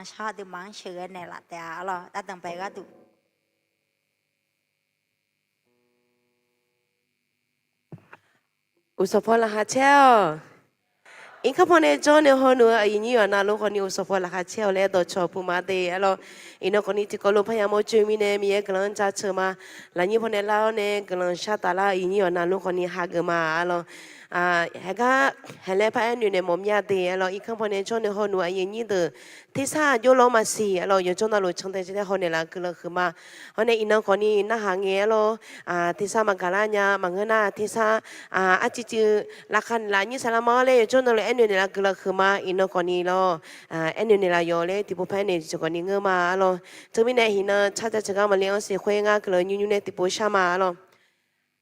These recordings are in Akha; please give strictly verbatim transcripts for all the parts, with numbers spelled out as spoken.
Aqshar aqduimaf-anr sheuqghae naeqlaf taef-a arlawr, ardanqbae gharduq. Uqsanqpaw laqkhaq caer-awq. Irkanr paw nae jawr nae hawnuv-eu aqyuif nyir yawqha navluf khawfni uqsanqpaw laqkhaq caer-awq laer dawqcawq puq ma de arlawr. Iqnan khawfni tiqkawv lof parya mawr joe mirnae Miqyaer guiqlanq-anr jaceuq ma. Lafnyir paw nae lar-awr nae guiqlanq shar taf lar-eu aqyuif nyir yawqha navluf khawfni hageuf ma arlawr. Haeqgar haeqlaer paraer noeq naeq mawf mya de arlawr. Irkanr paw nae jawr nae hawnuv-eu aqyuif nyir deuq tersar jawrlawr maqsiq arlawr, yawqjawr navluf cantae cantae hawnaeq laf guiqlanq huiqma. Hawr nae iqnan khawfni narhaq ngae arlawr, tersar maqgaq lar nya maqngeur nar tersar arcuiv cuiv laqkhaq naeqlaf nyir saqlaq ma-awr laer yawqjawr navluf aernoeq naeqlaf guiqlanq huiqma. Iqnan khawfni lawr, aernoeq naeqlaf yawq laer tiqpov paer naeq tiqcawq khawfni ngeur ma arlawr. Teumirnae iqnan car jaceuq gar maqle-anr siq khoer ngar guiqlanq nymr nymr nae tiqpov shar ma arlawr.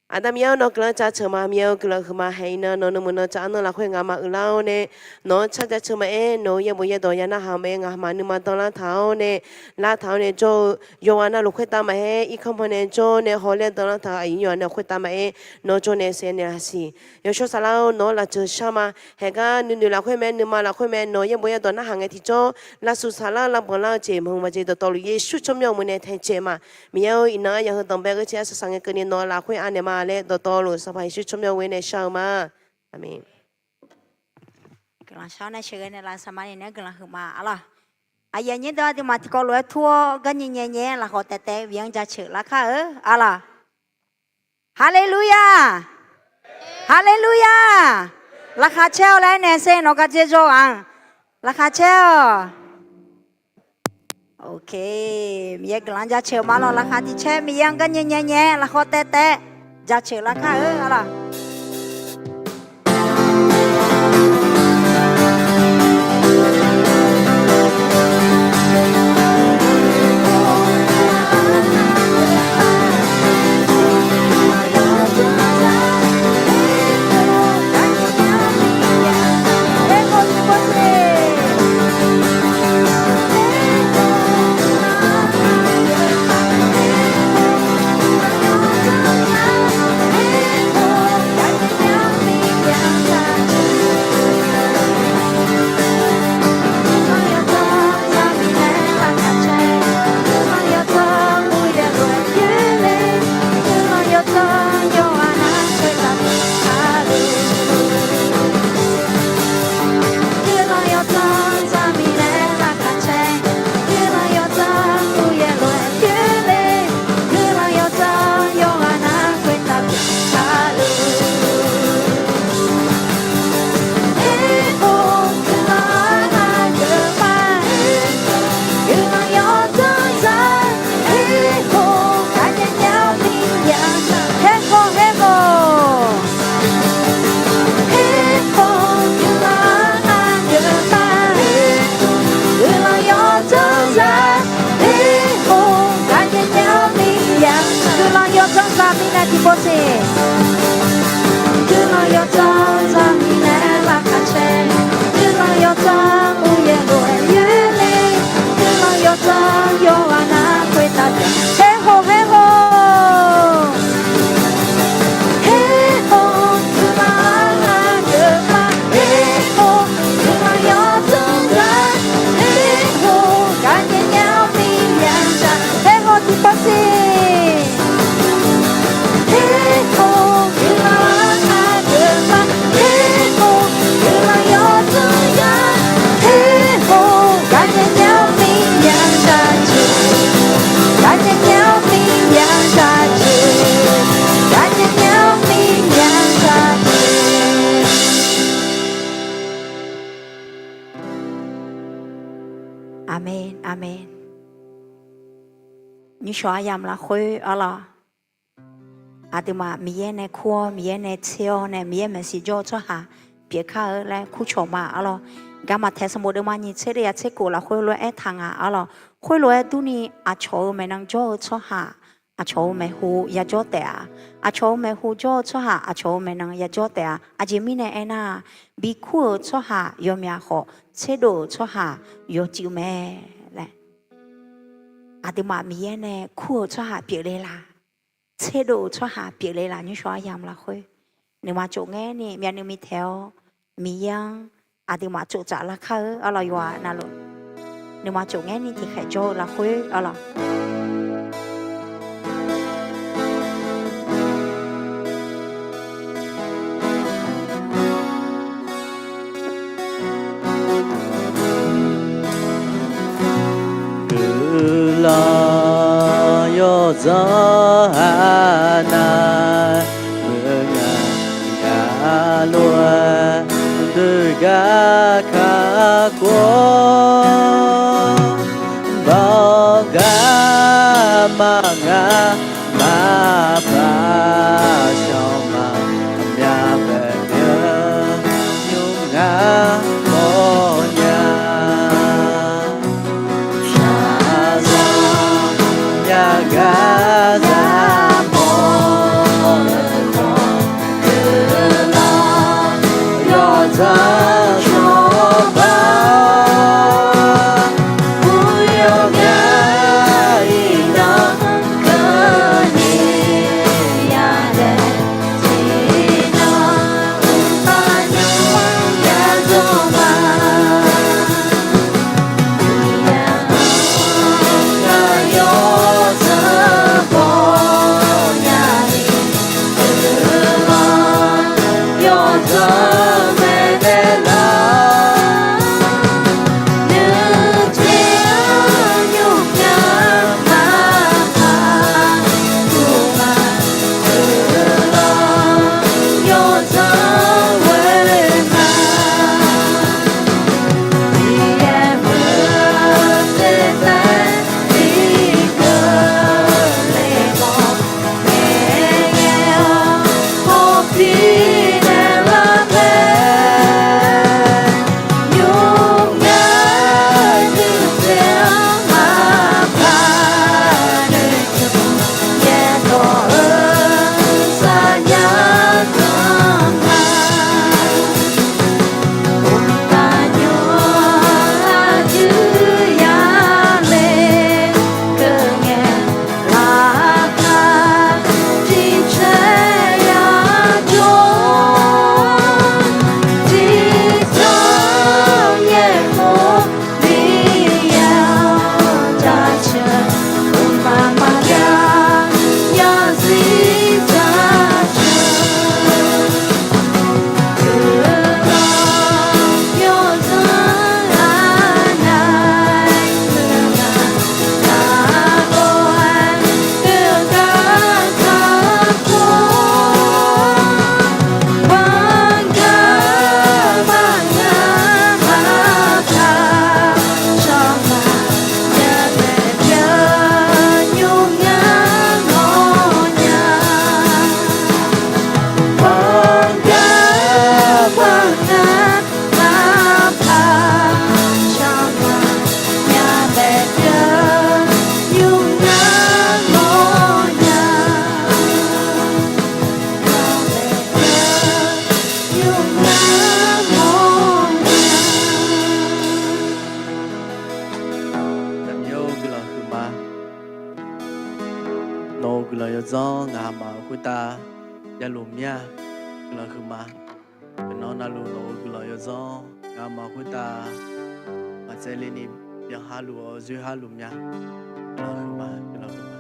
Aqda Miqyaer-awr, nawq-eu guiqlanq-anr jaceuq ma. Miqyaer-eu guiqlanq huiqma. Haeq iqnan nawq nuima nan tsaq arnanr lafkhoer ngaqma uiqlar-awr nae, nawq-anr car jaceuq maqaer, nawq-eu yaerbof yaerdawq ya narhaq-eu maqaer, ngaqma nuima danlar taq-awr nae, lar taq-awr nae jawr-eu yawqghaq navluf khoertav maqaer, irkanr paw nae jawr nae hawlaer danlar taq-eu aqyuif nyir yawqha nae khoertav maqaer, nawr jawr nae saev naeq laf siq. Yawshawr saflar-awr, nawq-anr lafjeuq shar ma. Haeqgar nuinoeq lafkhoer mae, nuima lafkhoer mae, nawq yaerbof yaerdawq narhaq ngae tiqjawr, lavsuf saflar lavbanq lar-eu jeq maqhuiq maqjeq dawqtawvluf Yeqsur tsawrmyanr-eu maqmuiq nae taejae ma. Miqyaer-or, iqnan aryaq heu danqbae gheurcae arsaq saq ngae keuvni nawq-eu lafkhoer anaeq ma laer dawqtawvluf Sanqpaq Yeqsur tsawrmyanr ghoe nae shar-eu ma. Aqmeq. Guiqlanq shar nae sheuqghae naeqlaf saqma ni naeq-aer guiqlanq huiqma arlawr. Aqyuif aqnyir deuq aqduimaf tiqkawv lof-aer tur-awr garnyae nyae nyae-aer lafkhawf taef taef Miqyaer-anr jaceuq larkar-eu arlawr. Haleluya! Haleluya! Laqkhaq caer-awq laer nae sher nawq gar dzer jawr-aq, laqkhaq caer-awq. Miqyaer guiqlanq-anr jaceuq ma lawq. Laqkhaq tiq caer Miqyaer-anr garnyae nyae nyae-aer lafkhawf taef taef jaceuq larkar-eu arlawr. Guiqlanq yawdzanr zaq mirnae tiqpov siq. Guiqlanq yawdzanr zaq mirnae laqkhaq caer. Guiqlanq yawdzanr uqyaer lof-aer yaerle. Guiqlanq yawdzanr yawqghaq nar khoertav pyeuf. Herkhof herkhof. Herkhof guiqlanq-anr aqdui ma. Herkhof guiqlanq yawdzanr zaq. Herkhof garnyae nyar-awr Miqyaer-anr jaceuq. Herkhof tiqpov siq. Herkhof guiqlanq-anr aqdui ma. Herkhof guiqlanq yawdzanr zaq. Herkhof garnyae nyar-awr Miqyaer-anr jaceuq. Garnyae nyar-awr Miqyaer-anr jaceuq. Garnyae nyar-awr Miqyaer-anr jaceuq. Aqmeq, aqmeq. Nymrshawq aryamq lafkhoer arlawr, aqduimaf Miqyaer nae kur-awr, Miqyaer nae tser-awr nae Miqyaer maeqshi jawr-eu tsawrhaq pyeufkar-eu laer kurcawq ma arlawr. Gaqmaq taeq sanqbof deuvma nyiq tser deuv ya tser khof lafkhoer lof-aer aertaq nga arlawr. Khoerlof-aer durni aqcawq-euq maeqnan jawr-eu tsawrhaq aqcawq-euq maeqhu yajawr taef-a. Aqcawq-euq maeqhu jawr-eu tsawrhaq aqcawq-euq maeqnan yajawr taef-a. Aqjeq mirnae aernar, bikur-euq tsawrhaq yawmyaq khawf, tserdov-euq tsawrhaq yawcuiv mae laer. Aqduimaf Miqyaer nae kur-euq tsawrhaq pyeufle la? Tserdov-euq tsawrhaq pyeufle la? Nymrshawq aryamq lafkhoer nuima tsof ngaer ni myavnuiv mitaeq-awr, Miqyaer-anr aqduimaf tsoftsaf larkar-eu arlawr yawqghaq navluf. nuima tsof ngaer ni tiqkhaeq jawr-eu lafkhoer arlawq. Guiqlanq yawdzanr aqnav meuq ngaq, ngaq lof-aer dui gar kakhof-awr, bawq gar maqnga maqpar shawq maqmya baeqbyan nymr ngar mawrnya. Shaqzanq yagaq zaq mawr-eu khawf, guiqlanq yawdzanr cawba, ur yawqgar iqnan keuvni yadaef tiqnan uqpar nymr yadzawr ma. Aqda Miqyaer-or, guiqlanq huiqma. Nawq-euq guiqlanq yawdzanr ngaq maf-euq khoertav javluf mir-a. Guiqlanq huiqma. Guiqlanq navluf nawq-euq guiqlanq yawdzanr ngaq maf khoertav maqtsaevle ni byanha luf-awr zoerha luf mya. Guiqlanq huiqma, guiqlanq huiqma.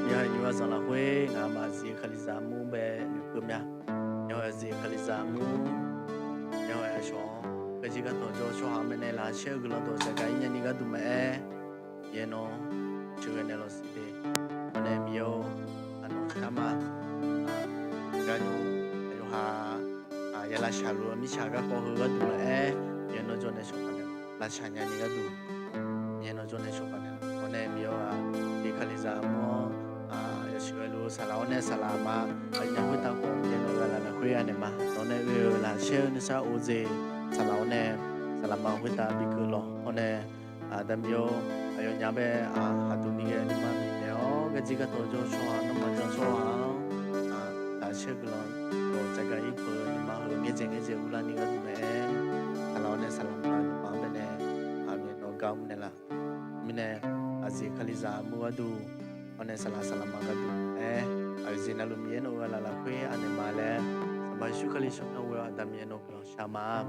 Yawqha nymr-eu zanq lafkhoer ngaq maf zif-eu Kalizaq armur bae noeqkeuv mya. Yawqha zif-eu Kalizaq armur, yawqha aqcawq-anr garjir gardawq jawr-eu tsawrhaq-anr baenae laqkhaq caer-eu guiqlanq dawq tsaqgaq-ir nyani gharduq maqaer, Miqyaer nawr sheuqghae naeq lawq siq de. Hawr nae Miqyaer-or, aqnawq kharma, gar nymr, yawqha ya lavshaq luf-eu mirtsaq garkawv heu gharduq maqaer, Miqyaer nawr jawr nae shawq paq naeq, lavshaq nyani gharduq Miqyaer nawr jawr nae shawq paq naeq. Hawr nae Miqyaer-or, aqdui Kalizaq armur-anr yawshuif ghaeluf-eu saqlaq-awr nae saqlaq ma, aqnyaf khoertav khawf Miqyaer nawq-eu ghaq laf lafkhoer anaeq ma. Nawq nae oe-euq lafshar-eu nuisar of-eu jeq saqlaq-awr nae saqlaq ma khoertav bikeuv lawq. Hawr nae Aqda Miqyaer-or, aqyawfnyaf bae aqduq ni ghae nuima bifnaeq-awr garjir gardawq jawr-eu tsawrhaq, nanrma jan tsawrhaq-anr laqkhaq caer-eu guiqlanq dawq tsaqgaq-ir peuq-eu nuima heu ngaer dzaeq ngaer dzaeq uvlar ni gharduq maqaer, saqlaq-awr nae saqlaq ma nuima-anr baenae aqmyan nawq gar mr naeq laf. Mirnae aqzif Kalizaq armur gharduq hawr nae saqlaq saqlaq ma gharduq aer, aqzif navluf Miqyaer nawq-eu ghaq laf lafkhoer anaeq ma laer, Sanqpaq Yeqsur Kali shawr-eu ghoe-awr Aqda Miqyaer nawq-eu guiqlanq shar ma.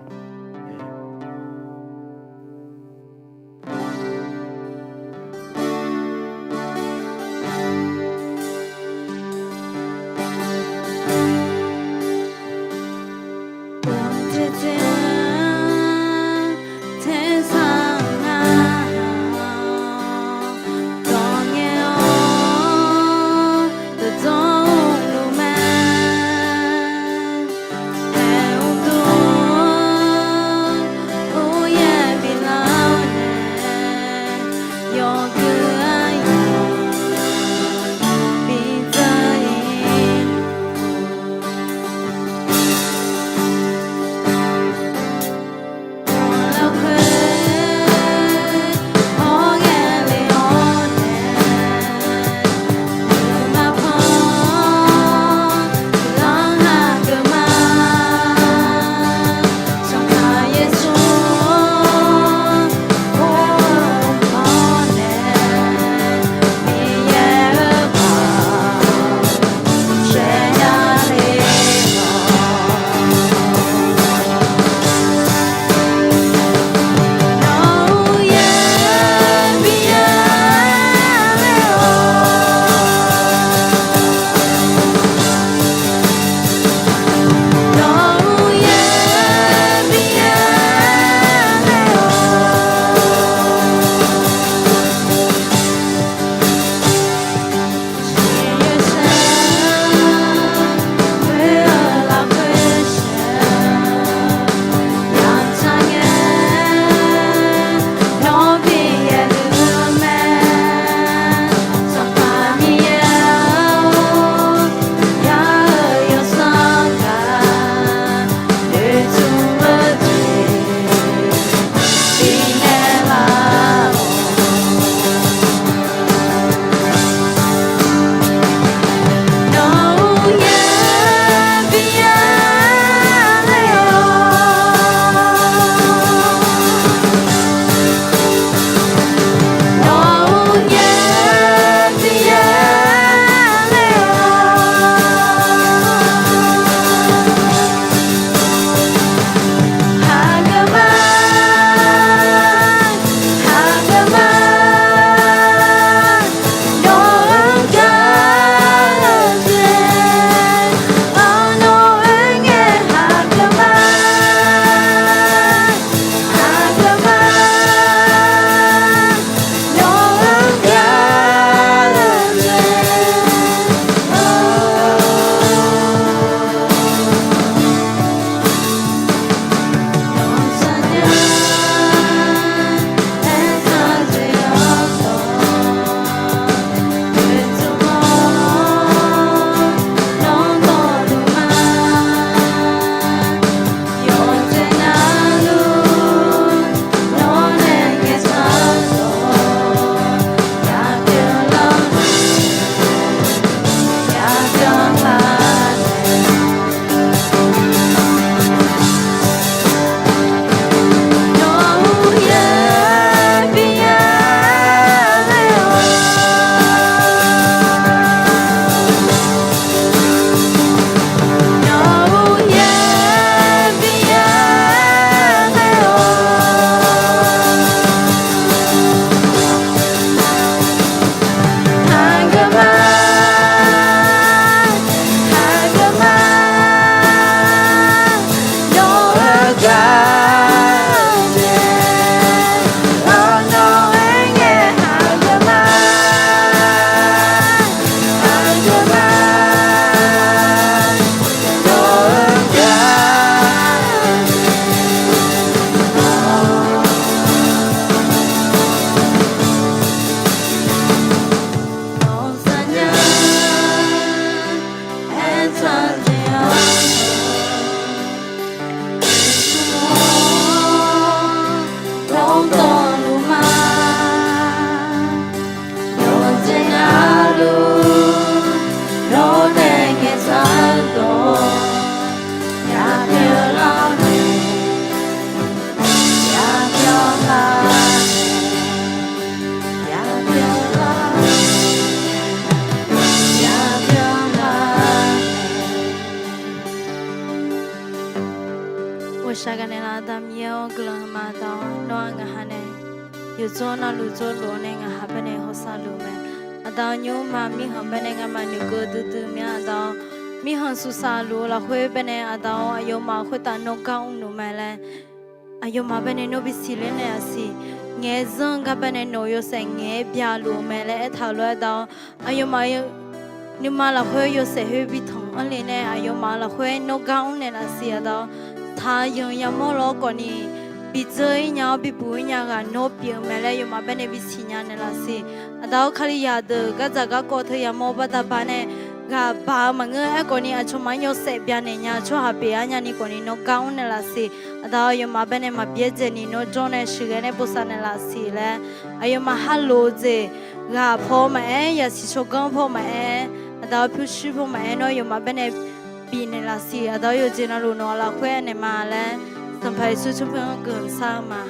Aqda Miqyaer-awr, guiqlanq ma Aqda-awr, nawr-aq ngaqha nae yawqdzawr navluf dzawrluf-awr nae ngaqha baenae hawsav luf-eu mae. Aqda-awr, nymrma mirkhanq baenae ngamaf noeqkeuv duidui mya Aqda-awr, mirkhanq suqsaq luf-eu lafkhoer baenae Aqda-awr, aqyawfmaf khoertav nawr gar mrluf mae laer aqyawfmaf baenae nawr bisiq ler naeqlaf siq. Ngaeq-aer zanr gar baenae nawq-eu yawshaef ngaeq-aer byaluf-eu mae laer aertaq-euq lof-aer Aqda-awr, aqyawfmaf nuima lafkhoer yawshaef khoer bi tanq-anr le nae aqyawfmaf lafkhoer nawr gar mr naeqlaf siq Aqda-awr. Taq yanq yamawr lawr khawfni, bidzeur-ir nya-awr bibuq-ir nya ghaq nawr pyeuf-eu mae laer aqyawfmaf baenae bisiq nya naeqlaf siq. Aqda-awr, Kalizaq deuq gardzaq garkawv teu yamawr baqda ba nae ghaq baq-eu maqngeur. Aerkhawfni aqcawq maqaer yawshaef byanaeq nya tsawrhaq pyeuf-ar nyani khawfni nawr gar mr naeqlaf siq. Aqda-awr, aqyawfmaf baenae maqbyaer dzaeqni nawr jawr nae sheuqghae nae bosav naeqlaf siq laer aqyawfmaf harlof-eu jeq ghaq paw maqaer, yasiq tsawrganr paw maqaer, Aqda-awr, pyurshuir paw maqaer, nawr aqyawfmaf baenae bifnaeq laf siq. Aqda-awr, yawqjeq navluf nawq-aq lafkhoer aernaeq ma laer Sanqpaq Yeqsur tsawrmyanr guiqlanq shar-eu ma.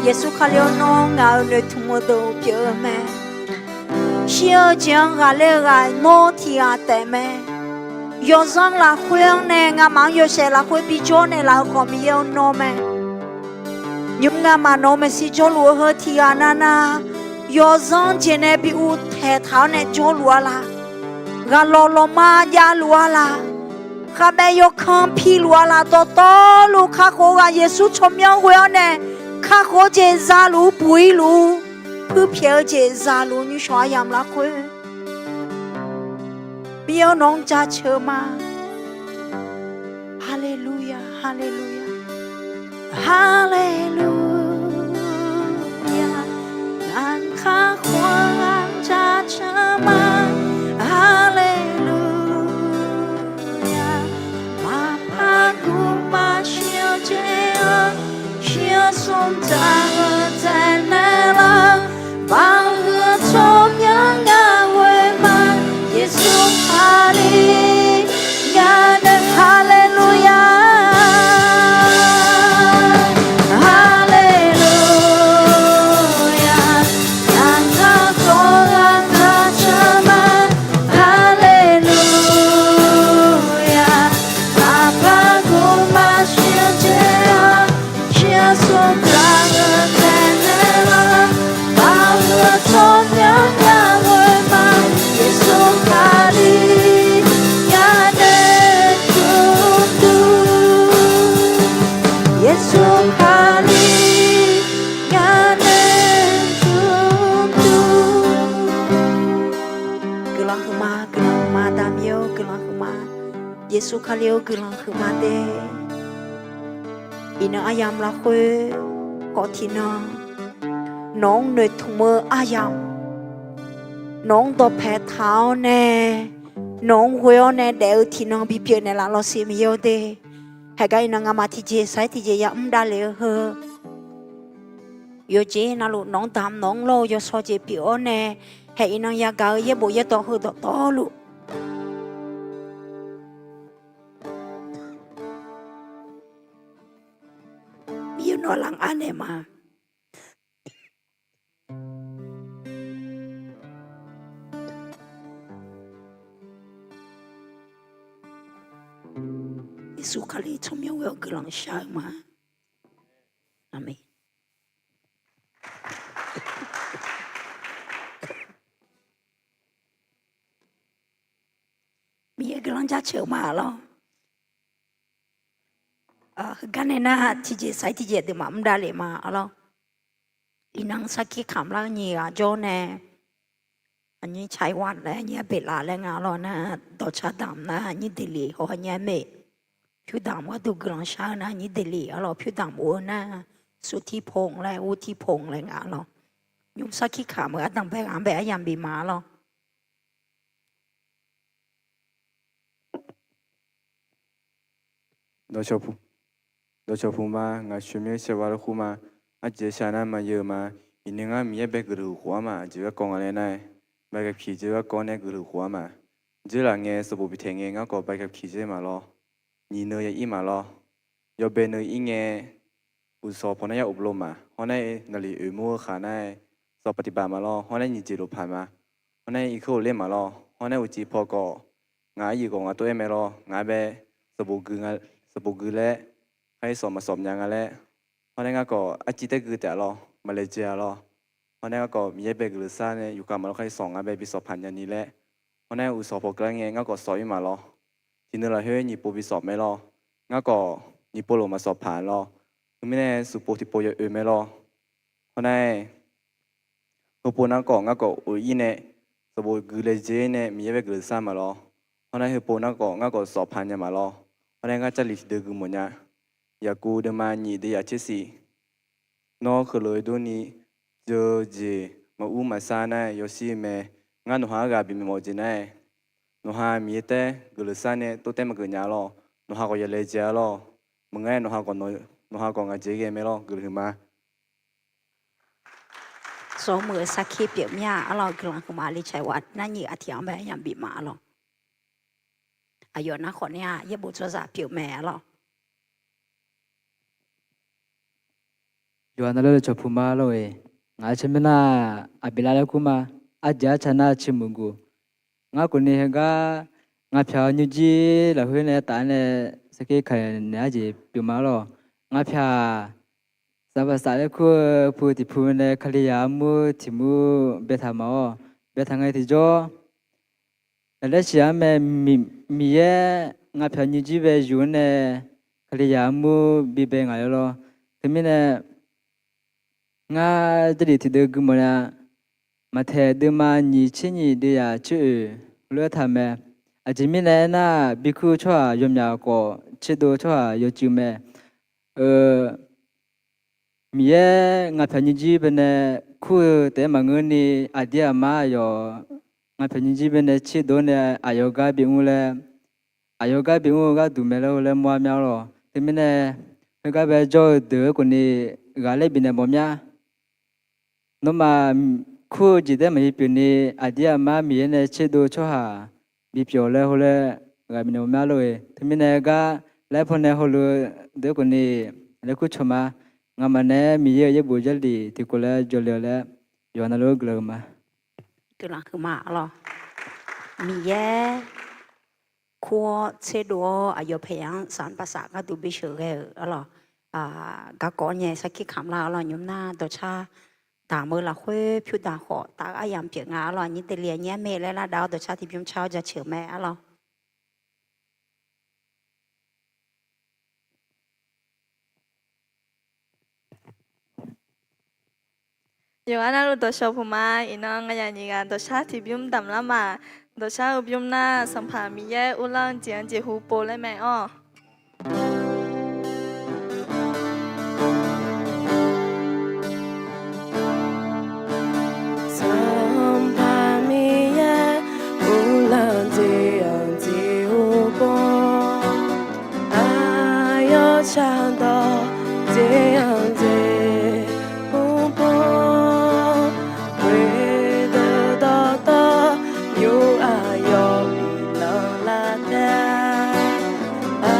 Yeqsur Kali-or, nawr ngaq-euq noeqtmq-eu deuq pyeuf-eu mae. Shir-eu jeq-anr ghaqler-eu ghaq nawr tiq ghaq taef mae. Yawzanr lafkhoer-anr nae ngamaf-anr yawshaef lafkhoer bijawr naeqlaf-eu khawf Miqyaer-or nawr mae. Nymr ngamaf nawq-eu maeqshi jawrluf-eu heu tiq ghaq navnav, yawzanr jeq nae bi uvtaeq taq-awr nae jawrluf-a laq. Ghaqlawq lawqma javluf-a laq. Khavbaev yawkanr piluf-a laq. Dawqtawvluf kakhof-eu ghaq Yeqsur tsawrmyanr ghoe-awr nae, kakhof-eu jeq zaluf-ur, buq-ir luf-ur, puirpyaeq-eu jeq zaluf-ur, nymrshawq aryamq lafkhoer Miqyaer-or, nawq-anr jaceuq-eu ma. Haleluya, haleluya, haleluya. Ngaq-anr kakhof-eu ghaq jaceuq ma. Haleluya. Maqpar guv maqshir-eu jeq-anr, shir-eu smr dzaq-eu taef naeq lar, maqhuiq-eu tsawrmyanr ngaq ghoe ma. Yeqsur Kali ngaq nae, haleluya, haleluya. Ngaq-anr kakhof-eu ghaq jaceuq ma. Haleluya. Maqpar guv maqshir-eu jeq-anr, shir-eu smr dzaq-eu taef naeq lar, maqhuiq-eu tsawrmyanr ngaq ghoe ma. Yeqsur Kali ngaq nae jmrdur. Yeqsur Kali ngaq nae jmrdur. Guiqlanq huiqma, guiqlanq huiqma, Aqda Miqyaer-or, guiqlanq huiqma. Yeqsur Kali-or, guiqlanq huiqma de. Iqnan aryamq lafkhoer khawf tiqnan nawq-anr noeqtmq-eu aryamq, nawq-anr dawqpae taq-awr nae, nawq-anr ghoe-awr nae daef-eu tiqnan bipyeuf naeqlaf lawsiq Miqyaer-or de. Haeqgar iqnan ngamaf tiqjeq sar-iq tiqjeq yamr davlef-eu heu, yawqjeq navluf nawq-anr damq nawq-anr lawr-eu yawshawr jeq pyeuf-awr nae, haeq iqnan yagaq-eu yaerbof yaerdawq heudawq tawvluf, Miqyaer nawq-anr lar-anr naeq ma. Yeqsur Kali tsawrmyanr ghoe-awr guiqlanq shar-eu ma. Aqmeq. Miqyaer guiqlanq jaceuq ma lawr. Heugar nae nar tiqjeq sar-iq tiqjeq deuq maqmr davlef ma lawr. Iqnan sarkir kamq lar-eu nyiq ghaq jawr nae, aqnyir Taiwan laer, aqnyir Abeqlaf laer nga lawr nar, dawqcar damq nar aqnyir Delhi haw aqnyir Ameq, pyur damq gharduq guiqlanq shar-eu nar aqnyir Delhi-a lawr, pyur damq of-eu nar, Sutirpong laer Wurtirpong laer nga lawr. Nymr sarkir kamq-eu ardanqbae ghaq-anr bae aryamq bif ma lawr. Dawqcawq puq ma, ngaq coeqmyaer sheuqghae lawr khur ma. Arjeq shar nar maqyeu ma. Iqnan ngar Miqyaer bae guiqlanq khof-ar ma. Aqjeq garkawv nga laer nar-aer, bae gaqpiq jeq garkawv nae guiqlanq khof-ar ma. Dzeurlaf ngae sanqbof bitaeq ngae ngar khawf bae gaqpiq dzer ma lawr. Nyiq neu ya ir ma lawr. Yawbae neu ir ngae, uqsawq pawq nar yar of lo ma. Hawr nar-aer naqliq oeq mur-eu khaq nar-aer, sawq paqtiqbaq ma lawr. Hawr nar-aer nyiq jeq lof paq ma. Hawr nar-aer irkeuv of ler ma lawr. Hawr nar-aer uqcif paw khawf, ngaq aryuif khawf ngaq tov-aer mae lawr. Ngaq-aer bae sanqbof gui laer, khar-ir sawq maqsawq nya nga laer. Hawr nar-aer ngar khawf arciv taer gui taef lawr, maqlaejae-a lawr. Hawr nar-aer ngar khawf Miqyaer bae guiqlanq sar nae yufkhav ma lawr, khar-ir sawq ngar bae bi sawq paq nya ni laer. Hawr nar-aer uqsawq paw keuvlar ngae ngar khawf sawq ir ma lawr. Tiqnan lafkhoer nyiq pov bi sawq mae lawr. Ngar khawf nyiq pov lof maqsawq paq lawr. Teumirnae smq pov tiqpov ya oe mae lawr. Hawr nar-aer, heupov nar khawf ngar khawf of ir nae, sanqbof gui laejae nae Miqyaer bae guiqlanq sar ma lawr. Hawr nar-aer heupov nar khawf ngar khawf sawq paq nya ma lawr. Hawr nar-aer ngar Jarlif tiqdeuv gui mawf nya. Yaqkov deuvma nyiq deuv yaf tser siq. Nawr heulof-aer durni, jeu jeq maqur maqsar nar-aer yawshir-eu mae. Ngar nawqha-anr ghaq bimawf jeq nar-aer, nawqha Miqyaer taer guiqlanq sar nae tov taer maqgeuf nya lawr. Nawqha khawf ya laejae-a lawr. Maqngeur-aer nawqha khawf ngaq jeq ghae mae lawr. Guiqlanq huiqma. Sawr muiq-eu sarkir pyeuf mir-a arlawr. Guiqlanq huiqma li caeq wa nar nyiq aqtiq-anr bae aryamq bif ma arlawr. Aqyawf nar khawf nae-a yaerbof tsawrhaqzaq pyeuf mae arlawr. Yawqha navluf-eu cawq puq ma lor-eq. Ngaq-euq tsawrmyanr nar, Aqbeqlav laer kur ma. Arjeq arca nar, ciqmuq guq. Ngar khawfni heugar ngapyaq-eu nymrjir lafkhoer nae taf-aer nae sarkir kaqnaeq-aer jeq pyeuf ma lor. Ngapyaq safpaq saf laer kur-eu pu tiq pu nae Kalizaq armur tiq mur baetaq ma-awr, baetaq ngae tiqjawr, laqlaer siq-ar mae, Miqyaer ngapyaq nymrjir bae yuf-anr nae Kalizaq armur bibae ngaq-eu lor. Teumirnae ngar Jarlif tiqdeuv gui mawf nya. Maqtaeq deuvma nyiq tser nyiq deuv yaq tser oeq lof-aer taq mae. Aqjeq mirnae aernar, bikur-eu tsawrhaq yawmyaq khawf tserdov-eu tsawrhaq yawcuiv mae. Eu, Miqyaer ngapyaq nymrjir bae nae kur-eu taef-aer maqngeurni, aqdir aqmar aqyawf ngapyaq nymrjir bae nae tserdov nae aqyawf gar bimr laer, aqyawf gar bimr-eu gharduq mae laer heulof-aer mawr-ar mya-awr lor. Teumirnae heugar bae jawr-eu deuq-eu khawfni ghaqlaer bifnaeq mawf mya. Nawmaf kur-eu jeq taef-aer maqbi pyeufni, aqdir aqmar Miqyaer nae tserdov-eu tsawrhaq bipyeuf laer heulof-aer ghaq bifnaeq mawf mya lor-eq. Teumirnae gar laer pawnae heulof-eu deuq-eu khawfni laer kur cawq ma. Ngamaf naeq-aer Miqyaer-euq yaerbof Jarlif tiqkawv laer jawrle-eu laer yawqha navluf-eu guiqlanq-eu ma. Guiqlanq huiqma arlawr. Miqyaer kur-awr tserdov-awr aqyawf paeq yaq-anr safpaq saf gharduq bisheuq ghae-euq arlawr. Garkawv nyae sarkir kamq lar arlawr. Nymr nar dawqcar damq-eu lafkhoer pyur daq khawf taf-eu aryamq pyeuf nga arlawr. Aqnyir daefle aqnyir arme laer lar dav-awr dawqcar tiqbymr car-awr jaceuq-euq mae arlawr. Yawqghaq navluf dawqshawq puq ma. Iqnan nganyaf nyiq ghaq dawqcar tiqbymr damq lar ma. Dawqcar-eu bymr nar, Sanqpaq Miqyaer uvlanr jeq-anr jeqhu pov laer mae-awr. Sanqpaq Miqyaer uvlanr jeq-anr jeqhu pov, aqyawf shardawq jeq-anr jeqhu pov, ghoeqdeuq dawqtawvluf aqyawf biflanq lar taef-a.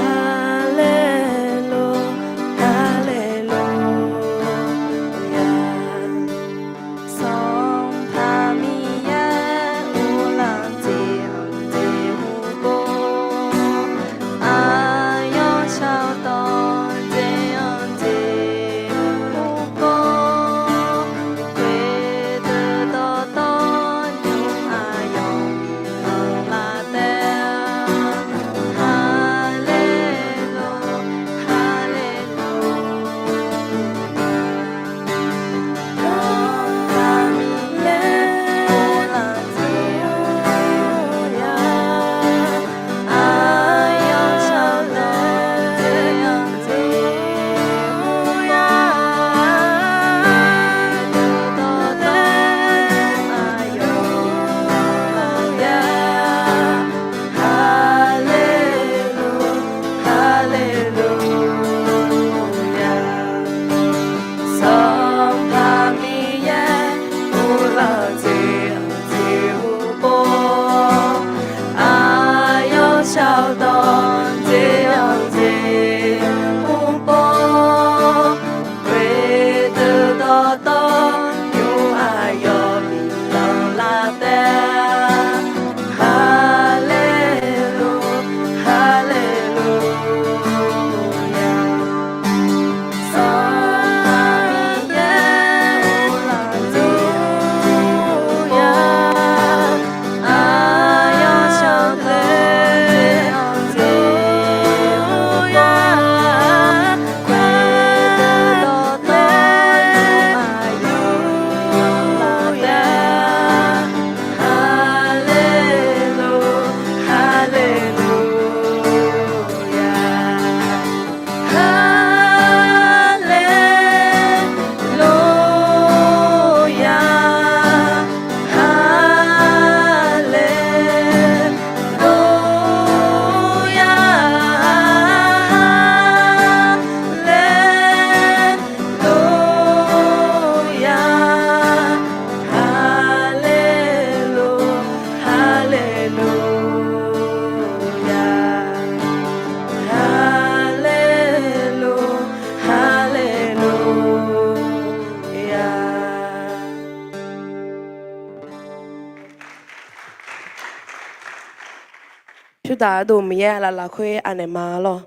Pyurdaq ardov Miqyaer aqlaf lafkhoer anaeq ma lawr.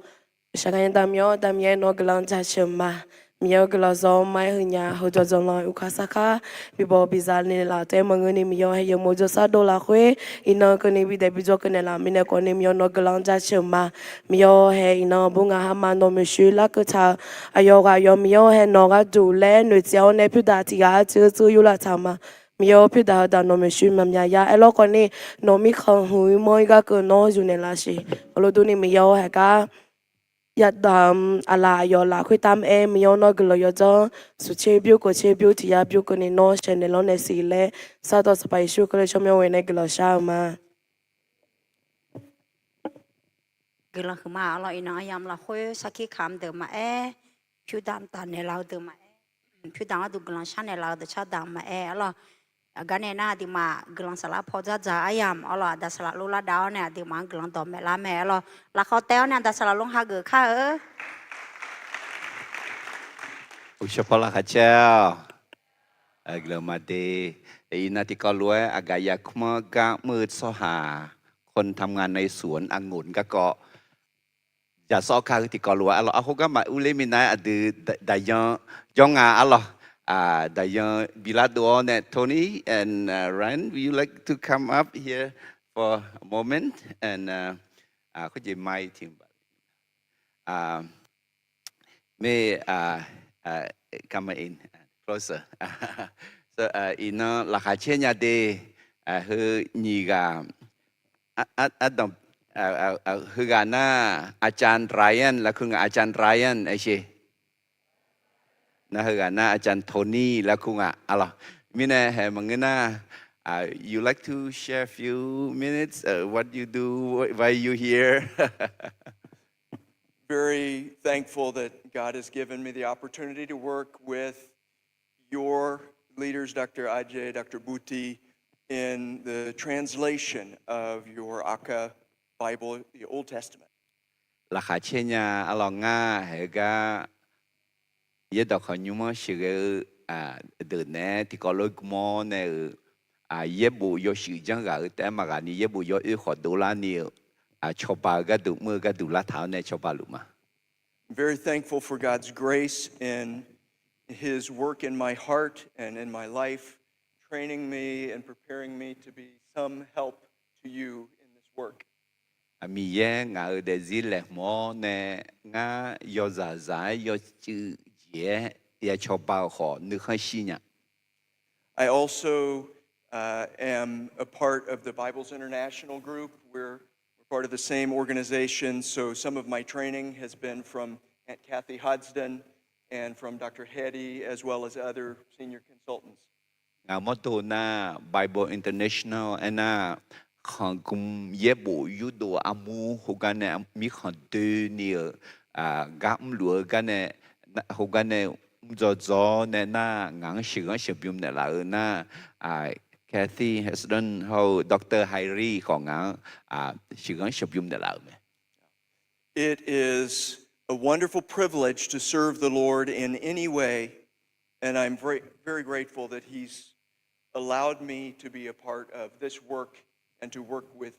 Shaqgaq nya da Miqyaer-awr, da Miqyaer nawr guiqlanq jaceuq ma. Miqyaer-awr, guiqlanq zawr ma-aer heunya heu jawqjawq lan yufkaq sarkar bibaw biza naeqlaf taef-aer maqngeurni, Miqyaer-awr, hae yawmof jawrshar dov lafkhoer iqnan keuvni bidaef bijawr keuv naeqlaf mirnae khawfni, Miqyaer-awr, nawr guiqlanq jaceuq ma. Miqyaer-awr, hae iqnan bur ngaq harma nawq maeqshi larkeuv taq-eu aqyawf ghaq yawf, Miqyaer-awr, hae nawq gharduq laer noeqtsaev-awr nae pyurdaq tiq ghaq-a teuv tseuv yurlaf taq ma. Miqyaer-awr, pyurdaq heudaq nawq maeqshi maqmya ya aerlawr khawfni, nawq mirkhanq hmq-ir manr-ir gar keuv nawr yuf naeqlaf siq. Heulof durni Miqyaer-awr, haegar yadaq-eu aqlaf aqyawf lafkhoer taq-aer Miqyaer-awr, nawr guiqlanq yawdzanr suqtser byur keuv tser byur tiq yar byur keuvni nawr sheuqnaeq lawr naeq siq laer, Sardawq Sanqpaq Yeqsur Kali tsawrmyanr ghoe nae guiqlanq shar-eu ma. Guiqlanq huiqma arlawr. Iqnan aryamq lafkhoer sarkir kamq deuq maqaer, pyurdaq mqtaf naeqlaf-eu deuq maqaer, pyurdaq gharduq guiqlanq shar naeqlaf-eu deuq sardaq maqaer arlawr. Aqgar nae nar aqduimaf guiqlanq saflar paw dzardzaq aryamq arlawr, aqda saqlaq lor lar dav-awr nae aqduimaf-anr guiqlanq dawqmaeq lar mae arlawr. Lafkhawf taef-awr nae aqda saqlaq lor hageuf kar-eu. Uqshawr paw laqkhaq caer-awq. Guiqlanq maqde. Iqnan tiqkawv lof-aer aqgaf yarkmr-anr gar mr-eu tsawrhaq คนทำงานในสวนองุ่น garkawv jaqsawr kar-eu tiqkawv lof-aer arlawr, arhor garma urler minav-aer aqdui daqyan jawr nga arlawr. Daqyan bilar dov-awr nae, Tony and Ryan, would you like to come up here for a moment and khoerjeq mai tiq mae, come in closer. Iqnan laqkhaq caer nya de. Heu nyiq ghaq, ardanq, heughaq nar อาจารย์ Ryan lafkeuv nga, อาจารย์ Ryan aer sher. Nar heughaq nar อาจารย์ Tony lafkeuv nga arlawr. Mirnae hae maqngeur nar, you like to share a few minutes, what you do, why you here? Very thankful that God has given me the opportunity to work with your leaders, Doctor Ajay, Doctor Buti, in the translation of your Akha Bible, the Old Testament. Laqkhaq caer nya arlawr, ngar haegar yaerdawq khanqnymr-anr sheuqghae-eu deuq naeq-aer tiqkawv lof-aer gmr-awr nae-euq, yaerbof yawshuif janr ghaq-eu taef-aer maqghaq ni yaerbof yawoer khawf dovlar ni-euq, cawba-eu gharduq mr-eu gharduq lartaq-awr nae cawba luf ma. I'm very thankful for God's grace and His work in my heart and in my life, training me and preparing me to be some help to you in this work. Miqyaer ngaq-euq daefzir laeqhmq-awr nae ngar yawzaq zaq-aer yawcuiv jeq-aer ya cawba-eu khawf nuikhanr shir nya. I also uh, am a part of the Bibles International group. We're, we're part of the same organization, so some of my training has been from Aunt Kathy Hodgson and from Doctor Hattie, as well as other senior consultants. Ngaq mawrdo nar Bible International aernar, khanqgmq yaerbof yurdov armur heugar nae mirkhanq doeni-euq gar mrluf-eu gar nae, heugar nae mrdzaw dzaw-awr nae nar ngaq-anr sheuqghanr sheuqbymr naeqlaf-eu nar, Kathy Hodgson hawr-eu Doctor Hattie khawf ngaq-anr sheuqghanr sheuqbymr naeqlaf-euq mae. It is a wonderful privilege to serve the Lord in any way, and I'm very, very grateful that He's allowed me to be a part of this work and to work with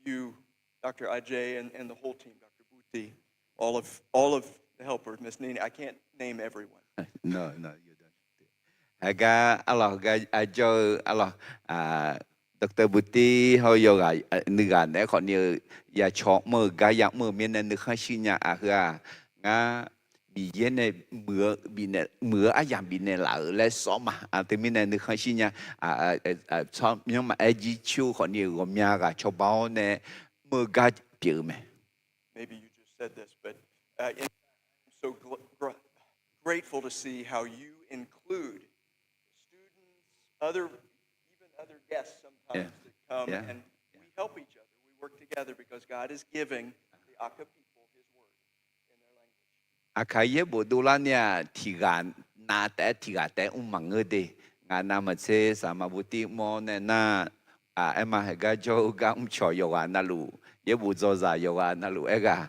you, Doctor Ajay, and, and the whole team, Doctor Buti, all of, all of the helpers, Miss Nini, I can't name everyone. No, no, you don't. Heugar arlawq, heugar arjawr-eu arlawq, Doctor Buti hawr-eu yawqghaq nuighaq naeq-aer khawfni-eu ya caw mr-eu gar ya mr-eu mirnae nuikhanr shir nya. Aqheu-aq, ngar Miqyaer nae muiq-eu bifnaeq, muiq-eu aryamq bifnaeq laf-euq laer sawr ma. Aqdui mirnae nuikhanr shir nya. Tsawrmyanr maqaer jircoer khawfni-eu ghawqmya ghaq cawba-awr nae mr-eu gar pyeuf-eu mae. Maybe you just said this, but uh, in fact, I'm so gl- gr- grateful to see how you include students, other, even other guests sometimes that come, and we help each other. We work together because God is giving the Akha people His word in their language. Aqkaq yaerbof dovlar ni-aq, tiq ghaq nav taef-aer tiq ghaq taef-aer mr maqngeur de. Ngaq navmaqtser saqmaq buvtir mr-awr nae nar, aer ma, heugar jawr-eu gar mrcawq yawqghaq navluf, yaerbof dzawzaq yawqghaq navluf aerghaq,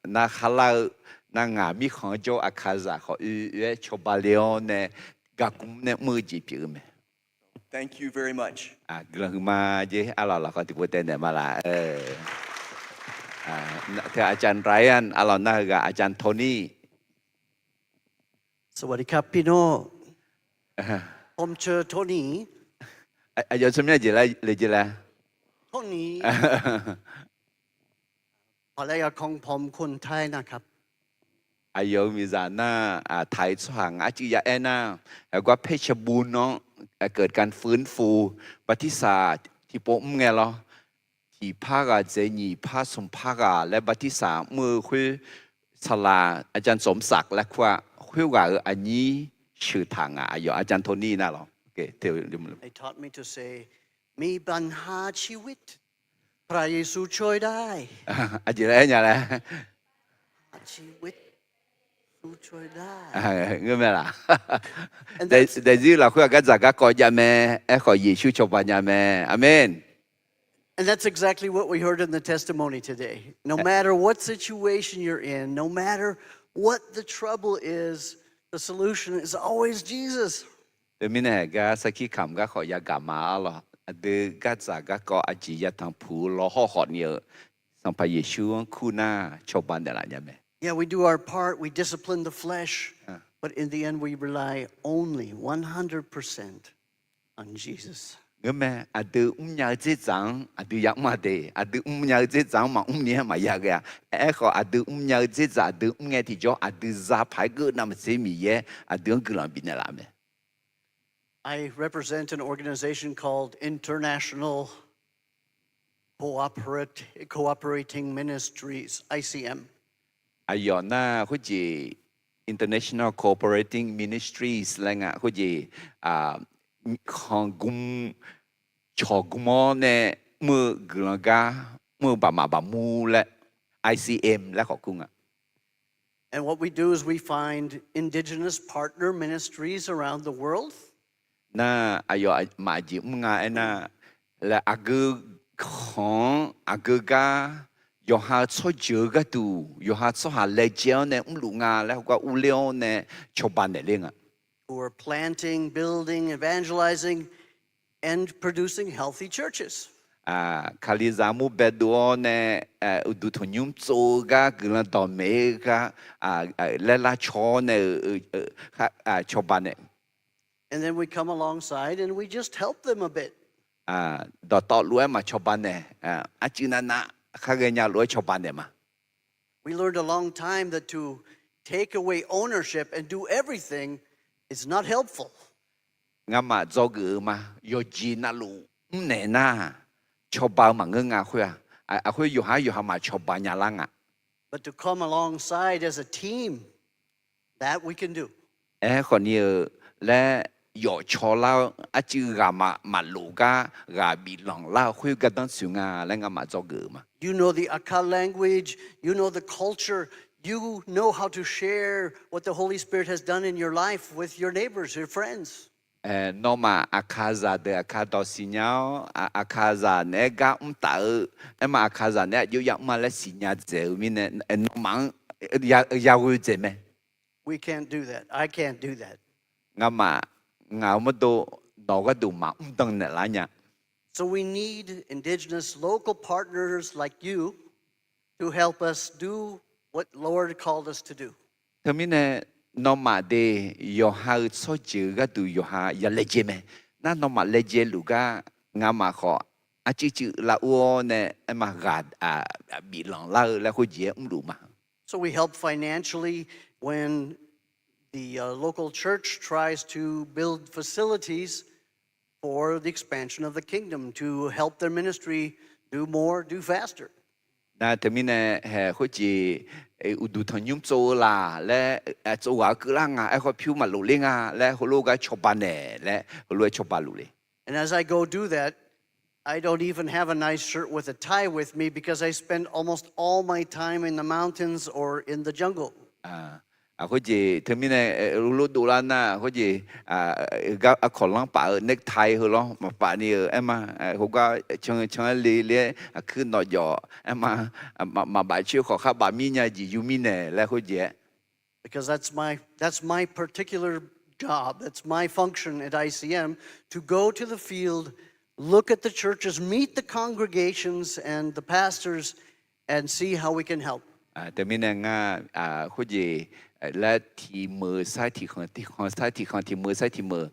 nar kharlar-eu, nar ngaq mirkhanq-anr jawr-eu Aqkaqzaq khawf oe oe-aer cawba le-awr nae, gaqgmr nae mr-eu jeq pyeuf-eu mae. Thank you very much. Guiqlanq huiqma jer. Arlawq, lafkhoer tiqpov taev naeq ma laf-eu. อาจารย์ Ryan เออ เล่าหน้า เออ อาจารย์ Tony สวัสดีครับพี่โน่ ผมชื่อ Tony เออ เออ Tony ภรรยาของผมคนไทยนะครับ Aqyawf-euq miqzaq nar, taq-eu tsawrhaq nga arcuiv ya aer nar, aqgar เพชรบูรณ์-anr เกิดการฟื้นฟู bartirsaq tiqpov mr ngae lawr. Tiqpar ghaq dzaeq nyiq par smq par ghaq laer bartirsaq mr-eu khoer saqlaq อาจารย์ สมศักดิ์ laer kur-aq, khoerghaq-euq aqnyir sheuq taq nga. Aqyawf อาจารย์ Tony nar lawr. They taught me to say, มีปัญหาชีวิต พระเยซูช่วยได้ Aqjeq laer aer nya laer ชีวิต Ngeur mae laq? Daefzir lafkhoer-aq gardzaq garkawv jav mae. Aerkhawf Yeqsur cawba nya mae. Aqmeq. And that's exactly what we heard in the testimony today. No matter what situation you're in, no matter what the trouble is, the solution is always Jesus. Teumirnae gar sarkir kamq garkhawf yagaq ma-ar lawr. Aqdui gardzaq garkawv aqjeq yatanq puq-eu lawhawr khawf ni-eu, Sanqpaq Yeqsur-anr kur nar cawba naeqlaf nya mae. Yeah, we do our part, we discipline the flesh, but in the end we rely only one hundred percent on Jesus. Ngeur mae, aqdui mrnya-eu dzerdzaq-anr aqdui yamr-a de, aqdui mrnya-eu dzerdzaq-anr maqmr ni-aer maqya ghae-a. Aerkhawf aqdui mrnya-eu dzerdzaq aqdui mr ngae tiqjawr aqdui za paq-aer geuv navmaqtser Miqyaer aqdui-anr guiqlanq bifnaeq laf mae. I represent an organization called International Cooperat-, Cooperating Ministries, I C M. Aqyawf nar khoerjeq International Cooperating Ministries laer nga, khoerjeq khanqgm cawqgm-awr nae mr-eu guiqlanq gar mr-eu baqmaf baqmur laer I C M laer khawf kur nga. And what we do is we find indigenous partner ministries around the world. Nar aqyawf maf jeq mr nga aernar, laer aqgeu khanq-anr aqgeu gar yawqha-eu tsawrjeuq-eu gharduq yawqha tsawrhaq laejae-awr nae mrluf nga laer heugar urler-awr nae cawba naeq ler nga. Who are planting, building, evangelizing, and producing healthy churches. Kalizaq mur baedov-awr nae uqduq tanqnymr tsov-eu gar guiqlanq dawqmaeq-eu gar laer lar caw-awr nae-eu cawba naeq. And then we come alongside and we just help them a bit. Dawqtawvluf-aer maqcawba naeq, arcuiv navnav khar ghaenya luf-aer cawba naeq ma. We learned a long time that to take away ownership and do everything is not helpful. Ngamaf dzawgeuf-eu ma, yawqjeq navluf mrnaeq nar, cawba-eu maqngeur nga khoer-aq, aqkhoer yawqhar yawqha maqcawba nya lar nga. But to come alongside as a team, that we can do. Aerkhawf ni-eu laer yawf caw lar-eu arcuiv ghaq maqlof gar ghaq biflanq lar-eu khoer gardanr tsoeq nga laer ngamaf dzawgeuf-eu ma. You know the Akha language, you know the culture, you know how to share what the Holy Spirit has done in your life with your neighbors, your friends. Nawmaf Aqkaqzaq deuq Aqkaq dawq siqnya-awr, Aqkaqzaq naeq-aer gar mr taf-eu, aerma Aqkaqzaq naeq-aer aqjox ya mr-a laer siqnya dzaeq-eu mirnae, nawmaf-anr yaghoe dzaeq mae. We can't do that. I can't do that. Ngamaf, ngaq-euq mawrdo nawq-eu gharduq maqmr dan naeqlar nya. So we need indigenous local partners like you to help us do what Lord called us to do. Teumirnae nawmaf de yawqha-euq tsawrjeuq-eu gharduq yawqha ya laejae mae. Nar nawmaf laejae luf gar ngamaf khawf arcuiv cuiv lar ur-awr nae aerma ghaq biflanq lar-eu laer khoerjeq-aer mrluf ma. So we help financially when the uh, local church tries to build facilities for the expansion of the kingdom to help their ministry do more, do faster. Nar teumirnae hae khoerjeq uqduq tanqnymr tsov-eu laq laer tsov ghaq-eu keuvlar nga, aerkhawf pyur maqlof ler nga laer heulof-aer gar cawba naeq laer heulof-aer cawba luf le. And as I go do that, I don't even have a nice shirt with a tie with me because I spend almost all my time in the mountains or in the jungle. Khoerjeq teumirnae lof dovlar nar khoerjeq gar aqkawq lanr paf-eu necktie heu lawr maqpaf ni-eu aerma, heugar can can-aer le le-aer aqkuir nawq jawf aerma, maqbaf coer khawf khar baf mir nya jeq yur mirnae laer khoerjeq-aer. Because that's my, that's my particular job, that's my function at I C M, to go to the field, look at the churches, meet the congregations and the pastors, and see how we can help. Teumirnae ngar khoerjeq laer tiq meuq sar tiq khanq, tiq khanq sar tiq khanq, tiq meuq sar tiq meuq,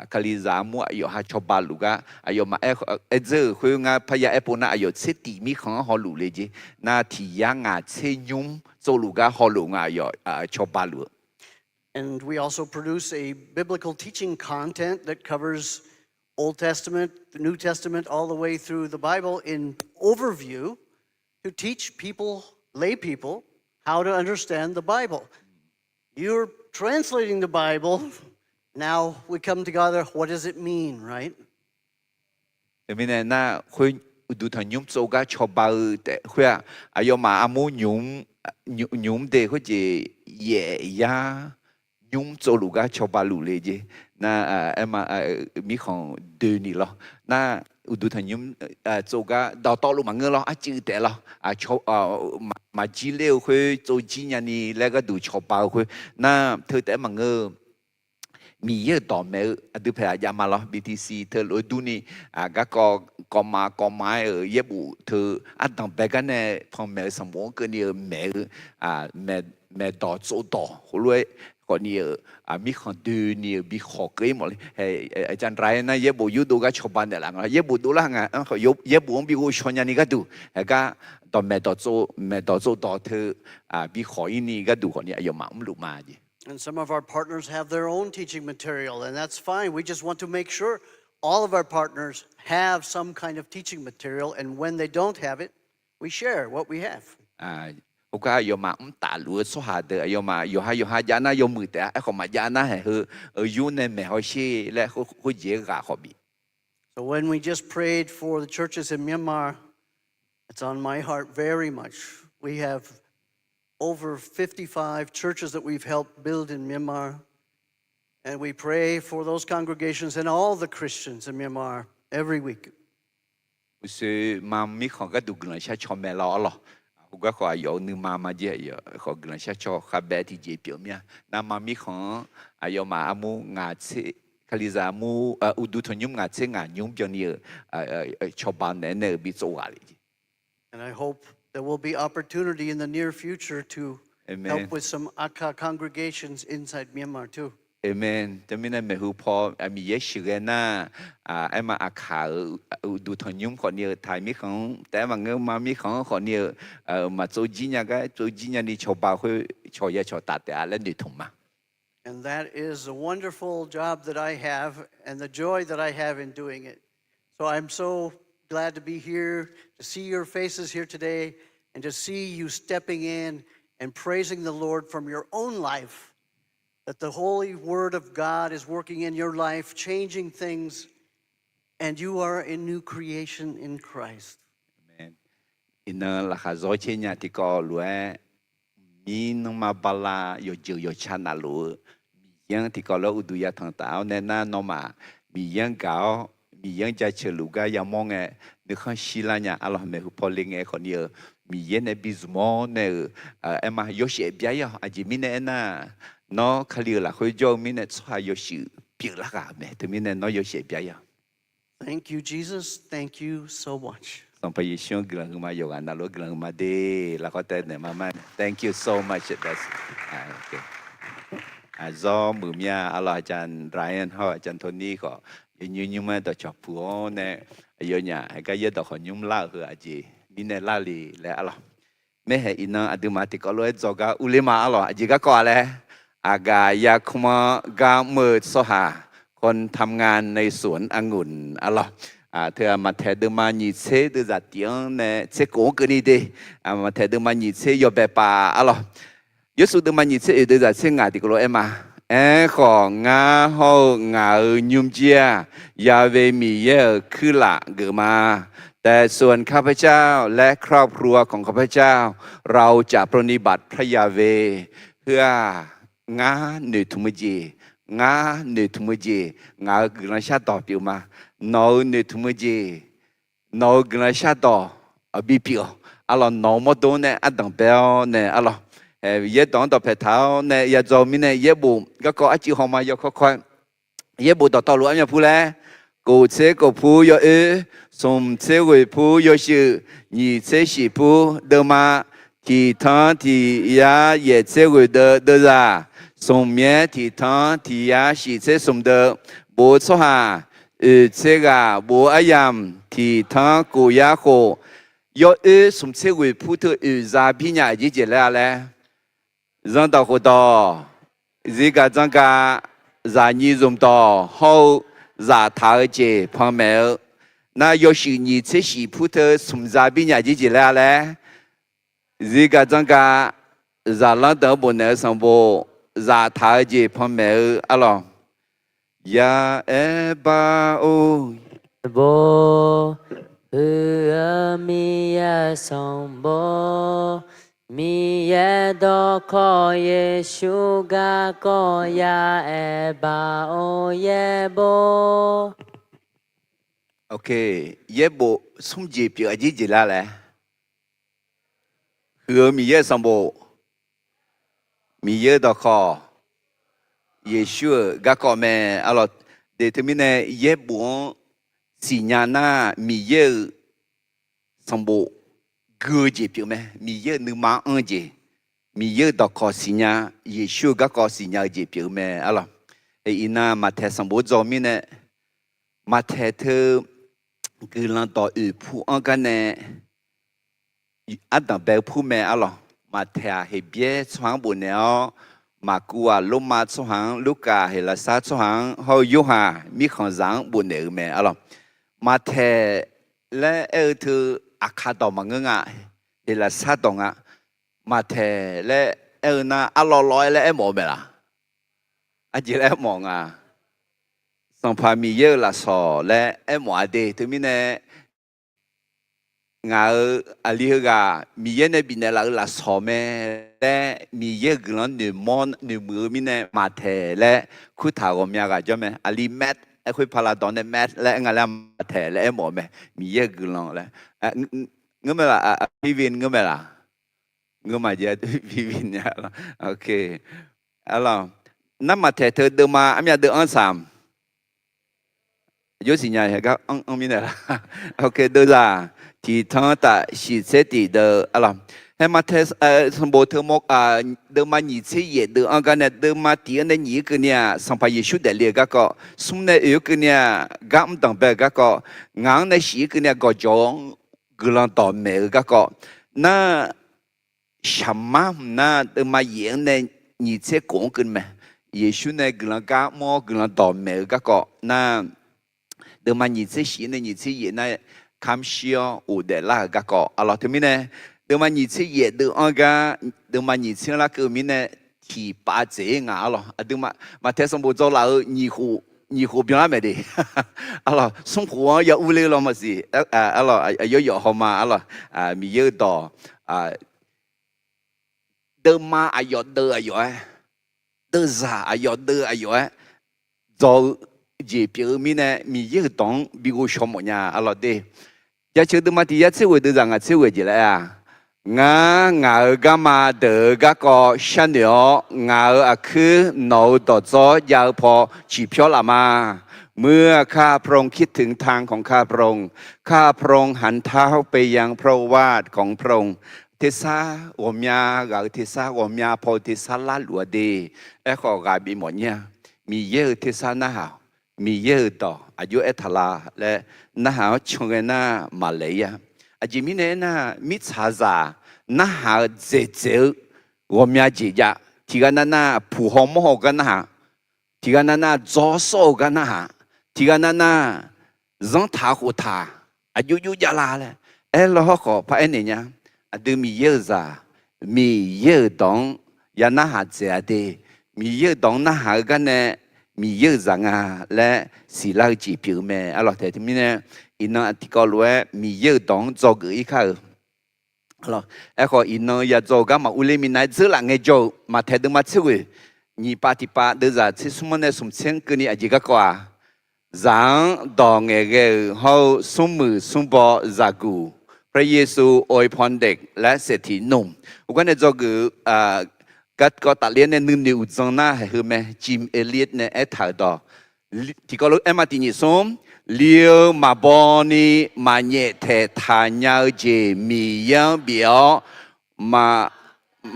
Kalizaq armur aqyawf ha cawba luf gar aqyawfmaf aer, aer dzeur-euq khoer ngar parya aer pov nar aqyawf tser tiq mirkhanq-anr hawluf le jeq. Nar tiq yar ngaq tser nymr tsovluf gar hawluf nga aqyawf cawba luf-eu. And we also produce a biblical teaching content that covers Old Testament, the New Testament, all the way through the Bible in overview to teach people, lay people, how to understand the Bible. You're translating the Bible. Now we come together, what does it mean, right? Teumirnae nar khoer uqduq tanqnymr tsov gar cawba-eu taef khoer-aq, aqyawfmaf armur nymq, nymq de khoerjeq yaef yar nymr tsovluf gar cawba luf le jeq. Nar aer ma, mirkhanq doeni lawr. Nar uqduq tanqnymr tsov gar dawqtawvluf maqngeur lawr, arcuiv taef lawr. Maqjir ler-eu khoer tsovjir nyani laer gharduq cawba-eu khoer nar teu taef-aer maqngeur-eu Miqyaer-euq dawqmaeq-eu aqdui paeq-aq jav ma lawr, B T C teu lof-aer durni, garkawv kawvma kawvma-aer-euq yaerbof teu ardanq bae gar nae panmaeq-eu sanqbof-anr keuvni-eu maeq-eu maeqdawq tsovdawq khoerlof-aer khawfni-euq mirkhanq doeni-euq bi khawq keuv-ir mawf le. Aqcavndraq-aer nar yaerbof yurdov gar cawba naeqlaf nga, yaerbof dovlar nga, yaerbof-anr bi ghovshaw nyani gharduq, haegar dawqmaeq dawqtsov, maeqdawq tsovdawq teu bi khawq-ir ni gharduq khawfni aqyawfmaf mrluf ma jeq. And some of our partners have their own teaching material, and that's fine. We just want to make sure all of our partners have some kind of teaching material, and when they don't have it, we share what we have. Khoergar aqyawfmaf mrtaf luf-eu tsawrhaq deuq aqyawfmaf yawqha yawqha jav nar yawmuiq taef-a, aerkhawf maqjav nar haeq heu yur nae maeq hawsher laer khoerjeq-aer ghaq khawf bif. So when we just prayed for the churches in Myanmar, it's on my heart very much. We have over fifty-five churches that we've helped build in Myanmar. And we pray for those congregations and all the Christians in Myanmar every week. Uqshoe ma mirkhanq gharduq guiqlanq shar caw mae lawr arlawq. Khoergar khawf aqyawf-euq nuima ma jeq, aqyawf khawf guiqlanq shar caw khavbae tiqjeq pyeuf mir-a. Nar ma mirkhanq-anr aqyawfmaf armur ngaq tser, Kalizaq armur uqduq tanqnymr ngaq tser ngaq nymr byanni-euq cawba naeq-aer nae-euq bi tsov ghaq le jeq. And I hope there will be opportunity in the near future to help with some Akha congregations inside Myanmar too. Aqmeq. Teumirnae maeqhu paw Miqyaer sheuqghae nar, aerma Akha-euq uqduq tanqnymr khawfni-euq taq mirkhanq-anr taef-aer maqngeur ma mirkhanq-anr khawfni-euq maqtsov jir nya gar tsov jir nyani cawba khoer cawq ya cawq taf taef-a laer noeqtmq ma. And that is a wonderful job that I have and the joy that I have in doing it. So I'm so glad to be here, to see your faces here today, and to see you stepping in and praising the Lord from your own life, that the holy word of God is working in your life, changing things, and you are a new creation in Christ. Iqnan laqkhaq zawr caer nya tiqkawv lof-aer, mir nanrma bala yawqjeuq yawqca navluf-eu Miqyaer-anr tiqkawv lof-aer uqduq yatanq taf-awr nae nar nawmaf Miqyaer-anr gaq-awr Miqyaer-anr jaceuq luf gar yamawr ngae, nuikhanr shirlar nya arlawq. Maeqhu paw le ngae khawfni-eu Miqyaer nae bi zmq-awr nae-euq aerma yawshaef byav-ir-awq. Aqjeq mirnae aernar, nawr Kali-euq lafkhoer jawr-eu mirnae tsawrhaq yawshuif pyeuflar ghaq-euq mae. Teumirnae nawr yawshaef byav-ir-awq. Thank you, Jesus. Thank you so much. Sanqpaq Yeqsur-anr guiqlanq huiqma, yawqghaq navluf-anr guiqlanq huiqma de. Lafkhoer taev naeq ma mar. Thank you so much. Aqzawr muiq mir-a arlawq. Aqcawq Ryan hawr-eu aqcawq Tony khawf yawnymr nymr-aer dawqcawq puq-awr nae, aqyawfnyaf heugar yaerdawq khawf nymr lar-euq heu aqjeq mirnae lar le laer arlawq. Maerhaeq iqnan aqduimaf tiqkawv lof-aer dzawgar urler ma arlawq. Aqjeq garkawv-a laer, aqgaf yarkmr-anr gar mr-eu tsawrhaq คนทำงานในสวนองุ่น arlawq. Teu-aq Maqtaeq deuvma nyiq tser deuvzaq tiq-anr nae tser kof-anr keuvni de. Maqtaeq deuvma nyiq tser yawbae pav arlawq. Yeqsur deuvma nyiq tser oeq deuvzaq tser ngaq tiqkawv lof-aer ma. Aerkhawf ngar hawr-eu ngaq-euq nymrjir-aq, Yahweh Miqyaer-euq kuirlaf geuf ma. แต่ส่วนข้าพเจ้าและครอบครัวของข้าพเจ้า เราจะปรนนิบัติพระยาเวห์ Heu-aq, ngar noeqtmq-eu jeq, ngar noeqtmq-eu jeq, ngaq-euq guiqlanq shardawq pyeuf ma. Nawq-euq noeqtmq-eu jeq, nawq-euq guiqlanq shardawq bipyeuf-awq. Arlawq, nawq-euq mawrdo-anr nae ardanq bae-awr nae arlawq, yaerdawq-anr dawqpae taq-awr nae yadzaw-eu mirnae yaerbof garkawv arcuiv hawma yawkawr kawr-aer, yaerbof dawqtawvluf armyavpur laer Kof tser kof pur yawoer, smq tser ghoeq pur yawshuif, nyiq tser shif pur deuvma, tiq tanr tiq yar yaef tser ghoeq deuv deuvzaq, smq yaer tiq tanr tiq yar shif tser smq deuv, bof tsawrhaq oeq tser ghaq bof aryamq tiq tanr kof yar khof, yawoer smq tser ghoeq pur teu oeq za bir nya aqjeq jeq laer-a laer, zanrdawq khofdawq, zirgaq dzanrgaq, zaqnyiq zmqdawq hawr-eu zaftaq-eu jeq panmaeq-eu, nar yawshuif nyiq tser shif pur teu smq za bir nya aqjeq jeq laer-a laer, zirgaq dzanrgaq, zaqlanr deuq-anr bofnaeq-eu sanqbof, zaftaq-eu jeq panmaeq-eu arlawq. Ya'aer bar-or, Yaerbof, huiq-eu Miqyaer-euq sanqbof, Miqyaer dawqkawq Yeqsur garkawv ya'aer bar-or yaerbof. Yaerbof smr jeq pyeuf aqjeq jeq laer laer, huiq-eu Miqyaer-euq sanqbof, Miqyaer-euq dawqkawq, Yeqsur-euq garkawv mae arlawq. Deq teumirnae yaerbof-anr siqnya nar Miqyaer-euq sanqbof gui-eu jeq pyeuf mae. Miqyaer-euq nuima anr-eu jeq, Miqyaer-euq dawqkawq siqnya, Yeqsur-euq garkawv siqnya-eu jeq pyeuf-eu mae arlawq. Iqnan Maqtaeq sanqbof dzaw mirnae, Maqtaeq teu guiqlanq dawq oeq pur-anr gar nae ardanq bae-eu pur mae arlawq. Maqtaeq-aq Heqbyaer tsawrhaq-anr bofnaeq-awr, Maqkuv-aq Lormav tsawrhaq-anr, Lurkaf Heqlaqsar tsawrhaq-anr hawr-eu Yorhaq mirkhanqzaq-anr bofnaeq-eu mae arlawq. Maqtaeq laer aer-eu teu Aqkaq dawq maqngeur nga, Heqlaqsar dawq nga. Maqtaeq laer aer-eu nar arlawv lawv-aer laer aermawf-eu mae laq? Aqjeq laer aermawf nga. Sanqpaq Miqyaer-euq lafsawq laer aermawf-a de. Teumirnae ngaq-euq aqli heughaq Miqyaer nae bifnaeq laf-euq lafsawq mae laer Miqyaer-euq guiqlanq noeqmuiq-eu mirnae Maqtaeq laer kurtaq ghawqmya ghaq jawr mae. Aqli Mat, aer khoer pala dawq nae Mat laer aer nga laer Maqtaeq laer aermawf-eu mae. Miqyaer-euq guiqlanq laer. Ngeur mae laq? Pivin ngeur mae laq? Ngeur maqjav, pivin nya. Arlawq, nar Maqtaeq teu deuvma armyav deuv-anr saq Yawsiq nya gar anr anr mirnae laq? Deuvzaq tiq tanr taf shiq tser tiq deuv arlawq. Haer Maqtaeq sanqbof teu mawr, deuvma nyiq tser yaef deuv-anr gar nae deuvma tiq-anr nae nyiq-anr keuvni-aq Sanqpaq Yeqsur daefle-eu garkawv, smr nae oeq-anr keuvni-aq gar mr danqbae-eu garkawv, ngaq-anr nae shif-anr keuvni-aq gawqjawq-anr guiqlanq dawqmaeq-eu garkawv nar, shaqmar hmq nar deuvma yaef-anr nae nyiq tser kof-anr keuvni mae. Yeqsur nae guiqlanq gar mr-awr guiqlanq dawqmaeq-eu garkawv nar, deuvma nyiq tser shif-anr nae nyiq tser yaef nar kamr shir-awr ghofdaef lar-euq garkawv arlawq. Teumirnae deuvma nyiq tser yaef deuv-anr gar, deuvma nyiq tser-anr larkeuv-eu mirnae tiqpav dzaeq-ir nga arlawq. Aqduimaf Maqtaeq sanqbof dzaw laf-eu nyiq khof byanlar maeq de. Arlawq, smr khof-anr ya urler law maqsiq arlawq. Aqyawf yawf hawma arlawq. Miqyaer-eu dawq, deuvma aqyawf deuv aqyawf-aer, deuvzaq aqyawf deuv aqyawf-aer dzaw-eu jeq pyeuf-eu mirnae Miqyaer-euq dawq-anr bi ghovshaw mawf nya arlawq de. Jaceuq deuvma tiq yar tser ghoeq deuvzaq ngaq tser ghoeq jeq laer-aq, ngar ngaq-euq garma deuq-eu garkawv sharnoeq-awr ngaq-euq aqkuir nawq-euq dawqdzawr jav-eu paw ciqpyawr laf ma. เมื่อข้าพระองค์คิดถึงทางของข้าพระองค์ ข้าพระองค์หันเท้าไปยังพระโอวาทของพระองค์ Tersar ghawqmya ghaq-euq tersar, ghawqmya paw-eu tersar larluf-a de. Aerkhawf ghaq bimawf nyir-a. Miqyaer-euq tersar narhaq-awq. Miqyaer-euq dawq aqjox aertaq la laer narhaq-awr can ghae nar maqlaeq-ir-a. Aqjeq mirnae aernar, mirtsaqzaq narhaq-eu dzaeqdzaeq-eu ghawqmya jeq jav. Tiqghaq nav nar puq haw mawr haw-eu gar narhaq, tiqghaq nav nar dzawr sawr-eu gar narhaq, tiqghaq nav nar zanrtaq khoftaq aqjox jox jav la laer aerlaw hawrkhawf paraer naeq nya. Aqdui Miqyaer-euq zaq, Miqyaer-euq dawq-anr ya narhaq dzaeq-a de. Miqyaer-euq dawq-anr narhaq-eu gar nae Miqyaer-euq zaq nga laer siqlar-eu jeq pyeuf-eu mae. Arlawq taeq teumirnae, iqnan aqtiqkawv lof-aer Miqyaer-euq dawq-anr dzawgeuf-ir kar-euq Aerkhawf, iqnan ya dzaw-eu gar maqur ler minav-aer dzeurlaf ngaejawr-eu, Maqtaeq deuvma tser ghoeq nyiq pav tiq pav deuvzaq tser smr-anr nae smq tser-anr keuvni aqjeq garkawv-aq, zaq-anr dawq ngaeqghae-euq hawr-eu smrmuiq smrbaw zaqguq, พระเยซูอวยพรเด็กและเศรษฐีหนุ่ม heugar nae dzawgeuf-eu garkawv tafler-anr nae nuinoeq uqdzan nar haiq heu mae. Jim Elliot nae aertaq-euq dawq Tiqkawv lof-aer aer ma tiq nyiq smr, li-eu maqbaw ni maqnyaef taeqtaq nya-eu jeq Miqyaer-anr bif-awr,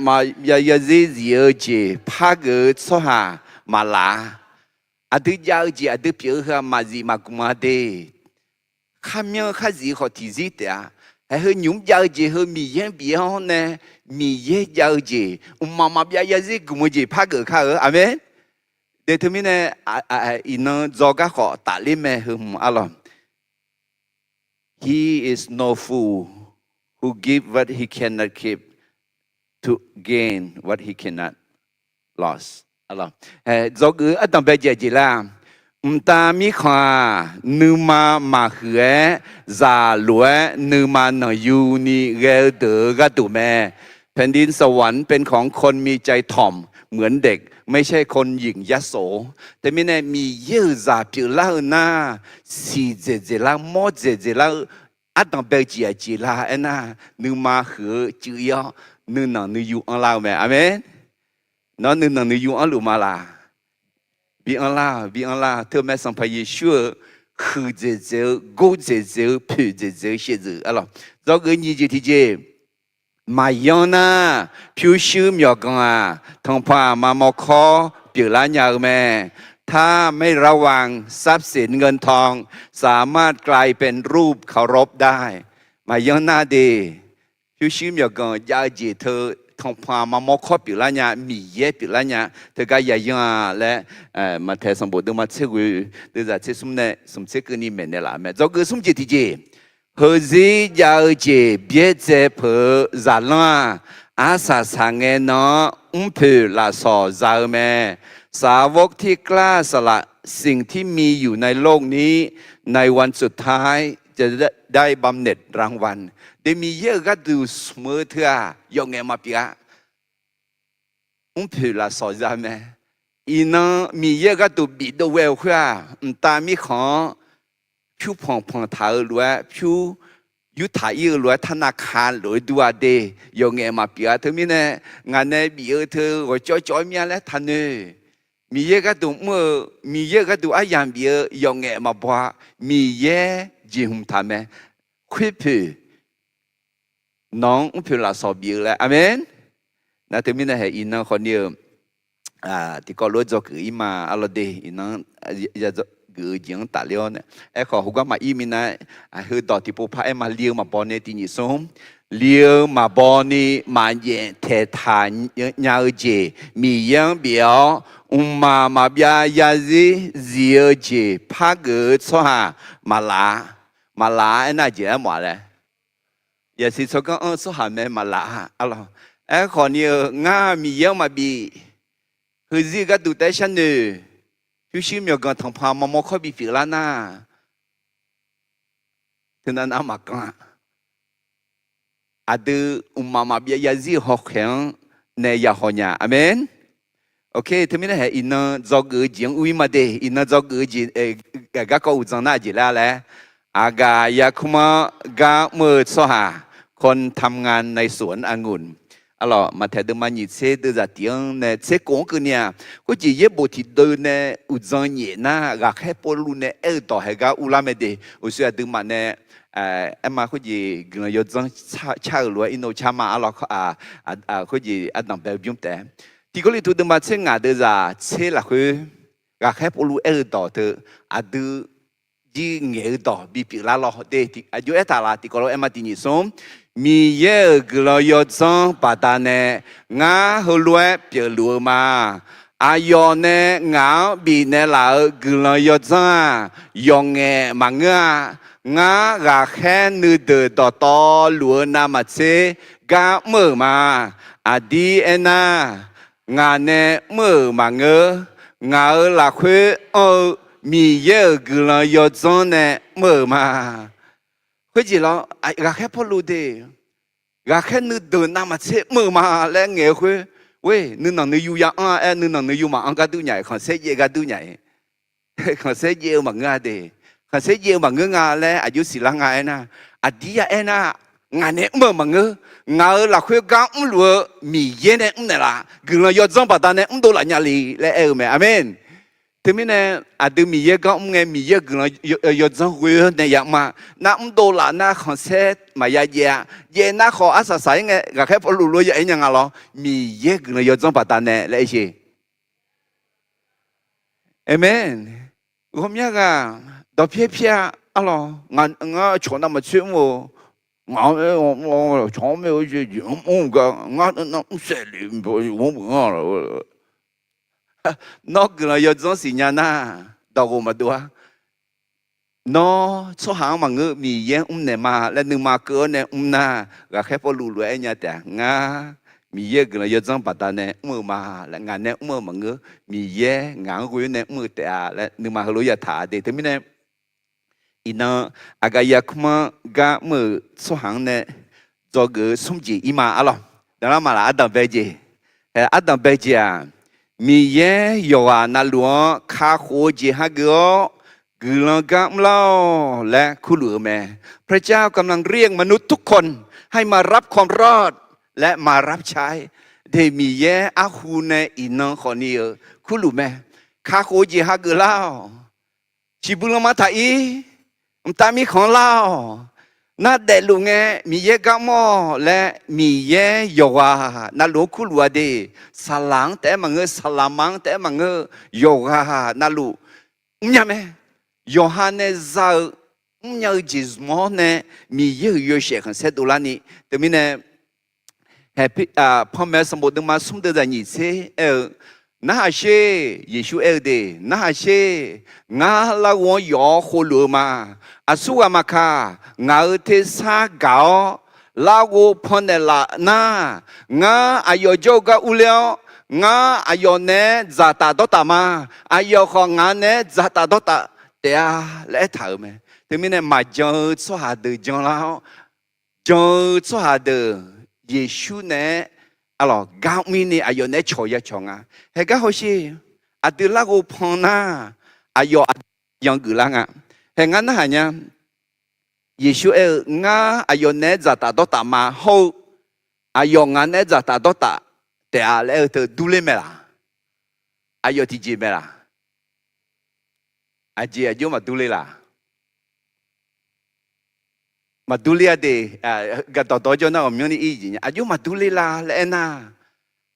maqbyav yarzir zif-eu jeq pargeuf-eu tsawrhaq maqlaf-a. Aqdui jav-eu jeq aqdui pyeuf-eu heu-aq maqzif maqgmq-a de. Kharmyanr kharzif khawf tiqzir taef-a. Haeq heu nymq mr jav-eu jeq heu Miqyaer-anr bif-awr nae, Miqyaer jav-eu jeq, mqmaq maqbyav yarzir gmq-eu jeq pargeuf kar-eu. Aqmeq. De teumirnae, iqnan dzawgar khawf tafler mae heu hmq arlawq. He is no fool who give what he cannot keep to gain what he cannot loss. Dzawgeuf-eu ardanq bae jeq aqjeq laer-a, mqtav mirkhanq-aq, nuima maqhuiq-aer zaq lof-aer nuima nanqyu ni ghae-eu deuq-euq gharduq mae. แผ่นดินสวรรค์เป็นของคนมีใจถ่อมเหมือนเด็ก ไม่ใช่คนหยิ่งยโส Teumirnae Miqyaer-euq zaq pyeuflar-eu nar, siqdzaeq dzaeqlar mawr dzaeq dzaeqlar-eu ardanq bae-eu jeq aqjeq la aernar, nuima huiq-eu cuiv-ir-awr nuinanq nuiyu anrlar-eu mae. Aqmeq. Nawr nuinanq nuiyu anrluf ma laq? Bi anrlar, bi anrlar. Teumae Sanqpaq Yeqsur-euq huiqdzaeq dzaeq-eu, gordzaeq dzaeq-eu, poeqdzaeq dzaeq-eu shaevdzeuf arlawq. Dzawgeuf nyiq jeq tiqjeq, maqyanr nar, pyurshuir myawqganq-aq, tanqpanq aqma mawrkawr pyeuflar nya-eu mae. ถ้าไม่ระวัง ทรัพย์สินเงินทองสามารถกลายเป็นรูปเคารพได้ Maqyanr nar de, pyurshuir myawqganq jav-eu jeq teu tanqpanq aqma mawrkawr pyeuflar nya, Miqyaer pyeuflar nya, teugar yayanr-a laer, Maqtaeq sanqbof deuvma tser ghoe, deuvzaq tser smr nae smq tser keuvni maeqnaeq laf mae. Dzawgeuf smr jeq tiqjeq, heuzir jav-eu jeq byaerdzae peuq-eu zaqlanr-aq, arsaq saqngae nan-anr mrpoeq lafsawq za-eu mae. สาวกที่กล้าสละสิ่งที่มีอยู่ในโลกนี้ ในวันสุดท้ายจะได้บำเหน็จรางวัล De Miqyaer-euq gharduq smq-eu teu-aq, yawqngaef maqpyeuf-a. Mrpoeq lafsawq za mae. Iqnan Miqyaer-euq gharduq bifdov ghae-eu khoer-aq, mqtav mirkhanq-anr pyur panq panq taq-eu lof-aer, pyur yurtaq-ir-eu lof-aer, tarnav ka lof-aer dur-a de, yawqngaef maqpyeuf-a. Teumirnae ngaq nae bif-eu teu ghawqcawv cawv-aer mir-a laer taqnoeq. Miqyaer gharduq mr-eu, Miqyaer-euq gharduq aryamq bif-eu yawqngaef maqbaw-a. Miqyaer jeqhmq taq mae. Khoerpoeq nawq-anr mrpoeq lafsawq bif-eu laer. Aqmeq. Nar teumirnae haeq iqnan khawfni-eu tiqkawv lof-aer dzawgeuf-ir ma arlawq de. Iqnan ya dzawgeuf-eu jeq-anr tafler-awr nae, aerkhawf heugar maqir minav-aer, heudawq tiqpov par-aer ma. Li-eu maqbaw ni tiq nyiq smr, li-eu maqbaw ni maqnyaef taeqtaq nya-eu jeq Miqyaer-anr bif-awr, mqmaq maqbyav yarzir zif-eu jeq pargeuf-eu tsawrhaq maqlaf-a. Maqlaf-a aernar jeq aermawf-a laer, yasiq tsawrganr anr-eu tsawrhaq mae maqlaf-a arlawq. Aerkhawfni-eu ngar Miqyaer-anr maqbif, heuzir-eu gharduq taef-aer sharnoeq, pyurshuir myawqganq tanqpanq aqma mawrkawr bipyeuf lar nar, teunav nav maqganr-a. Aqdui mqmaq maqbyav yarzir-eu hawkhaeq-anr nae yahaw nya. Aqmeq. Teumirnae haeq iqnan dzawgeuf-eu jeq-anr ur-ir ma de. Iqnan dzawgeuf-eu jeq garkawv uqdzan nar aqjeq laer laer, aqgaf yarkmr-anr gar mr-eu tsawrhaq คนทำงานในสวนองุ่น Arlawq, Maqtaeq deuvma nyiq tser deuvzaq tiq-anr nae tser kov-anr keuvni-aq, khoerjeq yaerbof tiqdeuv nae uqdzan nyaef nar, ghaqkhaer Pawrluv nae aer-eu dawq haeq gar urlar mae de. Uqshoe aqduimaf nae aerma khoerjeq guiqlanq yawdzanr car-euq lof-aer irnov car ma arlawq. Khoerjeq ardanq bae-eu bymr taef-a. Tiq Gawrliqtu deuvma tser ngaq deuvzaq tser lafkhoer, ghaqkhaer Pawrluv aer-eu dawq teu, aqdui jir ngaeq-eu dawq bipyeuf lar lawr de. Aqjox aertaq laf? Tiqkawv lof-aer aerma tiq nyiq smr, Miqyaer-euq guiqlanq yawdzanr baqdanae ngar heulof-aer pyeufluf-eu ma. Aqyawf nae ngaq-anr bifnaeq laf-euq guiqlanq yawdzanr-aq, yawqngaef maqngeur-a. Ngar ghaqkhaer nuideuq dawqtawvluf-eu navmaqtser gar mr-euq ma. Aqdir aernar, ngaq nae mr-euq maqngeur. Ngaq-euq lafkhoer anr-eu Miqyaer-euq guiqlanq yawdzanr nae mr-euq ma. Khoerjeq lawr, ghaqkhaer Pawrluv de, ghaqkhaer nuideuq navmaqtser mr-euq ma laer ngaeq-eu khoer, oe, nuinanq nuiyu ya anr-a aer, nuinanq nuiyu maqanr gar dur nya-iq, khanqsaer jaev gar dur nya-iq. Khanqsaer jaev-eu maqngeur-a de. Khanqsaer jaev-eu maqngeur nga laer aqjox siqlar nga aernar, aqdir ya aernar, ngaq nae mr-euq maqngeur. Ngaq-euq lafkhoer gar mrluf-eu Miqyaer nae mrnaeq laf, guiqlanq yawdzanr baqdanae mrdov laf nya le laer aer-eu mae. Aqmeq. Teumirnae aqdui Miqyaer gar mr ngae, Miqyaer-euq guiqlanq yawdzanr ghoe-awr nae yamr-a. Nar mrdov laf nar khanqsaer maqya jaev-a. Jaev nar khawf arsaq saq-ir ngae, ghaqkhaer Pawrluv lof ya aer nya nga lawr, Miqyaer guiqlanq yawdzanr baqdanae laer aer-eu. Aqmeq. Ghawqmya ghaq dawqpyaer pyaer-a. Arlawq, ngar cawq navmaqtsoer mr-eu, ngaq-anr aer-awr, cawq-anr maer-eu jeq jeq mr-eu gar, ngar nav mrsaef le, mr-eu anr-eu. Nawr guiqlanq yawdzanr siqnya nar, dawq ghof maqdov-ar. Nawr tsawrhaq-anr maqngeur, Miqyaer-anr mrnaeq ma laer nuima keuv-awr nae mr nar, ghaqkhaer Pawrluv lof-aer aer nya taef-a. Ngar Miqyaer-euq guiqlanq yawdzanr baqdanae mr-eu ma laer, ngaq nae mr-eu maqngeur, Miqyaer ngaq-anr ghoe-awr nae mr-eu taef-a laer nuima heulof yataq-a de. Teumirnae iqnan Aqgaqyar kmr-anr gar mr-euq tsawrhaq-anr nae dzawgeuf-eu smr jeq ir ma. Arlawq, danqlar maqlaq ardanq bae jeq. Hae, ardanq bae jeq-aq, Miqyaer yawqghaq navluf-anr kakhof-eu jeq hageuf-awr guiqlanq gar mrlar-awq laer kurluf-eu mae. พระเจ้ากำลังเรียกมนุษย์ทุกคนให้มารับความรอดและมารับใช้ de. Miqyaer arhu nae iqnan khawfni-eu kurluf mae. Kakhof-eu jeq hageuf lar-awq. Siqbuq lanma taq-ir, mqtav mirkhanq-anr lar-awq. Nar daefluf ngae Miqyaer gar mr-awq laer Miqyaer yawqghaq navluf-anr kurluf-a de. Saqlaq-anr taef-aer maqngeur, saqlaqma-anr taef-aer maqngeur, yawqghaq navluf mrnya mae. Yawqha nae za-eu mrnya-eu jeq zmq-awr nae Miqyaer-euq yawshaef khanqsaer dovlarni. Teumirnae, Panmaeq sanqbof deuvma smr deuv zaqnyiq tser aer-eu, narhaq sher, Yeqsur aer-eu de, narhaq sher, ngar larghov-anr yawf-awr khovluf-eu ma. Aqsurghaq maqkaq, ngaq-euq tersar gaq-awr larghov pannaeq laf nar, ngar aqyawf jawr-eu gar urler-awr, ngar aqyawf naeq-aer dzaqtaf dawrtaf ma. Aqyawf khawf ngaq naeq-aer dzaqtaf dawrtaf taef-a laer aertaq-euq mae. Teumirnae maqjan-eu tsawrhaq deuq janlar-awr, jan-eu tsawrhaq deuq Yeqsur naeq-aer, arlawq, gar mr-ir ni aqyawf naeq-aer cawq ya cawq nga. Haegar hawsher, aqdui larghov pan nar, aqyawf aqdui yangeuf lar nga. Hae ngar narhaq nya, Yeqsur aer-eu, ngar aqyawf naeq-aer dzaqtaf dawrtaf ma hawr-eu, aqyawf ngaq naeq-aer dzaqtaf dawrtaf taef-a laer aer-eu teu durler mae laq? Aqyawf tiqjeq mae laq? Aqjeq aqjox maqdur ler laq? Maqdur ler-a de. Gaqdawq dawq jawr nar ghawqmyanrni ir jeq nya, aqjox maqdur ler la laer aernar,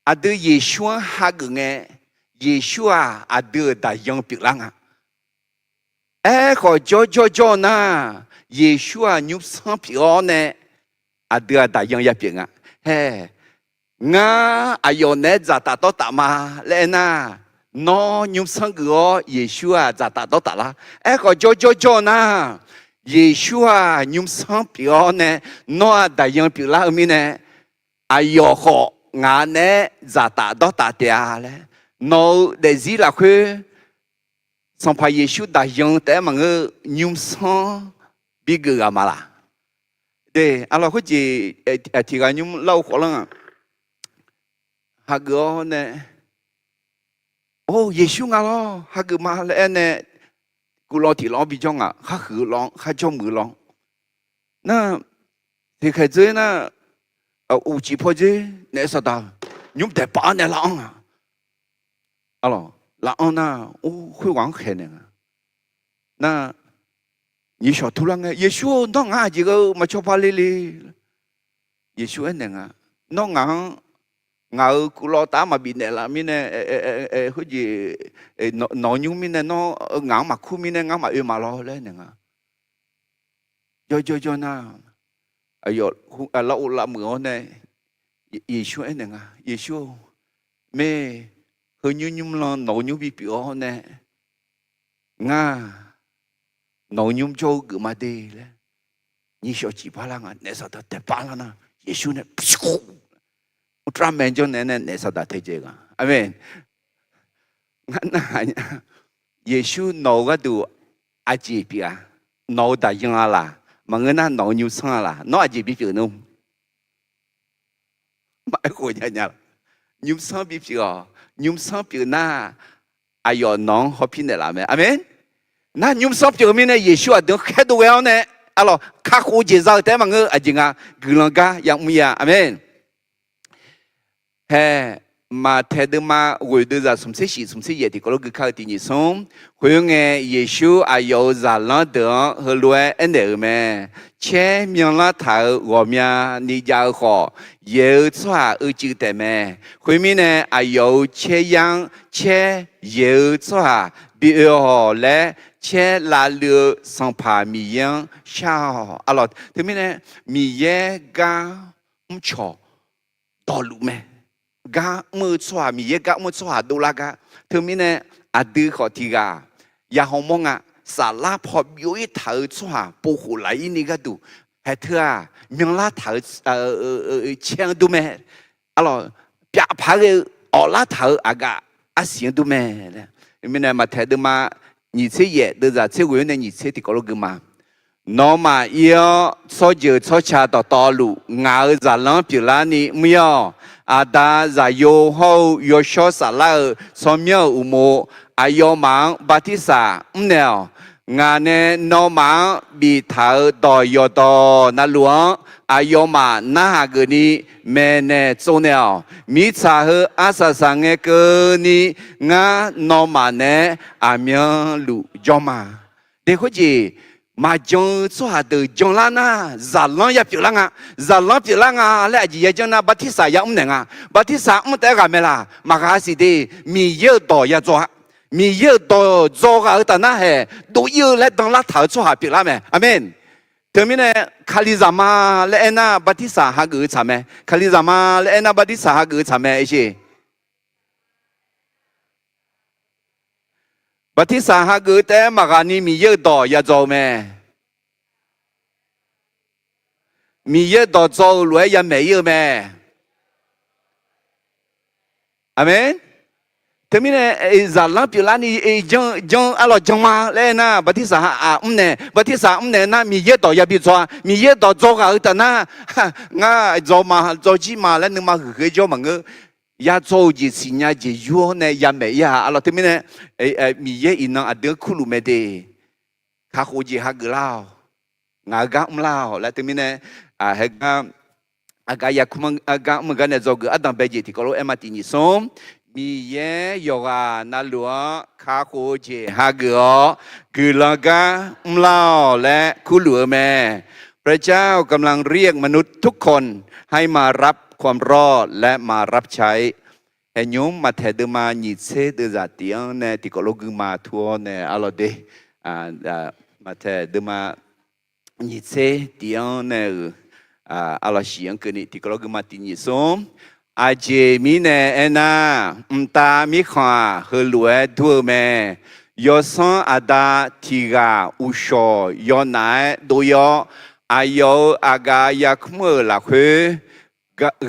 aqdui Yeqsur-anr hageuf ngae, Yeqsur-aq aqdui-euq daqyan pyeuflar nga. Aerkhawf jawrjawr jawr nar, Yeqsur-aq nymrsanr pyeuf-awr nae, aqdui-aq daqyan ya pyeuf nga. Hae, ngar aqyawf naeq-aer dzaqtaf dawrtaf ma laer aernar, nawr nymrsanr geuf-awr Yeqsur-aq dzaqtaf dawrtaf lar. Aerkhawf jawrjawr jawr nar, Yeqsur-aq nymrsanr pyeuf-awr nae, nawr-aq daqyan pyeuflar-eu mirnae, aqyawf khawf ngaq naeq-aer dzaqtaf dawrtaf taef-a laer, nawq-euq daefzir lafkhoer Sanqpaq Yeqsur daqyan taef-aer maqngeur, nymrsanr bigeuf ghaq ma laq? De, arlawq khoerjeq, tiqghaq nymr lar-eu khawf lanr-aq, hageuf-awr nae, Or, Yeqsur nga lawr, hageuf ma laer aer nae, guvlawv tiq lawr bijawr ngaq, kharhuiq-eu lawr, kharjawr muiq-eu lawr. Nar, tiqkhaeq dzeur nar, uqcif paw dzer naef saqdaq, nymr daeqpaf-anr nae lar-anr nga. Arlawq, lar-anr nar, or, khoerghaq-anr khaeq naeq nga. Nar, nyiqshawq turlar ngae, Yeqsur-or, nawr ngaq-anr aqjeq ghae-eu maqcaw pale le. Yeqsur aernaeq nga, nawr ngaq-anr, ngaq-euq guvlawv taf-anr maqbif naeqlaf mirnae, khoerjeq, nawq-eu nymr mirnae nawr ngaq-anr maqkur mirnae ngar maqoe ma lawr laer aernaeq nga. Jawrjawr jawr nar, aqyawf lavov lavmuiq-awr nae, Yeqsur aernaeq nga, Yeqsur-or, mae, heu nymr nymrlanr nawq-eu nymr bipyeuf-awr nae, ngar nawq-eu nymr jawr-eu geuf ma de laer, nyiqshawq ciqpar lar nga. Naef saqdaq taeqpaf lar nar, Yeqsur nae, mrtavmaeq janrnaeq nae naef saqdaq taedzae gaq. Aqmeq. Ngar nar, Yeqsur nawq-eu gharduq aqjeq pyeuf-a? Nawq-eu daqyan-a laq? Maqngeur nar nawq-eu nymrsanr-a laq? Nawr aqjeq bipyeuf nmr? Maqaer khof nya nya laq? Nymrsanr bipyeuf-awq. Nymrsanr pyeuf nar, aqyawf nawq-anr hawpir naeqlaf mae. Aqmeq. Nar nymrsanr pyeuf-eu mirnae Yeqsur aqdui-anr khaerdov ghae-awr nae, arlawq, kakhof-eu jeq za-eu taef-aer maqngeur, aqjeq nga, guiqlanq gar yamr ya. Aqmeq. Hae, Maqtaeq deuvma ghoeq deuvzaq smqtser shif smqtser yaef tiqkawv lof gui kar-eu tiq nyiq smr. Khoerngae, Yeqsur aqyawf-euq zaqlanr deuq-anr heulof-aer aernaeq-euq mae. Caer myanrlar taq-euq ghawqmyani jav-eu khawf, yaeq-eu tsawrhaq uicuiv taef mae. Khoermirnae, aqyawf-euq caeryar-anr caer yaeq-eu tsawrhaq bi oe-awq laer caer lavluiv-eu Sanqpaq Miqyaer-anr shar-awq. Arlawq, teumirnae Miqyaer gar mrcawq dawqluf mae. Gar mr-eu tsawrhaq, Miqyaer gar mr-eu tsawrhaq dovlar gar. Teumirnae aqdui khawf tiq ghaq yahaw mawr nga. Saflar paw byov-ir taq-eu tsawrhaq povkhof laf-ir ni gharduq, haeqteu-aq myanrlar taq-eu caer-anr dur mae. Arlawq, pyavpaq ghae-eu awqlar taq-euq aqgaf arsiq-anr dur mae. Mirnae Maqtaeq deuvma nyiq tser yaef deuvzaq tser ghoeq-awr nae nyiq tser tiqkawv lof gui ma. Nawmaf ir-awr, tsawrjeuq tsawrca dawqtawvluf ngaq-euq zaqlanr pyeuflarni mr-ir-awq. Aqda, Zaqyo hawr-eu Yawshawr Saflar-euq tsawrmyanr-euq uqmov, aqyawfmaf-anr bartirsaq mrnaeq-awq. Ngaq nae nawmaf-anr biftaq-euq dawq yawqdawq navluf-anr aqyawfmaf narhaq geufni maeqnaeq tsovnaeq-awq. Mirtsaq heu arsaq saq ngae keuvni ngar nawmaf naeq-aer aqmyanluf jawr ma. Daeqkhoer jeq maqjan-eu tsawrhaq deuq janlar nar, zaqlanr ya pyeuflar nga. Zaqlanr pyeuflar nga laer aqjeq ya janr nar, bartirsaq ya mrnaeq nga. Bartirsaq mr taef-aer ghaq mae laq? Maqghaq siq de. Miqyaer-euq dawq ya dzaw-a. Miqyaer-euq dawq dzaw ghaq-eu taf nar haeq dov-ir-eu laer danlar taq-euq tsawrhaq pyeuflar mae. Aqmeq. Teumirnae Kalizaq ma laer aernar, bartirsaq hageuf-eu tsaq mae. Kalizaq ma laer aernar, bartirsaq hageuf-eu tsaq mae. Eq, bartirsaq hageuf-eu taef-aer maqghaq ni Miqyaer-euq dawq ya dzaw-eu mae. Miqyaer-euq dawq dzaw-eu lof-aer ya maeq-ir-eu mae. Aqmeq. Teumirnae zaqlanr pyeuflarni janr, janr arlawq jan ma laer aernar, bartirsaq aq mrnaeq, bartirsaq mrnaeq nar Miqyaer-euq dawq yabi dzaw-a. Miqyaer-euq dawq dzaw ghaq-eu taf nar, ngar dzaw ma, dzaw jir ma laer nuima huiqkhoer jawr maqngeur. Ya dzaw-eu jeq siqnya jeq yur-awr nae ya maeq-ir-a. Arlawq, teumirnae Miqyaer iqnan aqdui-anr kurluf mae de. Kakhof jeq hageuf lar-awq. Ngaq-euq gar mrlar-awq laer teumirnae, haegar, aqgar ya kur, gar mr-eu gar nae dzawgeuf ardanq bae jeq tiqkawv lof-aer ma tiq nyiq smr. Miqyaer yawqghaq navluf-anr kakhof-eu jeq hageuf-awr guiqlanq gar mrlar-awq laer kurluf-eu mae. พระเจ้ากำลังเรียกมนุษย์ทุกคนให้มารับความรอดและมารับใช้ Haeqnymr Maqtaeq deuvma nyiq tser deuvzaq tiq-anr nae tiqkawv lof gui ma tur-awr nae arlawq de. Maqtaeq deuvma nyiq tser tiq-anr nae-euq arlawq shif-anr keuvni tiqkawv lof gui ma tiq nyiq smr. Aqjeq mirnae aernar, mqtav mirkhanq-aq heulof-aer dur-eu mae. Yawsanr aqda tiq ghaq uqshawq yawnaf-aer dov-ir-awr, aqyawf-euq aqgaf yarkmr-euq lafkhoer,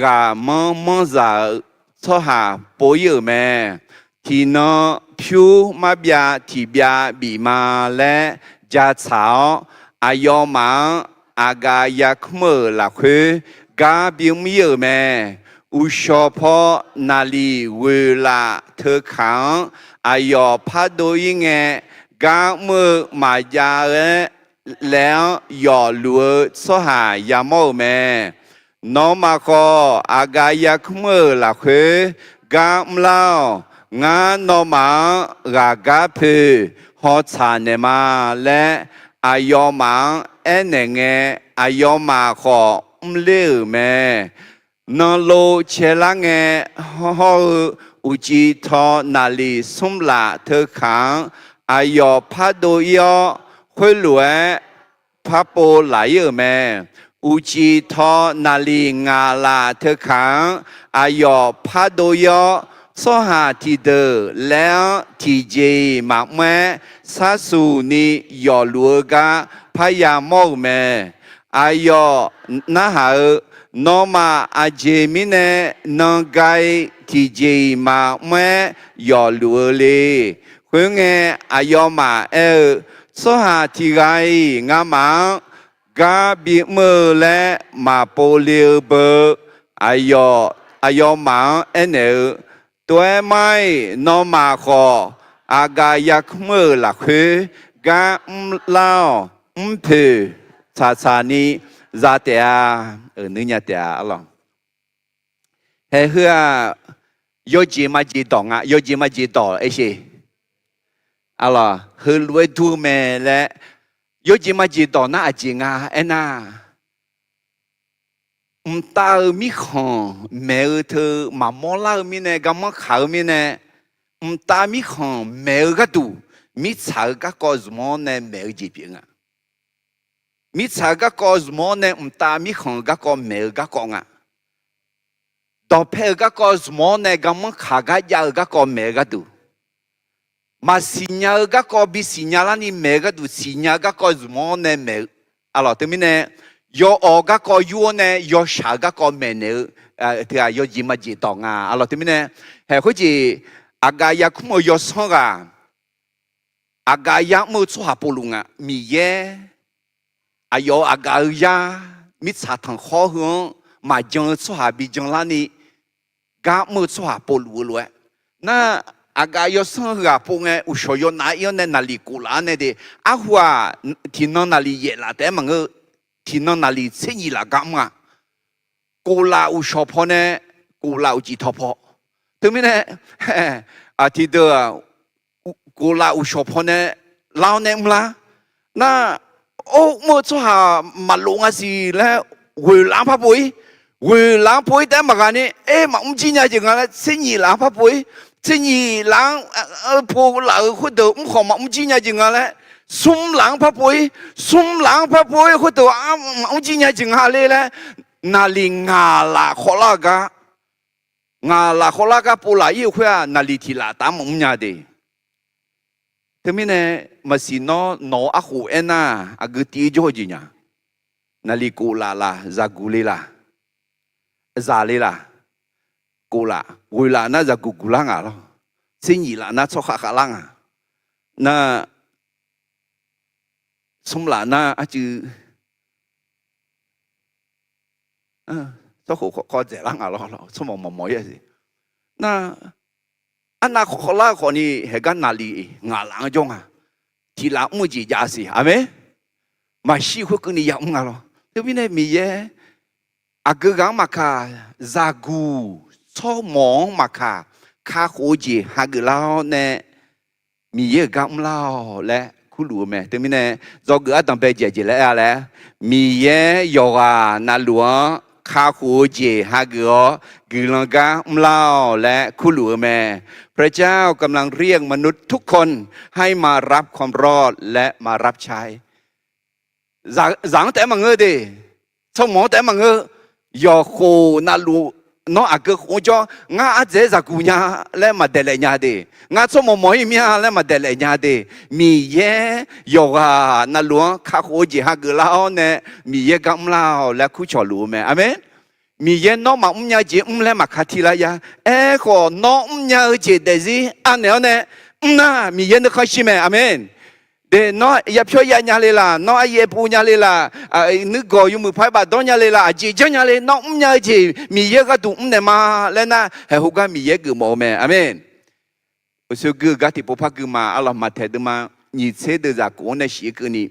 ghaqmanr manr zaq-eu tsawrhaq pov-ir-euq mae. Tiqnan pyur marbyav tiqbyav bif ma laer ja tsaq-awr, aqyawfmaf-anr aqgaf yarkmr-euq lafkhoer gar bimr-ir-euq mae. Uqshawq paw naqliq ghoeq laf teukaq-anr aqyawf pardov-ir ngae, gar mr-eu maqjav-aer laev-anr yawfluf-eu tsawrhaq yamawr-euq mae. Nawmaf khawf, aqgaf yarkmr-euq lafkhoer gar mrlar-awq. Ngar nawmaf-anr ghaqgar poeq hawtsaq naeqma laer aqyawfmaf-anr aernaeq ngae, aqyawfmaf khawf mrler-euq mae. Nanlov caelar ngae hawr-eu uqcif taw naqliq smr laf teukaq-anr aqyawf pardov-ir-awr, khoerlof-aer parpov laf-ir-euq mae. Uqcif taw naqliq ngaq laf teukaq-anr aqyawf pardov-ir-awr, tsawrhaq tiqdeuq laer-anr tiqjeq-iq maqmr-aer, sharsuq ni yawfluf-eu gar parya mawr-euq mae. Aqyawf narhaq-eu, Nawmaf aqjeq mirnae nanqga-iq tiqjeq-iq maqmr-aer yawfluf-eu le. Khoerngae, aqyawfmaf aer-eu, Tsawrhaq tiq ghaq-iq ngamaf-anr gar bimr-eu laer maqpov le-eu beu. Aqyawf, aqyawfmaf-anr aernaeq-eu, Tov-aer mar-iq, nawmaf khawf aqgaf yarkmr-euq lafkhoer gar mrlar-awq. Mrpoeq tsaqtsaq ni za taef-a. Euq nuinya taef-a arlawq. Haeheu-aq, yawjeq majeq dawq nga, yawjeq majeq dawq aersheq. Arlawq, heulof-aer dur-eu mae laer, yawjeq majeq dawq nar aqjeq nga aernar, mqtav-euq mirkhanq maeq-eu teu maqmawr lar-eu mirnae, garmanr khaq-eu mirnae, mqtav mirkhanq maeq-eu gharduq, mirtsaq-euq garkawv zmq-anr nae maeq-eu jeq pyeuf nga. Mirtsaq-euq garkawv zmq-anr nae mqtav mirkhanq-euq garkawv maeq-eu garkawv nga. Dawqpae-euq garkawv zmq-anr nae garmanr khaq gar jav-eu garkawv maeq-eu gharduq, maqsiq nya-eu garkawv bisiq nya larni maeq-eu gharduq, siqnya-eu garkawv zmq-anr nae maeq-eu. Arlawq, teumirnae yawawf-eu garkawv yur-awr nae yawshaq-eu garkawv maeqnaeq-eu, teu-aq yawjeq majeq dawq nga. Arlawq, teumirnae haeq khoerjeq aqgaf ya kmr-eu yawsanr ghaq, aqgaf ya mr-eu tsawrhaq povluf nga. Miqyaer aqyawf-euq aqgaf-eu yar mirtsaq tanqkhawr heu-anr maqjan-eu tsawrhaq bijan larni gar mr-eu tsawrhaq povluf-eu lof-aer, nar, aqgaf yawsanr ghaq pov ngae uqshawq yawnav ir-anr nae naqliq kof laf-anr nae de. Arhu-aq, tiqnan naqliq yaef laf taef-aer maqngeur-eu, tiqnan naqliq tser nyiq laf gar mr-a. Kof laf uqshawq pawnae, kof laf uqcif tawq paw. Teumirnae tiqdeuq-aq, kof laf uqshawq pawnae lar-awr nae mrlar. Nar, or, mr-eu tsawrhaq maqlof nga siq laer ghoeq laf-anr par pov-ir. Ghoeq laf-anr pov-ir taef-aer maqghaq ni, aer, maqmr jir nya jeq nga laer tser nyiq laf-anr par pov-ir. Tser nyiq laf-anr pov laf-euq khoerdeuq mr khawf maqmr jir nya jeq nga laer smr laf-anr par pov-ir. Smr laf-anr par pov-ir khoerdeuq maqmr jir nya jeq nga le laer, naqliq ngaq laf khawvlar-eu gar, ngaq laf khawvlar gar pov laf ir-eu khoer-aq, naqliq tiq laf taf-anr maqmr nya de. Teumirnae maqsiq nawr nawq-eu arkhof aernar, aqgeu tiv-ir jawr-eu jeq nya. Naqliq kof laf laf, zaqguq le laf, zaq le laf, kof laf ghoeq laf nar zaqguq guq lar ngaq lawr. Tser nyiq laf nar tsawrkhav khavlar ngaq. Nar, smr laf nar arcuiv tsawrkhof khawf kawv dzaeqlar ngaq lawr, tsawrmawq mawq mawq-ir-a siq. Nar, arnav khawf khawvlar-eu khawfni haeqgar naqliq ngaq laf-anr jawr nga. Tiq laf mr-eu jeq jav siq. Aqmeq. Maqshir khoerkeuvni yamr nga lawr. Teumirnae Miqyaer aqgeu ghaq-anr maqkaq, zaqguq tsawrmawq-anr maqkaq, kakhof-eu jeq hageuf lar-awr nae Miqyaer-euq gar mrlar-awq laer kurluf-eu mae. Teumirnae dzawgeuf ardanqbae jeq aqjeq laer aer-a laer, Miqyaer yawqghaq navluf-anr kakhof-eu jeq hageuf-awr guiqlanq gar mrlar-awq laer kurluf-eu mae. พระเจ้ากำลังเรียกมนุษย์ทุกคนให้มารับความรอดและมารับใช้ zaq-anr taef-aer maqngeur de. Tsawrmawq-anr taef-aer maqngeur. Yawqkhof navluf nawr aqgeu khof-anr jawr, ngar ardzaeq-aer zaqguq nya laer maqdaeqlaef nya de. Ngar tsawrmawq mawq-ir mir-a laer maqdaeqlaef nya de. Miqyaer yawqghaq navluf-anr kakhof-eu jeq hageuf lar-awr nae Miqyaer gar mrlar-awq laer kurcawq luf-eu mae. Aqmeq. Miqyaer nawr maqmr nya-eu jeq mr laer maqka tiq lar ya. Aerkhawf nawr mrnya-eu jeq daefzir anaeq-awr nae mr nar Miqyaer nuikhanr shir mae. Aqmeq. De, nawr yapyawr ya nya le laq, nawr aryaer pov nya le laq, nuigawq yawmuiq paq-aer bafdawr nya le laq, aqjeq janrnya le, nawr mrnya-eu jeq Miqyaer gharduq mrnaeq ma laer nar, haeqhu gar Miqyaer geufmawf-eu mae. Aqmeq. Uqshoe gui-eu gar tiqpov par gui ma. Arlawq, Maqtaeq deuvma nyiq tser deuv zaq kof-anr nae shif-eu keuvni,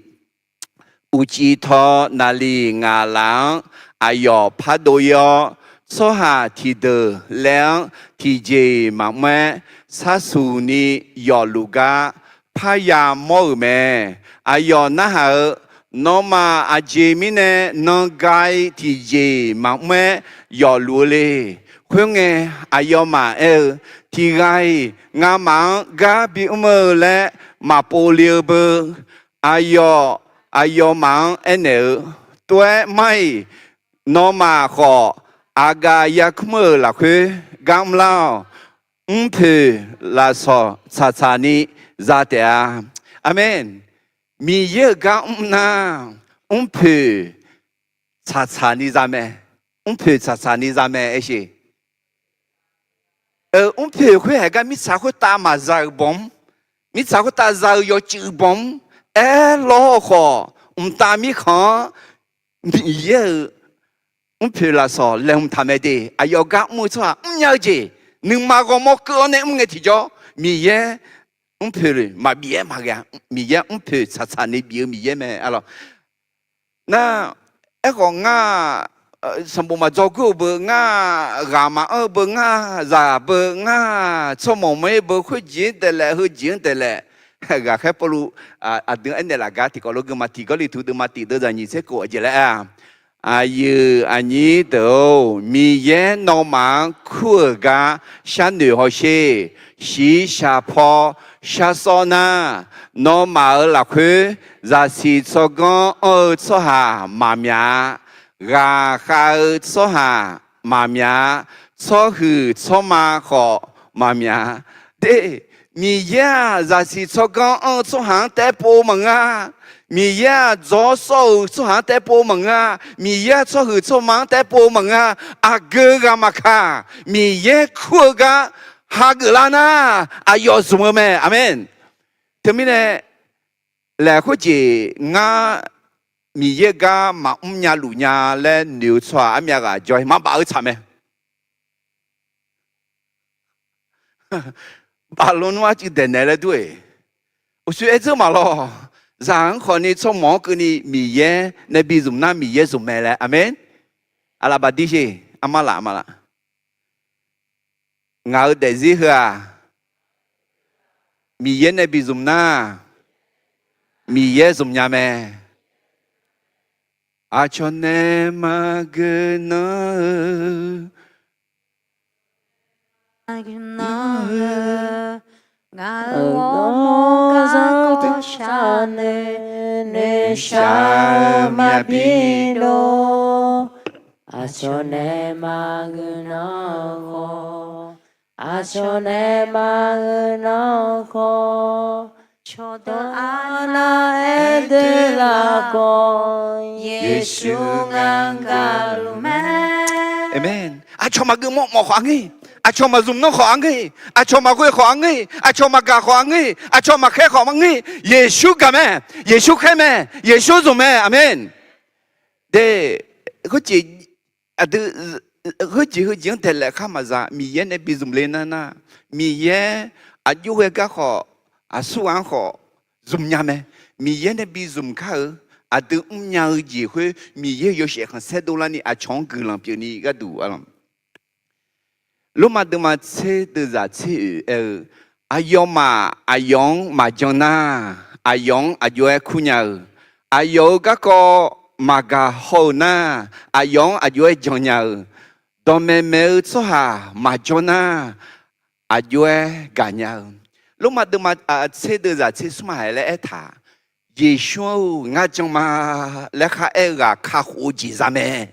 uqcif tawv naqliq ngaq laf-anr aqyawf pardov-ir-awr, tsawrhaq tiqdeuq laev-anr tiqjeq-iq maqmr-aer, sharsuq ni yawfluf gar parya mawr-euq mae. Aqyawf narhaq-eu, Nawmaf aqjeq mirnae nanqgaq-iq tiqjeq-iq maqmr-aer yawfluf-eu le? Khoerngae, aqyawfmaf aer-eu, Tiqghaq-iq ngamaf-anr gar bimr-eu laer maqpov le-eu beu. Aqyawf, aqyawfmaf-anr aernaeq-eu, Tov-aer mar-iq, nawmaf khawf aqgaf yarkmr-euq lafkhoer gar mrlar-awq. Mrpoeq lafsawq tsaqtsaq ni za taef-a. Aqmeq. Miqyaer-euq gar mr nar, mrpoeq tsaqtsaq ni za mae. Mrpoeq tsaqtsaq ni za mae aersheq. Mrpoeq khoer haeqgar mirtsaq khoertav maqza-euq bawq-anr, mirtsaq khoertav za-eu yawcuif bawq-anr aerlawr-eu khawf, mqtav mirkhanq-anr Miqyaer-euq mrpoeq lafsawq laeqhmq taq mae de. Aqyawf gar mr-eu tsawrhaq mrnya-eu jeq, nuima ghawrmawr keuv-awr nae mr ngae tiqjawr, Miqyaer mrpoeq maqbif-aer maqghae-a. Miqyaer mrpoeq tsaqtsaq ni bif-eu Miqyaer mae. Arlawq, nar, aerkhawf ngar-aq, sanqbof maqdzaw gur-eu beu ngar, ghaq maqanr-eu beu ngar, zaq beu ngar, tsawrmawq maqir beu, khoerjeq-anr taef laef, heujeq-anr taef laef. Ghaqkhaer Pawrluv aqdui-anr aernaeq laf gar tiqkawv lof geufma tiq Gawrliqtu deuvma tiq deuv zaq nyiq tser kof aqjeq laer-a. Aqyuif aqnyir deuq-or, Miqyaer nawmaf-anr kur-euq gar sharnoeq hawsher. Shiqshaq paw shar sawr nar, nawmaf-euq lafkhoer zaqsiq tsawrganr anr-eu tsawrhaq maqmyaq-a. Ghaqkhav-eu tsawrhaq maqmyaq-a. Tsawrhuiq tsawrma khawf maqmyaq-a. De, Miqyaer-aq, zaqsiq tsawrganr anr-eu tsawrhaq-anr taefpov-eu maqngeur-a. Miqyaer-aq, dzawr sawr-euq tsawrhaq-anr taefpov-eu maqngeur-a. Miqyaer-aq, tsawrhuiq tsawrma-anr taefpov-eu maqngeur-a. Aqgeu ghaq maqkaq, Miqyaer kur-eu gar hageuf lar nar, aqyawf zmq-eu mae. Aqmeq. Teumirnae, laeq khoerjeq ngar Miqyaer gar maqmr nya luf nya laer noeq-eu tsawrhaq armyav ghaq jawr-ir maqbaf-eu tsaq mae. Baf lawnmr arcuiv daeqnaeq laer dur-eq. Uqshoe aer dzeur maqlawq. Zaq-anr khawfni tsawrmawq-anr keuvni Miqyaer nae bi zmq nar Miqyaer zmq mae laer. Aqmeq. Aqlaf bafdir sher. Armar laf, armar laf. Ngaq-euq daefzir heu-aq, Miqyaer nae bi zmq nar, Miqyaer zmq nya mae. Aqcawq nae maqgeu nanr-eu, ngaq-euq ghawrmawr garkawv shar-eu noeqshaq-eu maqbi dov. Aqcawq nae maqgeu nanr-eu khawf, aqcawq nae maqgeu nanr-eu khawf, cawqdeuq arnav aer doe laf khawf, Yeqsur ngar gaqluf mae. Aqmeq. Aqcawq maqgeu mawf mawf khawf aqngeur-iq, aqcawq maqzmq nanr khawf aqngeur-iq, aqcawq maqghoe khawf aqngeur-iq, aqcawq maqgaq khawf aqngeur-iq, aqcawq maqkhaer khawf maqngeur-iq, Yeqsur gaq mae, Yeqsur khaer mae, Yeqsur zmq mae. Aqmeq. De, khoerjeq aqdui, khoerjeq heujeq-anr daeqlaef khar maqza, Miqyaer nae bi zmq le nar nar, Miqyaer aqjox ghae gar khawf, aqsurghaq-anr khawf zmq nya mae. Miqyaer nae bi zmq kar-eu, aqdui mrnya-eu jeq khoer Miqyaer yawshaef khanqsaer dov larni aqcawq-anr guiqlanq pyeufni gharduq arlawq. Lormav deuvma tser deuvzaq tser oeq aer-eu, aqyawfmaf aqyawf-anr maqjan nar, aqyawf-anr aqjox-aer kur nya-eu, aqyawf-euq garkawv maqgaq haw-euq nar, aqyawf-anr aqjox-aer jan nya-eu, dawqmaeq maeq-eu tsawrhaq maqjawr nar, aqjox-aer gaqnya-eu. Lormav deuvma tser deuvzaq tser smr haiq laer aertaq, Yeqsur-or, ngar jan ma laer khar aer-eu ghaq kakhof-eu jeq za mae.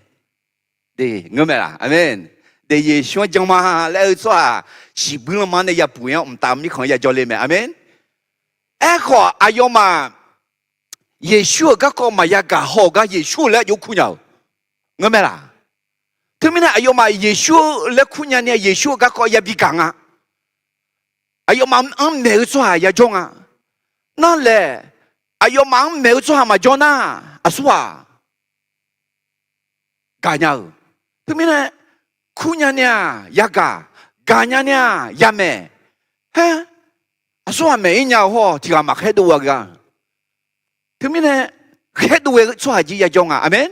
De, ngeur mae laq? Aqmeq. De, Yeqsur-anr jan ma laer aer-eu tsawrhaq, shiqbuir lanma nae yapuq-ir-anr mqtav mirkhanq-anr yajawr le mae. Aqmeq. Aerkhawf, aqyawfmaf Yeqsur-euq garkawv maqya gaq haw-eu gar Yeqsur-eu laer aqjox kur nya-euq, ngeur mae laq? Teumirnae aqyawfmaf Yeqsur-eu laer kur nya ni-a, Yeqsur-eu garkawv yabi gaq nga. Aqyawfmaf-anr maeq-eu tsawrhaq yajawr nga. Nar laeq, aqyawfmaf-anr maeq-eu tsawrhaq maqjawr nar, aqsurghaq gaqnya-euq. Teumirnae, kurnya ni-aq yagaq, gaqnya ni-aq yamaeq. Haer, aqsurghaq maeq-ir nya-eu hawr tiq ghaq maqkhaer dov-a ga. Teumirnae, khaerdov ghae tsawrhaq jir yajawr nga. Aqmeq.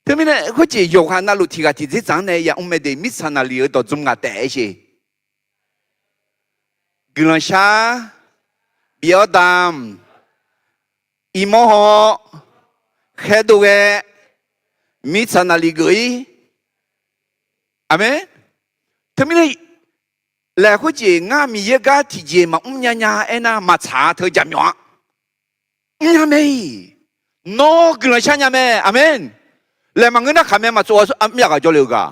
Teumirnae khoerjeq yawqghaq navluf tiq ghaq tiqdzer tsaq-anr nae yamr mae de, mirtsaq naqliq-eu dawqdzmr ngaq taef-aer sheq. Guiqlanq shar, bif-awr damq, irmawr haw, khaerdov ghae, mirtsaq naqliq geuf-ir. Aqmeq. Teumirnae, laeq khoerjeq ngar Miqyaer gar tiqjeq maqmr nya nya aernar maqtsaq-a teu jaqmyawf-a. Mrnya mae-iq, nawr guiqlanq shar nya mae. Aqmeq. Laeq maqngeur nar khaqmae maqtsov-a, mr yaf ghaq jawr le-eu gaq.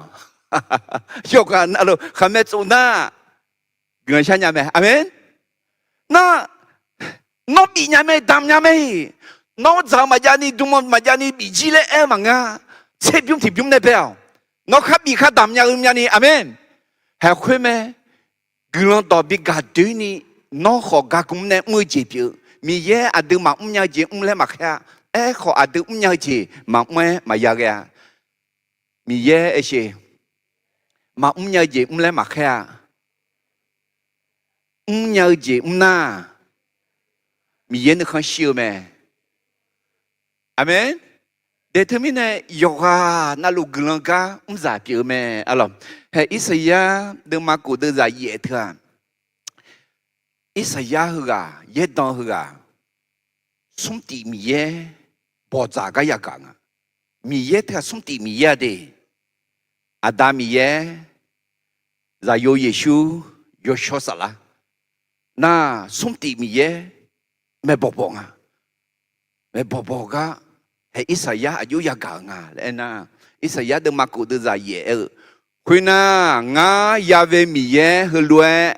Yawqghaq navluf khaqmae tsov nar, guiqlanq shar nya mae. Aqmeq. Nar, nawr bif nya mae, damq nya mae-iq, nawr dzaq-eu maqjav ni, dm maqjav ni bif jir laer aer-eu maqngeur-a. Tserbymr tiqbymr nae bae-awq. Nawr khar bif khar damq nya-eu mya ni. Aqmeq. Haeq khoer mae. Guiqlanq dawq bi gaq doeni, nawr khawf gaq gmr nae mr-eu jeq pyeuf-eu. Miqyaer aqdui maqmr nya-eu jeq mr laer maqkhaer-a. Aerkhawf aqdui mrnya-eu jeq maqmr-aer maqya ghae-a. Miqyaer aersheq, maqmr nya-eu jeq mr laer maqkhaer-a. Mrnya-eu jeq mr nar, Miqyaer nuikhanr shir-eu mae. Aqmeq. Teumirnae yawqghaq navluf guiqlanq gar mrzaq pyeuf-eu mae, arlawq. Hae Irsaqyar deuvma kof deuvzaq yaef teu-aq, Irsaqyar heughaq, yaerdan heughaq, smrtif Miqyaer bawqdzaq gar yagaq nga. Miqyaer teu-aq smrtif Miqyaer-a de. Aqda Miqyaer, Zaqyo Yeqsur, Yawshawr Saflar nar, smrtif Miqyaer maeqbawq bawq nga. Maeqbawq bawq gar, hae Irsaqyar aqjox yagaq-euq nga laer aernar, Irsaqyar deuvma kof deuvzaq yaef aer-eu, khoernar, ngar yave Miqyaer heulof-aer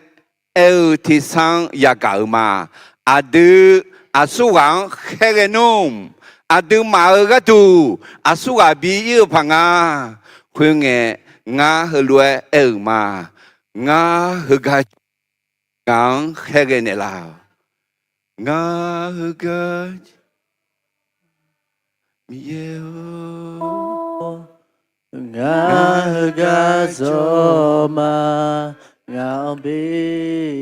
aer-eu tersar-anr yagaq-euq ma. Aqdui aqsurghaq-anr khaerghae nmr. Aqduimaf-euq gharduq aqsurghaq bi ir-eu paq nga. Khoerngae, ngar heulof-aer aer-euq ma. Ngar heugar jawr, ngaq-anr khaerghae naeqlaf-awq. Ngar heugar jawr, Miqyaer-or, ngar heugar jawr ma. Ngaq-anr bi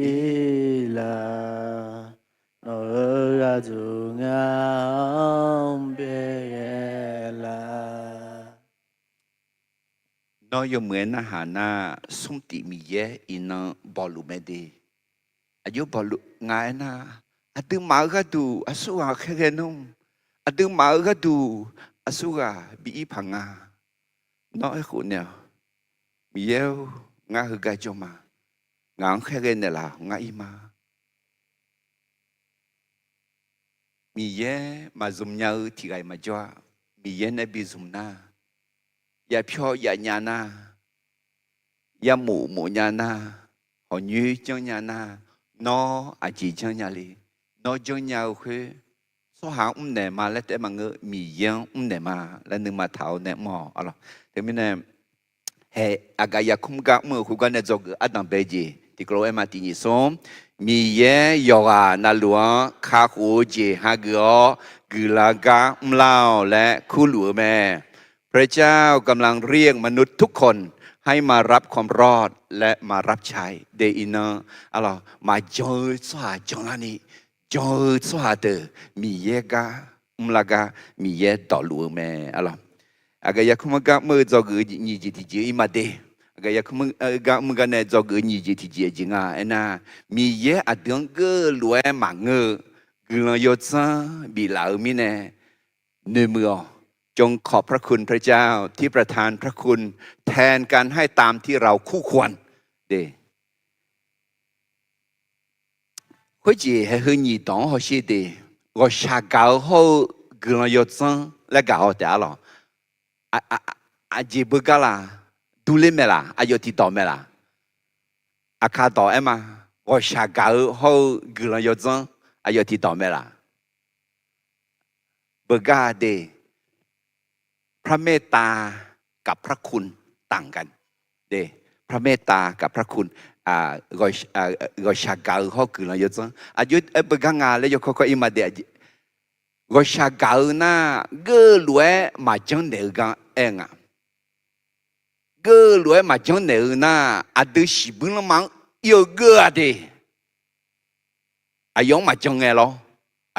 ir laf. Nawq-euq gharduq ngar-anr bi ghae laf. Nawr yawmuiq-aer narhaq nar, smrtif Miqyaer iqnan bawqluf mae de. Aqjox bawqluf nga aernar, aqduimaf-euq gharduq aqsurghaq khaerghae nmr. Aqduimaf-euq gharduq aqsurghaq bi ir paq nga. Nawr aerkhof naeq-awq. Miqyaer-or, ngar heugar jawr ma. Ngaq-anr khaerghae naeqlaf-awq, ngar ir ma. Miqyaer maqzmq nya-eu tiq ghaq-iq maqjawr-a. Miqyaer nae bi zmq nar, yapyawr yaf nya nar, yamof mof nya nar, hawqnyoer janr nya nar, nawr aqjeq janr nya le. Nawr janr nya-eu khoer, tsawrhaq-anr mrnaeq ma laer taef-aer maqngeur, Miqyaer-anr mrnaeq ma laer nuima taq-awr nae mr-awq, arlawq. Teumirnae, hae, aqgaf yarkmr gar mr-eu khoergar nae dzawgeuf ardanq bae jeq tiqkawv lof-aer ma. Tiq nyiq smr, Miqyaer yawqghaq navluf-anr kakhof-eu jeq hageuf-awr, guiqlanq gar mrlar-awq laer kurluf-eu mae. พระเจ้ากำลังเรียกมนุษย์ทุกคนให้มารับความรอดและมารับใช้ de iqnan, arlawq, maqjan-eu tsawrhaq janlarni, jan-eu tsawrhaq deuq Miqyaer gar mrlar gar Miqyaer dawqluf-eu mae, arlawq. Aqgaf yarkmr gar mr-eu dzawgeuf-eu nyiq jeq tiqjeq-ir ma de. Aqgaf yarkmr gar mr-eu gar nae dzawgeuf-eu nyiq jeq tiqjeq aqjeq nga aernar, Miqyaer aqdui-anr geurlof-aer maqngeur-eu guiqlanq yawdzanr biflaf-eu mirnae noeqmuiq-awq. จงขอบพระคุณพระเจ้าที่ประทานพระคุณแทนการให้ตามที่เราคู่ควร de. Khoerjeq haeq heu nyiq dawq-anr hawsher de. Ghawqshaq gaq-eu hawr-eu guiqlanq yawdzanr laer gaq-awr taef-a lawq. Aqjeq beugar laf, durler mae laf, aqyawf tiqdawq mae laf. Aqkar dawq-aer ma. Ghawqshaq gaq-eu hawr-eu guiqlanq yawdzanr aqyawf tiqdawq mae laf. Beugar de. พระเมตตากับพระคุณต่างกัน de. พระเมตตากับพระคุณ ghawqshaq gaq-eu hawr-eu guiqlanq yawdzanr aqjox-aer beugar nga laer yawkawr kawr-ir ma de. Ghawqshaq gaq-eu nar, geurlof-aer maqjanr naeq-eu gar aer nga. Geurlof-aer maqjanr naeq-eu nar, aqdui shiqbuir lanma-anr ir-eu geur-a de. Aqyawf-anr maqjan ngae lawr,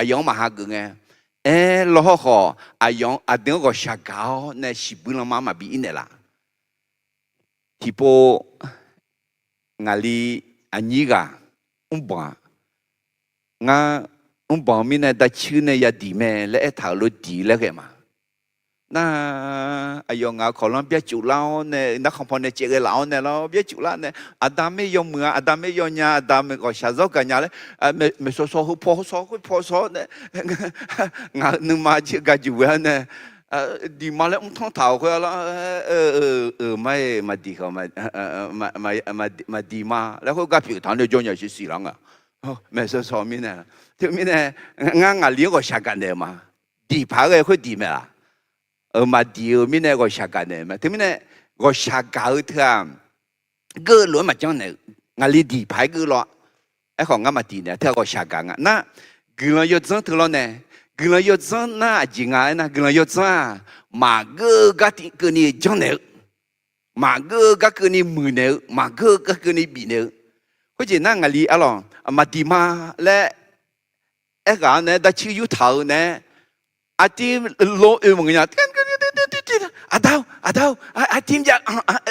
aqyawf-anr maqhageuf ngae. Aer lawr hawrkhawf, aqyawf-anr aqdui-anr ghawqshaq gaq-awr nae shiqbuir lanma-anr maqbi ir naeqlaf. Tiqpov ngaqli aqnyir ghaq mrbanq-a. Ngar mrbanq-eu mirnae dacuir nae yadiq mae laer aertaq-euq lof diq laer ghae ma. Nar, aqyawf ngaq-euq kawqlanr byarcuf lar-awr nae, narkhan paw nae caevghae laf-awr nae lawr, byarcuf lar nae, aqda maer yawmuiq-a, aqda maer yawnya, aqda ghawqshaq zawr gaqnya laer, maeqshaw shaw heu paw shaw khoer paw shaw nae, ngaq-euq nuima jir gaq juq ghae-awr nae, diqma laer mrtanr taq-awq khoer-a lar, eu, mar-eq maqdiq khawf, maqdiq ma laer khoer gar pyeuf taq-awr nae jawr nya siq siq lar nga. Maeqshaw shaw mirnae, teumirnae, ngar ngaqli-anr ghawqshaq gaq naeq-eu ma. Diqpaq-aer ghae khoer diq mae laf. Maqdiq-eu mirnae ghawqshaq gaq naeq-eu mae. Teumirnae, ghawqshaq gaq-eu teu-aq, geurlof-aer maqjanr naeq-eu, ngaqli diqpaq-aer geur lawr. Aerkhawf ngar maqdiq naeq-a teu-aq ghawqshaq gaq nga nar, guiqlanq yawdzanr teu lawr nae, guiqlanq yawdzanr nar aqjeq nga aernar, guiqlanq yawdzanr-aq, maqgeur-eu gar keuvni janrnaeq-eu, maqgeur-eu gar keuvni muiqnaeq-eu, maqgeur-eu gar keuvni bifnaeq-eu. Khoerjeq nar ngaqli arlawq, maqdiq ma laer aerghaq-anr nae-aer darcuir yurtaq-eu nae-aer, artir lo oe maqngeur nya, Aqda-or, aqda-or, aqtim ja,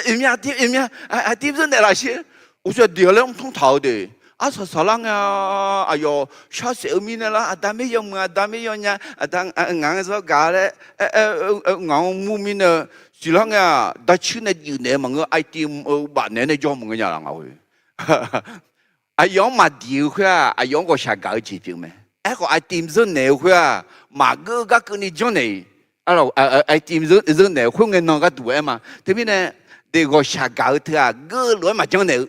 oeqmya, aqtim, oeqmya, aqtim zeur naeqlaf sher. Uqshoe diq-awr laer mrtanr taq-eu de. Arsaq saqlar ngae-a, aqyawf sharsaef-eu mirnae lar, aqda maer yawmuiq, aqda maer yawnya, aqda ngaq-anr zawr gaq laer, ngaq-anr mur mirnae, siqlar ngae-aq, dacuir nae juif naeq-eu maqngeur, aqtim-eu baf naeq-aer nae jawr maqngeur nya laf ngaq-oe. Aqyawf-anr maqdiq-eu khoer-aq, aqyawf-anr ghawqshaq gaq-eu jeq pyeuf mae. Aerkhawf, aqtim zeur naeq-eu khoer-aq, maqgeur-eu gar keuvni janrnaeq-iq, aqtim zeur naeq-eu khoerngae nan gharduq aer ma. Teumirnae, de ghawqshaq gaq-eu teu-aq, geur-eu lof-aer maqjanr naeq-eu,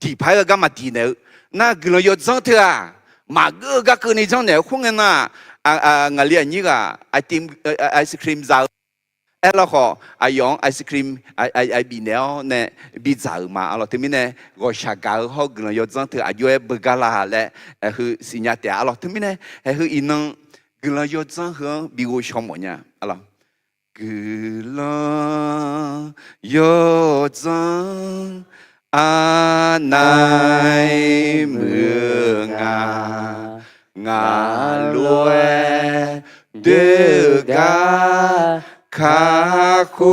diqpaq-aer gar maqdiq naeq-eu. Nar guiqlanq yawdzanr teu-aq, maqgeur-eu gar keuvni janrnaeq-eu khoerngae nan-aq, ngaqli aqnyir ghaq aqtim, ice cream za-eu aerlawr khawf, aqyawf-anr ice cream bifnaeq-awr nae bidzaq-euq ma. Arlawr teumirnae, ghawqshaq gaq-eu hawr-eu guiqlanq yawdzanr teu aqjox-aer beugar la laer, heu siqnya taef-a. Arlawr teumirnae, heu iqnan guiqlanq yawdzanr heu-anr bi ghovshaw mawf nya. Arlawr, guiqlanq yawdzanr arnav-aer muiq-eu nga, ngaq lof-aer doer-eu gar kakhof,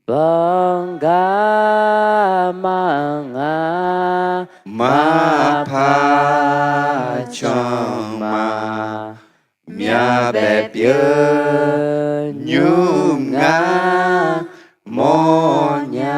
banqgar ma nga, maqpar can ma, myavbaef pyeuf nymr ngar mawrnya.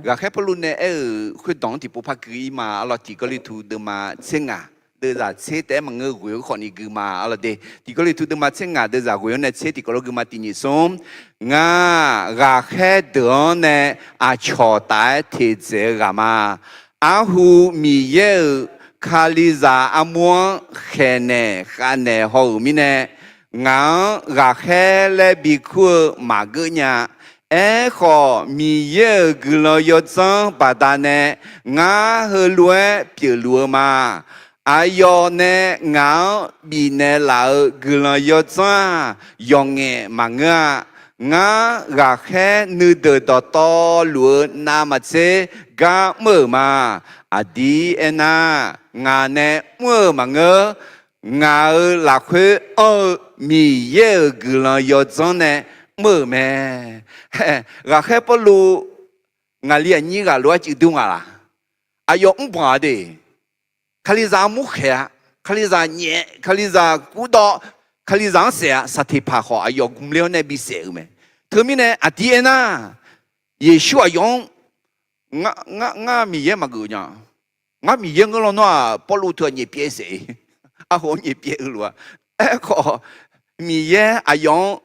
Ghaqkhaer Pawrluv nae aer-euq khoerdawq-anr tiqpov par gui-ir ma. Arlawr, Tiq Gawrliqtu deuvma tser ngaq deuvzaq tser taef-aer maqngeur, ghoe-eu khawfni gui ma. Arlawr de, Tiq Gawrliqtu deuvma tser ngaq deuvzaq ghoe-awr nae tser tiqkawv lof gui ma. Tiq nyiq smr, ngar ghaqkhaer deuq-anr nae aqcawq taf-aer teqdzaeq-eu ghaq ma. Arhu Miqyaer-euq Kalizaq armur-anr khaeqnaeq khavnaeq haw-euq mirnae, ngaq-anr ghaqkhaer laer bikur-eu maqgeur nya. Aerkhawf, Miqyaer-euq guiqlanq yawdzanr baqdanae ngar heulof-aer pyeufluf-eu ma. Aqyawf nae ngaq-anr bifnaeq laf-euq guiqlanq yawdzanr-aq, yawqngaef maqngeur-a. Ngar ghaqkhaer nuideuq dawqtawvluf-eu navmaqtser gar mr-euq ma. Aqdir aernar, ngaq nae mr-euq maqngeur. Ngaq-euq lafkhoer anr-eu Miqyaer-euq guiqlanq yawdzanr nae mr-euq mae. Ghaqkhaer Pawrluv ngaqli aqnyir ghaq lof-aer cuif dur nga laq? Aqyawf mrbanq-a de. Kalizaq armur khaeq-a. Kalizaq nyaef, Kalizaq kurdawv, Kalizaq-anr saef-a. Saqteqpaq khawf aqyawf gmler-awr nae bisaef-euq mae. Teumirnae aqdir aernar, Yeqsur aqyawf-anr, ngar Miqyaer maqgeuf nya. Ngar Miqyaer ngeur lawnmr-aq, Pawrluv teu-aq nyaefpyaev saef-ir. Arhu-anr nyaefpyaev-eu lof-a. Aerkhawf, Miqyaer aqyawf-anr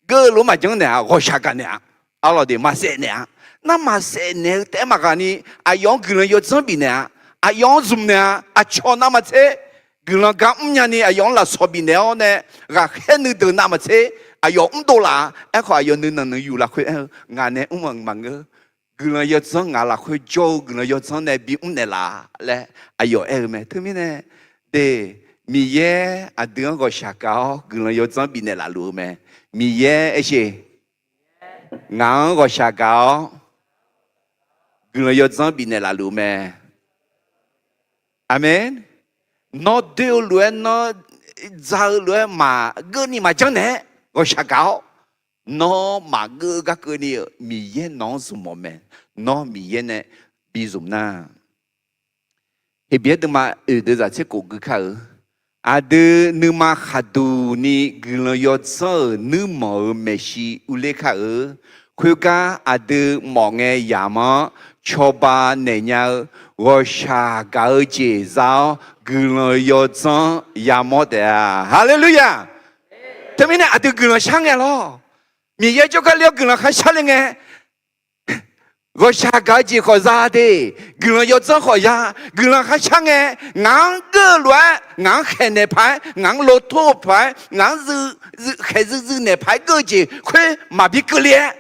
geur-eu lof-aer maqjanr naeq-a, ghawqshaq gaq naeq-a. Arlawr de, maqsaef naeq-a. Nar maqsaef naeq-eu taef-aer maqghaq ni, aqyawf-anr guiqlanq yawdzanr bifnaeq-a. Aqyawf-anr zmq naeq-a. Aqcawq navmaqtser guiqlanq gar mrnya ni aqyawf-anr lafsawq bifnaeq-awr nae, ghaqkhaer nuideuq navmaqtser aqyawf mrdov laf-a. Aerkhawf, aqyawf nuinanq nuiyu lafkhoer aer-eu, ngaq nae mr-euq maqngeur. Guiqlanq yawdzanr ngaq lafkhoer jawr-eu guiqlanq yawdzanr nae bimr naeqlaf laer aqyawf aer-eu mae. Teumirnae, de, Miqyaer aqdui-anr ghawqshaq gaq-awr guiqlanq yawdzanr bifnaeq laf luf-eu mae. Miqyaer aer sheq, ngaq-anr ghawqshaq gaq-awr guiqlanq yawdzanr bifnaeq laf luf-eu mae. Aqmeq. Nawr doer-eu lof-aer, nawr za-eu lof-aer maqgeur ni maqjanr naeq-aer ghawqshaq gaq-awr, nawr maqgeur-eu gar keuvni-euq Miqyaer nawq-anr zmq-awq mae. Nawr Miqyaer nae bi zmq nar, Heqbyaer deuvma oeq deuvzaq tser khof gui kar-eu, aqdui nuima khaqduq ni guiqlanq yawdzanr-euq nuirmanq-euq maeqshi urler kar-eu. Khoergar aqdui mawf ngae yamq-anr cawba naeq nya-eu ghawqshaq gaq-eu jeq za-awr guiqlanq yawdzanr yamawr taef-a. Haleluya! Teumirnae aqdui guiqlanq shar ngae lawr. Miqyaer jawrgar le-awr guiqlanq kharshar le ngae, ghawqshaq gaq-eu jeq khawf za de, guiqlanq yawdzanr khawf ya. Guiqlanq kharshar ngae, ngaq-anr geur-eu lof-aer, ngaq-anr khaeqnaeq paq-aer, ngaq-anr lotor-eu paq-aer, ngaq-anr khaeqzuizuiv naeq paq-aer geur-eu jeq khoer maqbi keuvle-aer,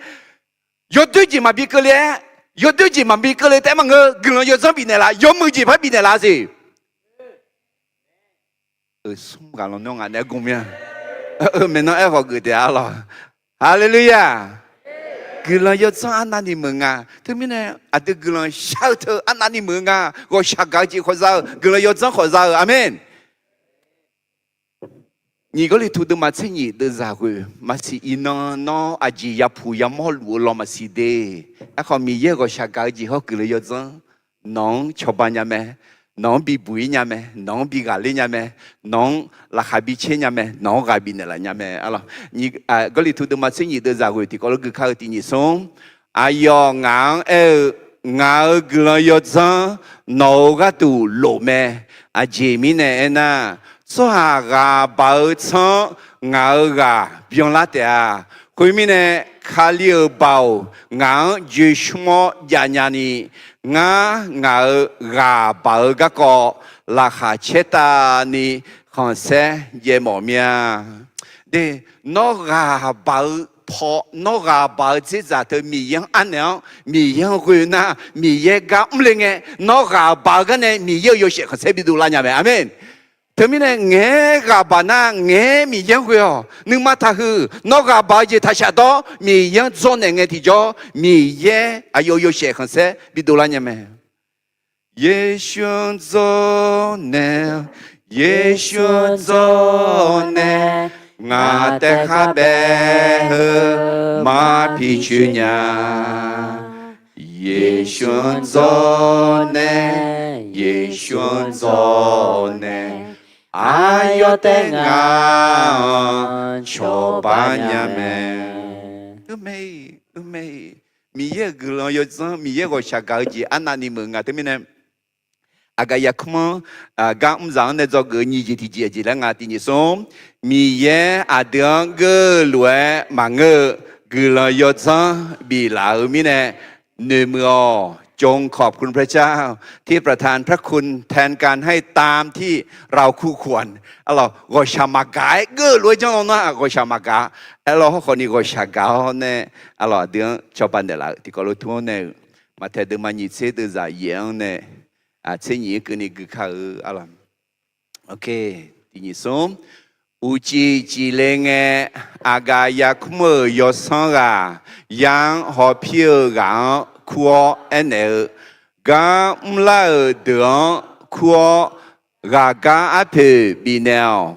yawdoer jeq maqbi keuvle-aer, yawdoer jeq maqbi keuvle taef-aer maqngeur, guiqlanq yawdzanr bifnaeq laf, yawmuiq jeq paq-aer bifnaeq laf-a siq. Smr ghaq lawnmr ngaq naeq-aer gmq mir-a. Maeqnan aerkhawf geuf taef-a lawq. Haleluya! Guiqlanq yawdzanr arnavni meuq nga. Teumirnae aqdui guiqlanq shar-eu teu arnavni meuq-eu nga. Ghawqshaq gaq-eu jeq khawf za-eu, guiqlanq yawdzanr khawf za-eu. Aqmeq. Nyiq Gawrliqtu deuvma tser nyiq deuvzaq ghoeq maqsiq iqnan nawr aqjeq yapuq yamawr luf-eu law maqsiq de. Aerkhawf Miqyaer-euq ghawqshaq gaq-eu jeq hawr guiqlanq yawdzanr nawq-anr cawba nya mae, nawq-anr bibuq-ir nya mae, nawq-anr bighaqler nya mae, nawq-anr laqkhaq bitser nya mae, nawq-anr ghaq bifnaeq laf nya mae. Gawrliqtu deuvma tser nyiq deuvzaq ghoeq tiqkawv lof gui kar-eu tiq nyiq smr. Aqyawf ngaq-anr aer-eu, Ngaq-euq guiqlanq yawdzanr nawq-euq gharduq lof mae. Aqjeq mirnae aernar, tsawrhaq ghaq baq-eu tsanr-anr ngaq-euq ghaq byanlar taef-a. Khoermirnae, Kali-euq baoq ngaq-anr joeqshmr-awr javnya ni, ngar ngaq-euq ghaq baq-eu garkawv laqkhaq caertavni khanqsaer jaev mawf mir-a. De, nawr ghaq baq-eu paw, nawr ghaq baq-eu dzerdzaq teu Miqyaer-anr arnaeq-awr Miqyaer-anr ghoe nar, Miqyaer gar mrle ngae, nawr ghaq baq-eu garnae Miqyaer-euq yawshaef khanqsaer bidov lar nya mae. Aqmeq. Teumirnae ngaeq-aer ghaq baq nar, ngaeq-aer Miqyaer-anr ghoe-awq. Nuima taqhuiq, nawr ghaq baq-eu jeq taqshaf dawr, Miqyaer-anr dzawrnaeq ngae tiqjawr, Miqyaer aqyawf yawshaef khanqsaer bidov lar nya mae. Yeqsur-anr dzawrnaeq, Yeqsur-anr dzawrnaeq, ngaq taef khar bae heu mar pi coer nya. Yeqsur-anr dzawrnaeq, Yeqsur-anr dzawrnaeq, aqyawf taef ngaq-anr cawba nya mae. Uqmae-iq, uqmae-iq, Miqyaer-euq guiqlanq yawdzanr, Miqyaer ghawqshaq gaq-eu jeq arnavni meuq nga teumirnae, Aqgaf yarkmr-anr gar mrzaq-anr nae dzawgeuf-eu nyiq jeq tiqjeq aqjeq laer nga tiq nyiq smr. Miqyaer aqdui-anr geur-eu lof-aer maqngeur-eu guiqlanq yawdzanr biflaf-eu mirnae noeqmuiq-awq. จงขอบคุณพระเจ้า ที่ประทานพระคุณแทนการให้ตามที่เราคู่ควร Arlawq, ghawqshaq maqgaq-aer geur-eu lof-aer janr law nar, ghawqshaq maqgaq. Aerlawr hawrkhawf ni ghawqshaq gaq-awr nae, arlawq, aqdui-anr cawba naeqlaf-euq tiqkawv lof tur-anr nae-euq, Maqtaeq deuvma nyiq tser deuvzaq yaef-anr nae tser nyiq-anr keuvni gui kar-eu, arlawq. Tiq nyiq smr. Uqcif cifle ngae, aqgaf yarkmr-euq yawsanr ghaq yar-anr hawpir-eu ghaq-anr kur-awr aernaeq-eu, Gar mrlar-euq deuq-anr kur-awr, ghaqgar arpoeq bifnaeq-awq.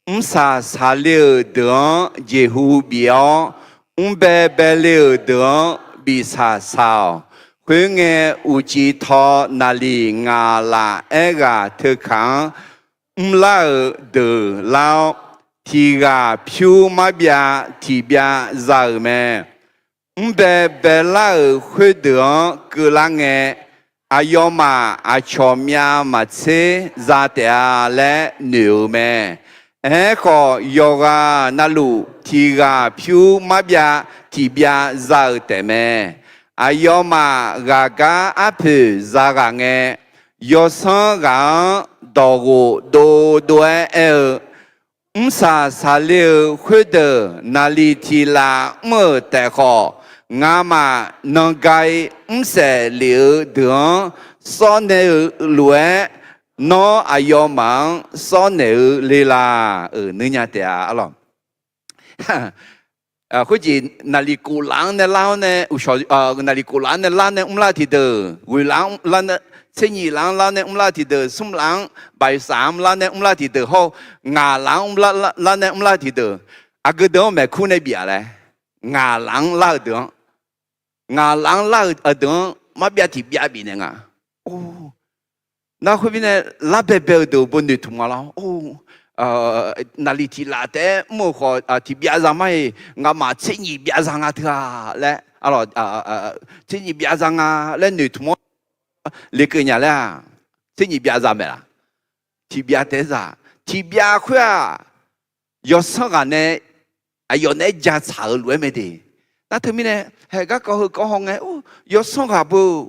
Mrsaq saqle-euq deuq-anr jeqhu bif-awr, mrbae baele-euq deuq-anr bifsaq saq-awq. Khoerngae, uqcif taw naqliq ngaq laf aerghaq teukaq-anr mrlar-euq deuq lar-awr, tiq ghaq pyur marbyav tiqbyav za-euq mae. Mrbae baelar-euq khoerdeuq-anr keuvlar ngae, aqyawfmaf aqcawq myav maqtser za taef-a laer noeq-euq mae. Aerkhawf, yawqghaq navluf tiq ghaq pyur marbyav tiqbyav za-euq taefmae. Aqyawfmaf ghaqgar arpoeq za ghaq ngae, yawsanr ghaq-anr dawqghof dovdov-aer aer-eu, Mrsaq saqle-euq khoerdeuq naqliq tiq laf mr-euq taef khawf, ngamaf nanqga-i mrsaef lef-eu deuq-anr sawr nae-eu lof-aer, nawr aqyawfmaf-anr sawr naeq-eu le la? Euq nuir nya taef-a, arlawq. Khoerjeq naqliq kof laf-anr nae lar-awr nae, uqshawq, naqliq kof laf-anr nae lar nae mrlar tiqdeuq, ghoeq laf-anr lar nae, tser nyiq laf-anr lar nae mrlar tiqdeuq, smr laf-anr, baqsaq-anr lar nae mrlar tiqdeuq hawr-eu, ngaq laf-anr lar nae mrlar tiqdeuq, aqgeu deuq-anr maeqkur nae bif-a laer, ngaq laf-anr lar-eu deuq-anr, ngaq laf-anr lar-eu aqdeuq-anr marbyav tiqbyav bifnaeq nga. Nar khoermirnae, lar baebae-eu deuq-euq bo noeqtmq nga lawr. Naqliq tiq laf taef-aer mr-euq khawf tiqbyav za mar-iq, ngamaf tser nyiq byav za nga teu-a laer, tser nyiq byav za nga laer noeqtmq-awr lekeuv nya laer-aq, tser nyiq byav za maeq laf. Tiqbyav taef-aer za, tiqbyav khoer-aq, yawsanr ghaq nae aqyawf naeq-aer jatsaq-euq lof-aer mae de. Nar teumirnae, haeq garkawv heukawv haw ngae, yawsanr ghaq beu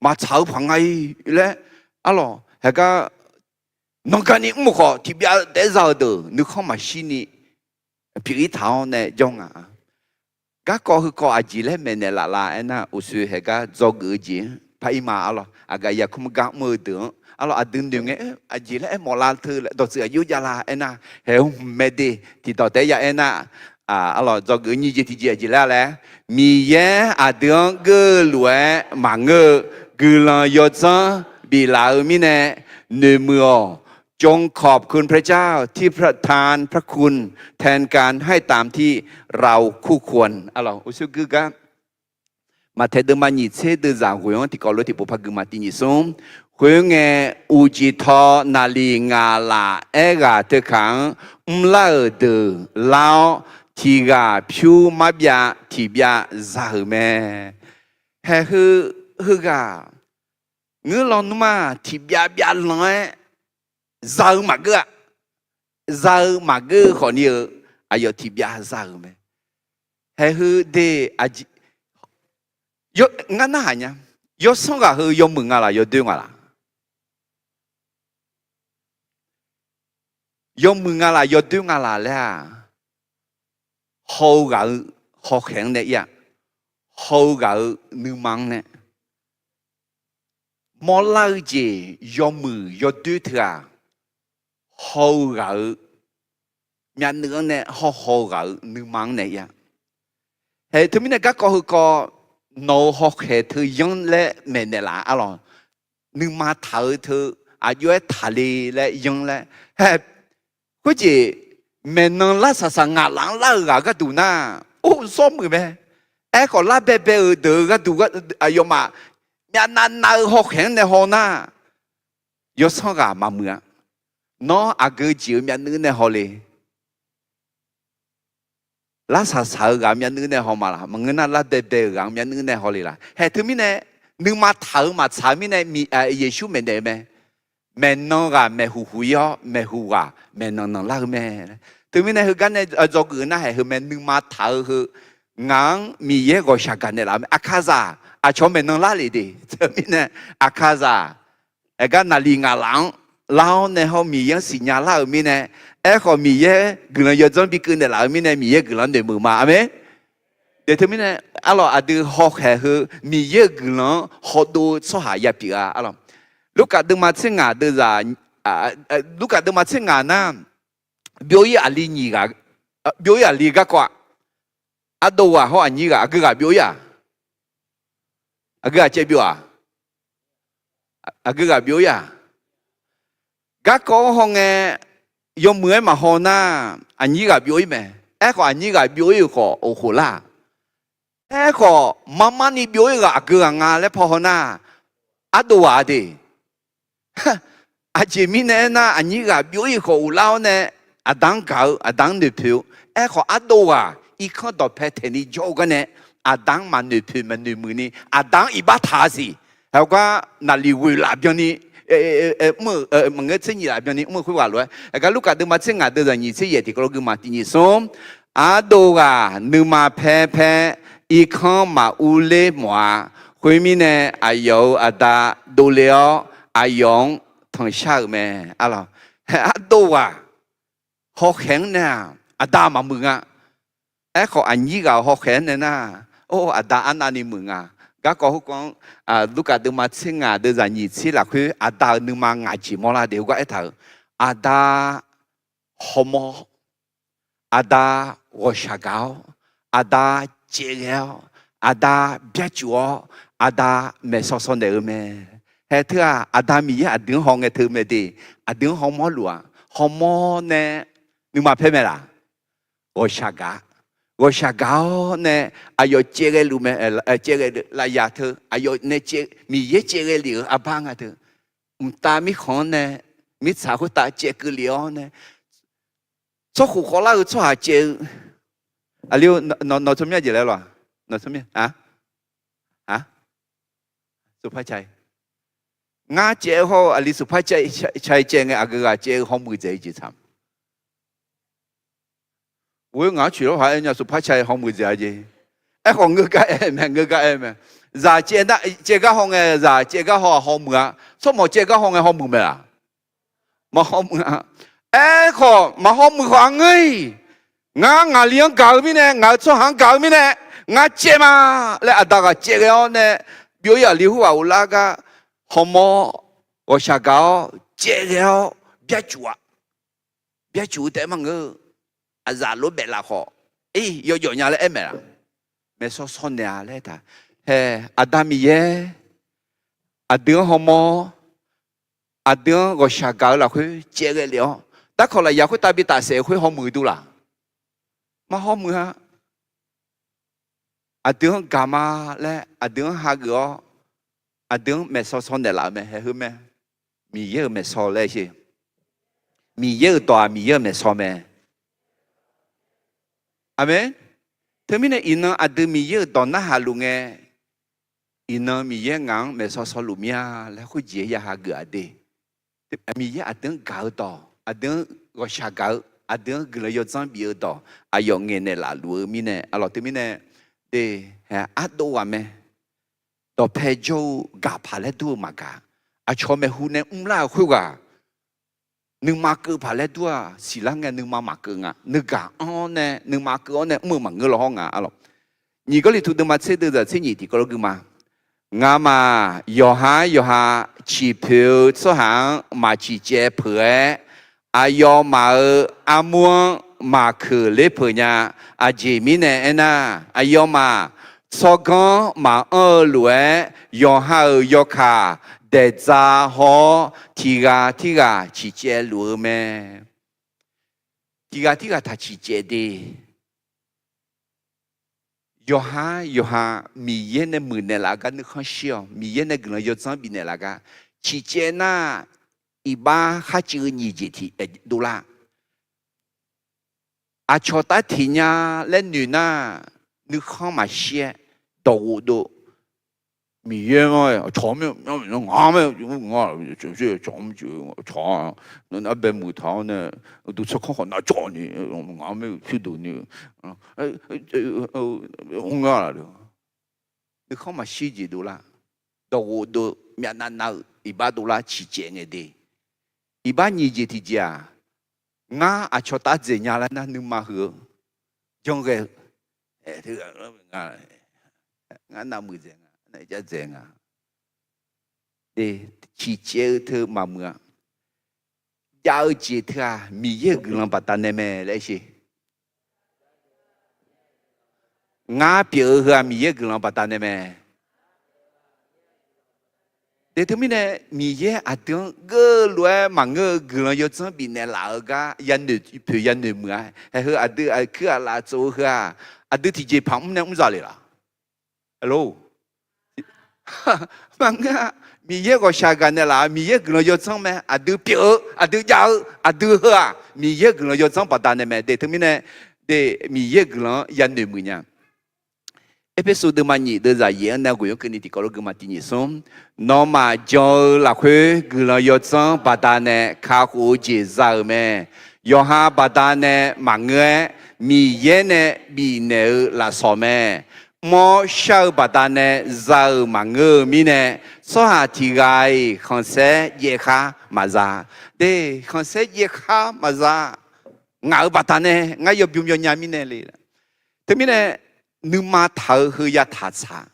maqtsaq-eu paq nga-i laer, arlawq, haeq gar nanqgani mr-euq khawf tiqbyav taef-aer za-euq deuq nuikhanr maqshir ni pyeuf-ir taq-awr nae jawr nga. Garkawv heukawv aqjeq laer maeqnaeq laf la aernar, uqshoe haeq gar dzawgeuf-eu jeq-anr par-ir ma, arlawq. Aqgaf yarkmr gar mr-eu deuq-anr, arlawq, aqdui noeq ngae, aqjeq laer aermawf la teu laer dawqtsuif aqjox jav la aernar, haeq-eu hmq mae de. Tiqdawq taef-aer ya aernar, arlawq, dzawgeuf-eu nyiq jeq tiqjeq aqjeq laer-a laer, Miqyaer aqdui-anr geur-eu lof-aer maqngeur-eu guiqlanq yawdzanr biflaf-eu mirnae noeqmuiq-awq. จงขอบคุณพระเจ้าที่ประทานพระคุณแทนการให้ตามที่เราคู่ควร Arlawq, uqshoer gui gar, Maqtaeq deuvma nyiq tser deuvzaq ghoeq-anr tiqkawv lof tiqpov par gui ma. Tiq nyiq smr. Khoerngae, uqcif taw naqliq ngaq laf aerghaq teukaq-anr mrlar-euq deuq lar-awr, tiq ghaq pyur marbyav tiq byav za-euq mae. Haeq heu, heughaq ngeur lawnmr-aq, tiq byav byav lanq-aer za-eu maqgeur-a. Za-eu maqgeur khawfni-eu, aqyawf tiq byav za-euq mae. Haeq heu de, ngar narhaq nya. Yawsanr ghaq heu yawmuiq nga laf yawdoer nga laf? Yawmuiq nga laf yawdoer nga laf laer-aq, haw-eu ghaq-eu hawkhaeq-anr nae ir-a. Haw-eu ghaq-eu nuima-anr nae mawrlar-eu jeq yawmuiq yawdoer teu-aq, haw-eu ghaq-eu myavnuiv-anr nae hawhaw-eu ghaq-eu nuima-anr nae ir-a. Haeq teumirnae garkawv heukawv, nawq-euq hawkhaeq teu yanr laer maeqnaeq laf-a. Arlawq, nuima taq-eu teu aqjox-aer taqle laer yanr laer. Haeq, khoerjeq maeqnan larsaq saq ngaq laf-anr lar-eu ghaq gharduq nar, or, zawr muiq mae. Aerkhawf, lar baebae-euq deuq-eu gharduq, aqyawfmaf myavnav nav-eu hawkhaeq-anr nae haw nar, yawsanr ghaq maqmuiq-a. Nawr aqgeu jeq-eu myavnuiv nae haw le. Larsaq saq-eu ghaq-anr myavnuiv nae haw ma laf? Maqngeur nar, lar baebae-euq ghaq-anr myavnuiv nae haw le laf? Haeq teumirnae, nuima taq-eu maqtsaq-eu mirnae, Yeqsur maeqnaeq-eu mae. Maeqnan ghaq maeqhuq huq ir-awr, maeqhuq ghaq maeqnan nanq lar-eu mae. Teumirnae heugar nae dzawgeuf-eu nar, haeq heu mae, nuima taq-eu heu ngaq-anr Miqyaer ghawqshaq gaq naeqlaf-eu mae. Aqkaqzaq aqcawq maeqnan lar lef de. Teumirnae aqkaqzaq aqgar naqliq ngaq laf-anr lar-awr nae hawr Miqyaer-anr siqnya lar-euq mirnae, aerkhawf Miqyaer guiqlanq yawdzanr bi keuv naeqlaf-eu mirnae Miqyaer guiqlanq noeqmuiq ma. Aqmeq. Daeq teumirnae, arlawq, aqdui hawkhaeq heu Miqyaer-euq guiqlanq-anr hawdov-eu tsawrhaq yapyeuf-a. Arlawq, Lurkaf deuvma tser ngaq deuvzaq, Lurkaf deuvma tser ngaq nar, byov-ir aqli nyiq ghaq, byov-ir aqli garkawv-aq, ardov ghaq hawr aqnyir ghaq, aqgeu ghaq byov-ir-aq? Aqgeu ghaq caev byov-aq? Aqgeu ghaq byov-ir-aq? Garkawv-anr hawngae, yawmuiq-aer maqhaw nar, aqnyir ghaq byov-ir mae. Aerkhawf, aqnyir ghaq byov-ir-euq khawf, oqkhof lar-aq. Aerkhawf, marmarni byov-ir ghaq aqgeu ghaq nga laer paw haw nar, ardov ghaq-a de. Aqjeq mirnae aernar, aqnyir ghaq byov-ir-euq khawf uvlar-awr nae, aqda-anr gaq-eu, aqda-anr noeqpoeq-eu. Aerkhawf, ardov ghaq irkanr dawqpae taeqni jawr-eu garnae, aqda-anr maqnoeqpoeq maqnoeqmuiq ni, aqda-anr iqbax taq-a siq. Heugar naqliq ghoeq laf byanni, mr-euq maqngeur tser nyiq laf byanni mr-eu khoerghaq lof-aer, aqgar Lurkaf deuvma tser ngaq deuvzaq nyiq tser yaeq tiqkawv lof gui ma. Tiq nyiq smr. Ardov ghaq nuima paer paer irkanr maqur ler mawf-a. Khoermirnae, aqyawf-euq aqda dovle-awr, aqyawf-anr tanqshar-euq mae. Arlawq, ardov ghaq hawkhaeq-anr nae-aq, aqda maqmuiq nga. Aerkhawf, aqnyir ghaq-euq hawkhaeq-anr nae nar, or, aqda arnavni muiq nga. Garkawv khoerkawv-anr, Lurkaf deuvma tser ngaq deuvzaq nyiq tser lafkhoer aqda-euq nuima ngaq jeq mawrlar de heugar aertaq-euq, aqda hawmawr-awr, aqda ghawqshaq gaq-awr, aqda caevghae-awr, aqda byacuf-awr, aqda maeqsawsawv naeq-eu mae. Haeq teu-aq, Aqda Miqyaer aqdui-anr haw ngae teu mae de. Aqdui-anr hawmawr luf-aq, hawmawr nae nuima paer mae laf? Ghawqshaq gaq. Ghawqshaq gaq-awr nae aqyawf caevghae luf mae, caevghae lafyaq teu aqyawf nae Miqyaer caevghae lef-euq arbar nga teu. Mqtav mirkhanq-anr nae mirtsaq khoertav caevkeuv lef-awr nae, tsawrkhof khawvlar-eu tsawrhaq caev-eu, aqli-or, nawq tsawrmyanr jeq laer lawq? Nawq tsawrmyanr a? A, Suqpar Cai. Ngar caev hawr-eu aqli Suqpar Cai caev ngae, aqgeu ghaq caev-eu hawmuiq dzaeq-eu jeq tsaq. Ghoer ngaq-anr coeq lawr haq-aer nya, Suqpar Cai hawmuiq dzaeq-a jeq. Aerkhawf, ngeur gar aer mae, ngeur gar aer mae. Zaq caev nar, caev gar haw ngae, zaq caev gar haw-aq hawmuiq-a. Tsawrmawq caev gar haw ngae hawmuiq mae-aq? Maq hawmuiq-a. Aerkhawf, maq hawmuiq khawf-aq ngeur-iq, ngar ngaqli-anr gaq-eu mirnae, ngaq-euq tsawrhaq-anr gaq-eu mirnae, ngar caev ma laer aqda ghaq caevghae-awr nae, byov-ir aqli khoerghaq uvlar gar hawmawr-awr, ghawqshaq gaq-awr, caevghae-awr, byacuf-a. Byacuf-eu taef-aer maqngeur-eu, aqzaf lof baef laf khawf, ir, yawjawf nya laer aer maeq laf? Maeqsawsawv naeq-a laer taq. Hae, Aqda Miqyaer aqdui-anr hawmawr-awr, aqdui-anr ghawqshaq gaq-eu lafkhoer caev ghae lef-awr, darkawq lafyaq khoertav bi tafsaef-eu khoer hawmuiq duq laq? Mar hawmuiq-a. Aqdui-anr gaq ma laer aqdui-anr hageuf-awr, aqdui-anr maeqshaw shaw naeqlaf-euq mae. Haeq heu mae. Miqyaer-euq maeqshaw laer sher. Miqyaer-euq dawq-aq Miqyaer-euq maeqshaw mae. Aqmeq. Teumirnae iqnan aqdui Miqyaer-euq dawq narhaq luf ngae, iqnan Miqyaer ngaq-anr maeqshaw shaw luf mir-a laer khoerjeq ya hageuf-aq de. Miqyaer aqdui-anr gaq-eu dawq, aqdui-anr ghawqshaq gaq-eu, aqdui-anr guiqlanq yawdzanr bif-eu dawq aqyawf ngaeqnaeq laf luf-eu mirnae, aqlawq teumirnae de, haeq ardov ghaq mae. Dawqpae jawr-eu gaq paq laer dur-eu maqgaq. Aqcawq maeqhu nae mrlar-euq khoerghaq nuima keuv paq laer dur-aq siqlar ngae nuima maqkeuv nga. Nuigaq anr-awr nae nuima keuv-awr nae mr-eu maqngeur law hawr nga, aqlawq. Nyiq Gawrliqtu deuvma tser deuv zaq tser nyiq tiqkawv lof guima, ngamaf yawqhar yawqha ciqpoeq-eu tsawrhaq-anr maq ciqcaev peuq-aer, aqyawfmaf-euq armur-anr maq keuq ler peuq nya. Aqjeq mirnae aernar, aqyawfmaf tsawrganr maqanr-eu lof-aer, yawqha-euq yawkaq daeqdza haw-awr, tiq ghaq tirghaq ciqcaev luf-eu mae. Tiq ghaq tirghaq taq ciqcaev de. Yawqhar yawqha Miqyaer nae muiqnaeq laf gar nuikhanr shir-awq. Miqyaer nae guiqlanq yawdzanr bifnaeq laf gar ciqcaev nar, iqbax khar civ-eu nyiq jeq tiq dovlar. Aqcawq tar tiq nya laer noeq nar, nuikhanr maqshir-aer dawqghof dov. Miqyaer-anr-aer aqcawq-anr mya, nga mae, nga, cawq, cawq, cawq, arbae muiq taq-awr nae, uqduq tsawrkanr khawf nar cawv ni, nga mae, pyur dov ni, nga laf-eu. Nuikhanr maqshir jeq dovlar. Dawqghof dov, myavnav nav-eu iqbax dovlar ciqcaev ngae de. Iqbax nyiq jeq tiqjeq-aq, ngar aqcawq tar dzaeq nya laer nar nuima huiq-eu, janr ghae-eu, ngar navmuiq dzaeq nga, navjav dzaeq nga. Ciqcaev-eu teu maqmuiq-a. Jav-eu jeq teu-aq Miqyaer-euq guiqlanq baqdanae mae laer sher. Ngar pyeuf-eu heu-aq Miqyaer-euq guiqlanq baqdanae mae. De teumirnae Miqyaer aqdui-anr geurlof-aer maqngeur-eu guiqlanq yawdzanr bifnaeq laf-eu gar yanoeq poeq yanoeq muiq-a. Haeq heu aqdui aqkuir aqlaf tsov-eu heu-aq, aqdui tiqjeqpaq mr nae mr zaq le laq? Maqngeur-a. Miqyaer ghawqshaq ghaq naeqlaf-eu Miqyaer guiqlanq yawdzanr mae. Aqdui pyeuf-eu, aqdui jav-eu, aqdui heu-aq Miqyaer guiqlanq yawdzanr baqdanae mae. De teumirnae, de Miqyaer guiqlanq-anr yanoeq muiq nya. Erpersu deuvma nyiq deuv zaq yaef-anr nae ghoeq-anr keuvni tiqkawv lof guima tiq nyiq smr. Nawmaf jan-eu lafkhoer guiqlanq yawdzanr baqdanae kakhof-eu jeq za-euq mae. Yawqha baqdanae maqngeur-aer Miqyaer nae bifnaeq-eu lafsawq mae. Mr-awr shar-eu baqdanae za-euq maqngeur-eu mirnae, tsawrhaq tiq ghaq-iq khanqsaer jaev khar maqza. De, khanqsaer jaev khar maqza. Ngaq-euq baqdanae ngar yawbymr yawnya mirnae le. Teumirnae nuima taq-eu heu yataq tsaq.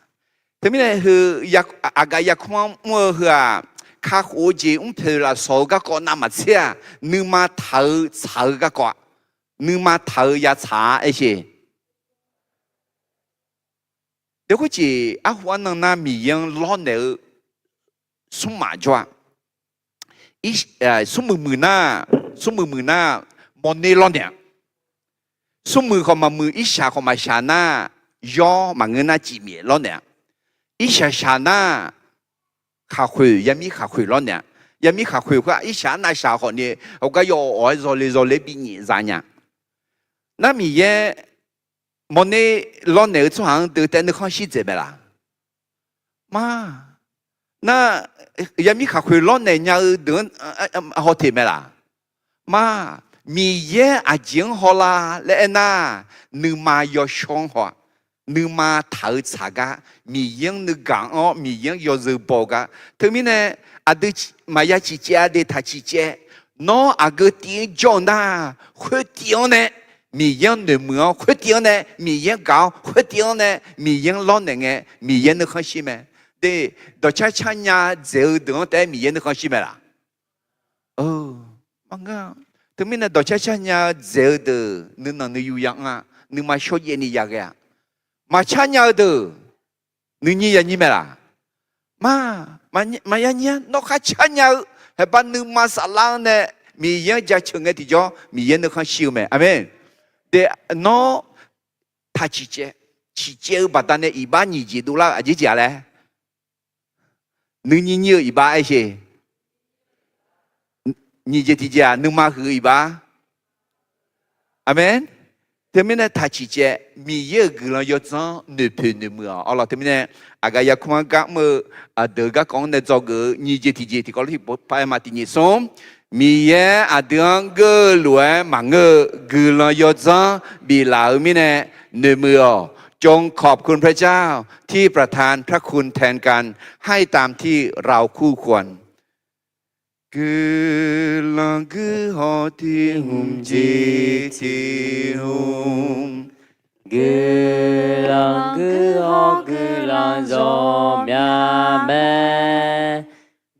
Teumirnae heu aqgaf yarkmr-anr mr-eu heu-aq, kakhof-eu jeq mr poeq lafsawq-eu garkawv navmaqtser-aq, nuima taq-eu tsaq-eu garkawv-a. Nuima taq-eu yatsaq-a aer sher. De khoerjeq arhu arnan nar Miqyaer-anr lawrnaeq-eu smrmaf jawr-a. Smrmuiq muiq nar, smrmuiq muiq nar, mawrner lawrnaeq-a. Smrmuiq khawf maqmuiq, irshaq khawf maqshaq nar, yawr maqngeur nar cifmyaef lawrnaeq-a. Irshaq shaq nar, khaqkhoeq, yamir khaqkhoeq lawrnaeq-a. Yamir khaqkhoeq khoer-aq irshaq arnav shaq khawfni, heugar yawawq-aer zawle zawle binyaef za nya. Nar Miqyaer mawrner lawrnaeq-eu tsawrhaq-anr deuv taef nuikhanr shir dzaeq mae laq? Mar. Nar, yamir khaqkhoeq lawrnaeq nya-eu deuq-anr haw teq mae laq? Mar. Miqyaer aqjeq-anr hawlar laer aernar, nuima yawshawr-anr haw-a. Nuima taq-eu tsaq gar, Miqyaer-anr nuigaq anr-awr Miqyaer-anr yawzeu baw-eu gar. Teumirnae aqdui maqya ciqcaev-a de, taq ciqcaev. Nawr aqgeu tiv-anr jawr-eu nar, khoertiv-anr nae Miqyaer-anr noeqmuiq-awr, khoertiv-anr nae Miqyaer-anr gaq-awr, khoertiv-anr nae Miqyaer-anr lawrnaeq ngae, Miqyaer nuikhanr shir mae. De, dawqcar car nya dzaeq-eu deuq-anr taef-aer Miqyaer nuikhanr shir mae laq? Maqngeur-a. Teumirnae dawqcar car nya-eu dzaeq-eu deuq nuinanq nuiyu ya anr-a, nuima shawrjaev ni yaghae-a. Maqcar nya-eu deuq nuinyir yanyir mae laq? Mar. Maqya nyir-a. Nawr khar car nya-eu Haeqbar nuima saflar-anr nae Miqyaer-anr jaceuq ngae tiqjawr Miqyaer nuikhanr shir-eu mae. Aqmeq. De, nawr taq ciqcaev, ciqcaev-eu baqdanae iqbax nyiq jeq dovlar-eu aqjeq jeq-a laer. Nuinyir nyir-eu iqbax aer sheq. Nyiq jeq tiqjeq-aq nuima huiq-eu iqbax. Aqmeq. Teumirnae taq ciqcaev, Miqyaer-euq guiqlanq yawdzanr noeqpoeq noeqmuiq-awq. Arlawq teumirnae aqgaf yarkmr-anr gar mr-eu aqdeuq-eu garkawv-anr nae dzawgeuf-eu nyiq jeq tiqjeq tiqkawv lof tiqpov par-aer ma. Tiq nyiq smr, Miqyaer aqdui-anr geur-eu lof-aer maqngeur-eu guiqlanq yawdzanr biflaf-eu mirnae noeqmuiq-awq. จงขอบคุณพระเจ้าที่ประทานพระคุณแทนกัน ให้ตามที่เราคู่ควร Guiqlanq guihaw tiq hmq jeq tiq hmq. Guiqlanq guihaw guiqlanq zawqmyaq mae.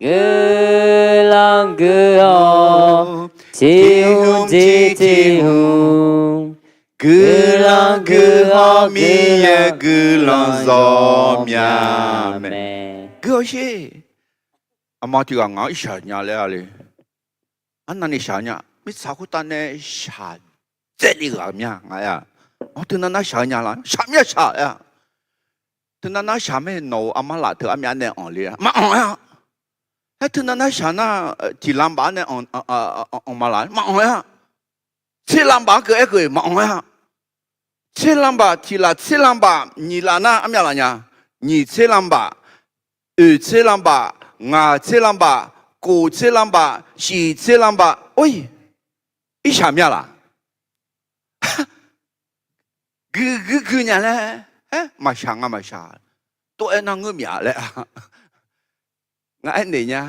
Guiqlanq guihaw tiq hmq jeq tiq hmq. Guiqlanq guihaw Miqyaer guiqlanq zawqmyaq mae. Guihaw sher. Aqma tiq ghaq ngaq-anr shaq nya laer-a le. Arnavni shaq nya. Mirtsaq khoertav nae shaq dzaev le ghaq mya nga-a. Awr, teunav nar shaq-eu nya la? Shaq mya shaq-a. Teunav nar shaq mae, nawq-euq armar laf teu armyav nae anq le-a? Maqanq-a. Aer, teunav nar shaq nar tiq lanbaf-anr nae anq ma laf? Maqanq-a. Tser lanbaf-anr keuv aer keuv maqanq-a. Tser lanbaf, tiq laf tser lanbaf, nyiq laf nar armyav laf nya? Nyiq tser lanbaf, oeq tser lanbaf, ngaq tser lanbaf, kof tser lanbaf, shif tser lanbaf, or, irshaq mya laf? Gui gui gui nya laer, aer, maqshaq nga maqshaq. Tov-aer nar ngeur mya laer-a. Ngar aernaeq nya.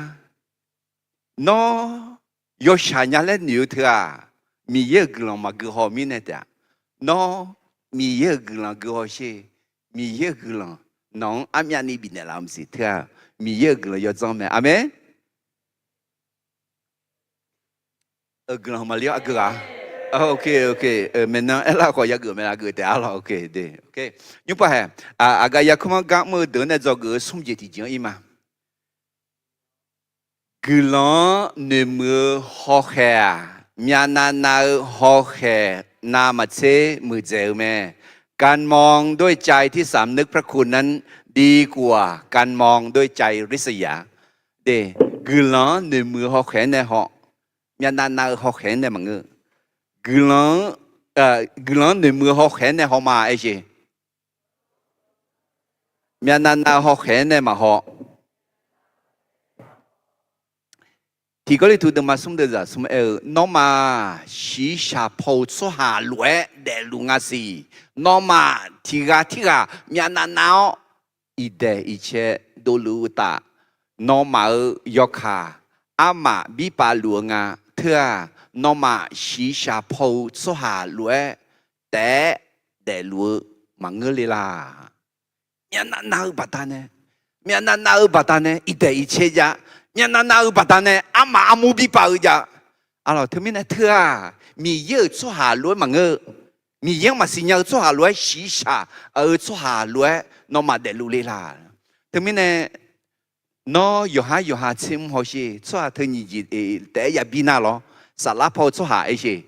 Nawr yawshaq nya laer noeq-eu teu-aq, Miqyaer-euq guiqlanq maqgui haw mirnae taef-a. Nawr Miqyaer-euq guiqlanq gui haw sher. Miqyaer-euq guiqlanq nawq-anr armyavni bifnaeq laf-eu maqsiq teu-aq, Miqyaer-euq guiqlanq yawdzanr mae. Aqmeq. Guiqlanq maqli-awr aqgeu ghaq. Maeqnan aerlar khawf yageuf mae, aqgeu taef-a lawq. Nymrpav hae, aqgaf yarkmr-anr gar mr-eu deuq-anr nae dzawgeuf-eu smr jeq tiqjeq-anr ir ma. Guiqlanq-anr noeqmuiq-eu hawkhaeq-aq, myavnav nav-eu hawkhaeq navmaqtser muiqdzaeq-eu mae. การมองด้วยใจที่สำนึกพระคุณนั้น ดีกว่าการมองด้วยใจริษยา Guiqlanq-anr noeqmuiq-eu hawkhaeq-anr nae haw, myavnav nav-eu hawkhaeq-anr nae maqngeur. Guiqlanq-anr, guiqlanq-anr noeqmuiq-eu hawkhaeq-anr nae haw ma aer sheq. Myavnav nav-eu hawkhaeq-anr nae maqhaw. Tiq Gawrliqtu deuvma smr deuvzaq smr aer-eu, nawmaf shiqshaq paw-eu tsawrhaq lof-aer daefluf nga siq. Nawmaf tiq ghaq tirghaq myavnav nav-awr, iqdaeq iqcae dovluf-eu uqtaf, nawmaf-euq yawkaq armaf birpav luf-eu nga. Teu-aq, nawmaf shiqshaq paw-eu tsawrhaq lof-aer taef-aer daefluf-eu maqngeur le laq. Myavnav nav-eu baqdanae, myavnav nav-eu baqdanae iqdaeq iqcae jav, myavnav nav-eu baqdanae armaf armur birpav-eu jav. Aqlawq teumirnae teu-aq, Miqyaer-euq tsawrhaq lof-aer maqngeur-eu, Miqyaer-anr maqsiq nya-eu tsawrhaq lof-aer shiqshaq-eu tsawrhaq lof-aer nawmaf daefluf le laq. Teumirnae nawr yawqhar yawqha tser mr hawsher. Tsawrhaq teu nyiq jeq taef-aer yabi nar lawr. Saflar paw-eu tsawrhaq aer sheq.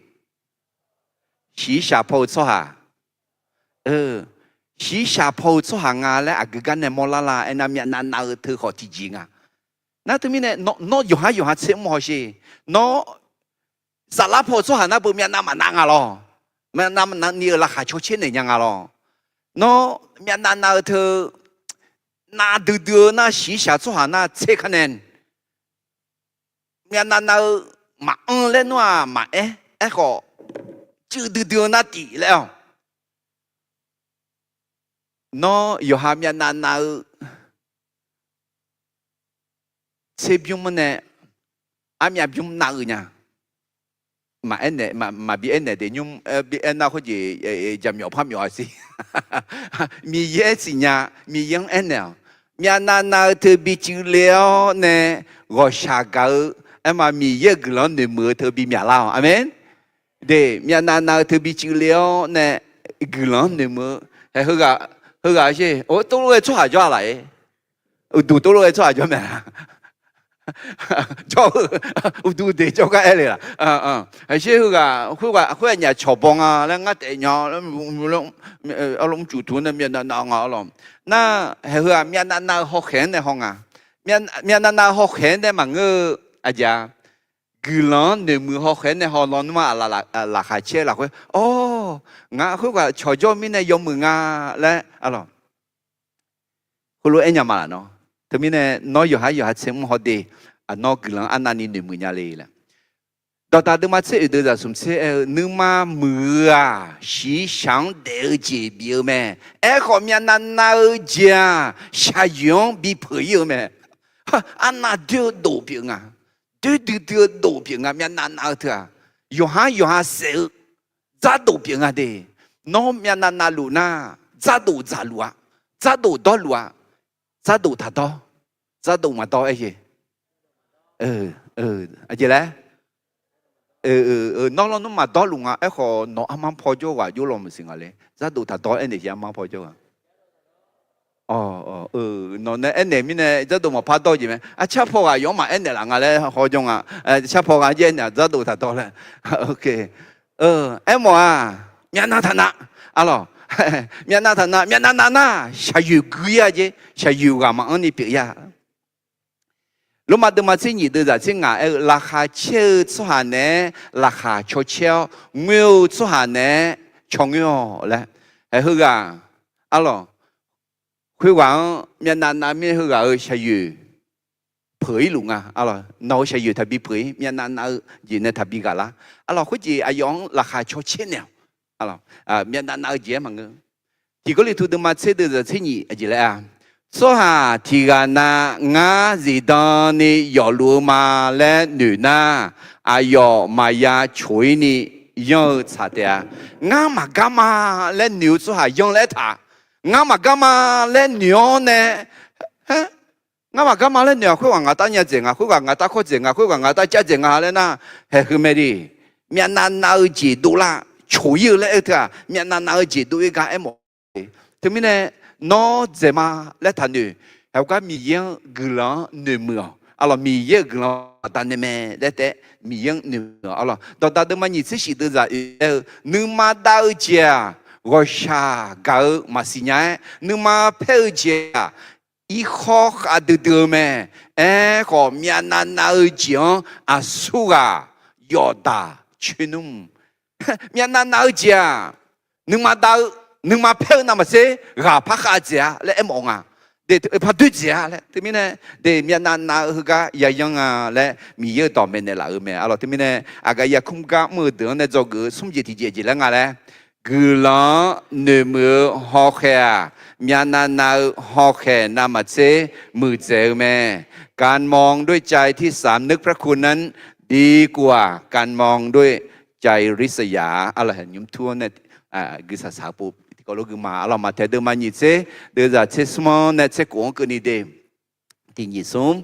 Shiqshaq paw-eu tsawrhaq. Shiqshaq paw-eu tsawrhaq nga laer aqgeu gar nae mawrlar la aernar, myavnav nav-eu teu khawf tiqjeq nga. Nar teumirnae nawr yawqhar yawqha tser mr hawsher. Nawr saflar paw-eu tsawrhaq nar beu myavnav maqnav nga lawr. Myavnav maqnav ni-eu laqkhaq cawcaer naeq nya nga lawr. Nawr myavnav nav-eu teu nav duidui-eu nar shiqshaq tsawrhaq nar tser kar nae myavnav nav-eu maqanr laer nawr-aq maqaer. Aerkhawf, cuiv duidui-eu nar tif laer-awq. Nawr yawqha myavnav nav-eu tserbymr-anr nae armyav bymr nav-eu nya. Maqaer naeq, maqbi aernaeq de nymr, bi aernar khoerjeq jaqmyawf parmyawf-a siq. Miqyaer siqnya, Miqyaer-anr aernaeq-awq. Myavnav nav-eu teu bi cuiv le-awr nae ghawqshaq gaq-eu, aerma Miqyaer-euq guiqlanq-anr noeqmuiq-eu teu bi myaqlar-awq. Aqmeq. De, myavnav nav-eu teu bi cuiv le-awr nae guiqlanq-anr noeqmuiq-eu, heughaq, heughaq sher, or, tov lof-aer tsawrhaq jawr-a laq-ir. Uqduq tov lof-aer tsawrhaq jawr mae-a. jawr-eu, uqduq deuq jawrgar aer le laf. Haqsher heughaq khoerghaq khoer-aq nyaf cawq baw nga laer ngar taef nya laer, arlawr mrcuf tuq nae myavnav nav nga arlawr. Nar, haiq heu-aq myavnav nav-eu hawkhaeq-anr nae haw nga. Myavnav nav-eu hawkhaeq-anr nae maqngeur-eu aqjeq-a. Guiqlanq-anr noeqmuiq hawkhaeq-anr nae haw lawnmr-aq, laqkhaq caer lafkhoer, awr, ngaq khoerghaq cawqjawr mirnae yawmuiq nga laer arlawr. Heulof-aer nya ma laf nawr. Teumirnae nawr yawqhar yawqha tser mr haw de, nawr guiqlanq-anr arnavni noeqmuiq nya le laer. Dawqdaq deuvma tser oeq deuq zaq smq tser aer-eu, nuima muiq-eu-aq, shiqshaq-anr daef-eu jeq bif-eu mae. Aerkhawf, myavnav nav-eu jeq-aq, shaqyoeq-anr bipeuq ir-eu mae. Arnav doer-eu dof pyeuf nga. Doer duidui-eu dof pyeuf nga, myavnav nav-eu teu-aq. Yawqhar yawqha saef-eu dzardof pyeuf nga de. Nawr myavnav navluf nar, dzardof dzaqluf-a, dzardof dawrluf-a, dzardof taqdawr, dzardof maqdawr aer-eu. Aqjeq laer? Nawr lawnmr maqdawrluf nga. Aerkhawf nawq armar paw jawr ghaq jov law maqsiq nga le. Dzardof taqdawr aernaeq-a, armar paw jawr ghaq. Nawq nae aernaeq mirnae dzardof maqpar dawr jeq mae. Arcar paw ghaq yawf-anr maqaer naeq laf nga laer hawjawr nga. Arcar paw ghaq jaer aernaeq dzardof taqdawr laer. Aermawf-aq, myavnav taqnav. Arlawr, myavnav taqnav, myavnav nav nar shaqyoeq gui-a jeq, shaqyoeq ghaq maqanr ni pyeuf ya. Lormav deuvma tser nyiq deuq zaq tser ngaq aer-eu, laqkhaq caer-eu tsawrhaq naeq-aer laqkhaq caw caer-awr, ngoer-eu tsawrhaq naeq-aer caw ngoer-awq laer. Haiq heughaq, arlawr, khoerghaq-anr myavnav nav mir heughaq-euq shaqyoeq peuq ir luf nga. Arlawr, nawq-euq shaqyoeq taqbi peuq ir, myavnav nav-eu jeq nae taqbi ghaq lar. Arlawr, khoerjeq aqyawf-anr laqkhaq caw caer naeq-awq. Myavnav nav-eu jeq-aer maqngeur. Tiq Gawrliqtu deuvma tser deuq zaq tser nyiq aqjeq laer-a, tsawrhaq tiq ghaq na ngar zifdan ni yawfluf-eu ma laer noeq nar, aqyawf maqya coq ir ni yanr-eu tsaq taef-a. Ngar maqgar ma laer noeq-eu tsawrhaq yanr laer aertaq. Ngar maqgar ma laer noeq-awr nae, ngar maqgar ma laer noeq-aq, khoerghaq ngaq tav nya dzaeq nga, khoerghaq ngaq tav kawr dzaeq nga, khoerghaq ngaq tav cav dzaeq nga laer nar, haiq heu mae de. Myavnav nav-eu jeq dovlar coq ir-eu laer aer-eu teu-aq, myavnav nav-eu jeq dov-ir gar aermawf. Teumirnae nawr dzaeq ma laer taqnoeq. Haiq gar Miqyaer-anr guiqlanq-anr noeqmuiq-awq. Arlawr, Miqyaer-euq guiqlanq baqdanae mae laer taef-aer Miqyaer-anr noeqmuiq-awq. Arlawr, dawqdaq deuvma nyiq tser shif deuq zaq oe-eu, nuima dav-eu jeq-aq, ghawqshaq gaq-eu maqsiq nya-aer, nuima paer-eu jeq-aq, irkhawr khavdui dui-eu mae. Aerkhawf, myavnav nav-eu jeq-anr aqsurghaq yawqdaq coer nmr. Myavnav nav-eu jeq-aq, nuima dav-eu, nuima paer-eu navmaqtser ghaq par khav dzaeq-a laer aermawf nga. De, par doer dzaeq-a laer. Teumirnae, de, myavnav nav-eu heugar yayanr nga laer Miqyaer-euq dawq maeqnaeq laf-eu mae. Arlawr, teumirnae, aqgaf yarkmr gar mr-eu deuq-anr nae dzawgeuf-eu smr jeq tiqjeq jeq laer nga laer, guiqlanq-anr noeqmuiq-eu hawkhaeq-aq, myavnav nav-eu hawkhaeq navmaqtser muiqdzaeq-eu mae. การมองด้วยใจที่สำนึกพระคุณนั้น ดีกว่าการมองด้วยใจริษยา. Arlawr, nymr tur-anr nae guisaq saq-eu pov tiqkawv lof gui ma. Arlawr, Maqtaeq deuvma nyiq tser deuq zaq tser smr-anr nae tser khof-anr keuvni de. Tiq nyiq smr,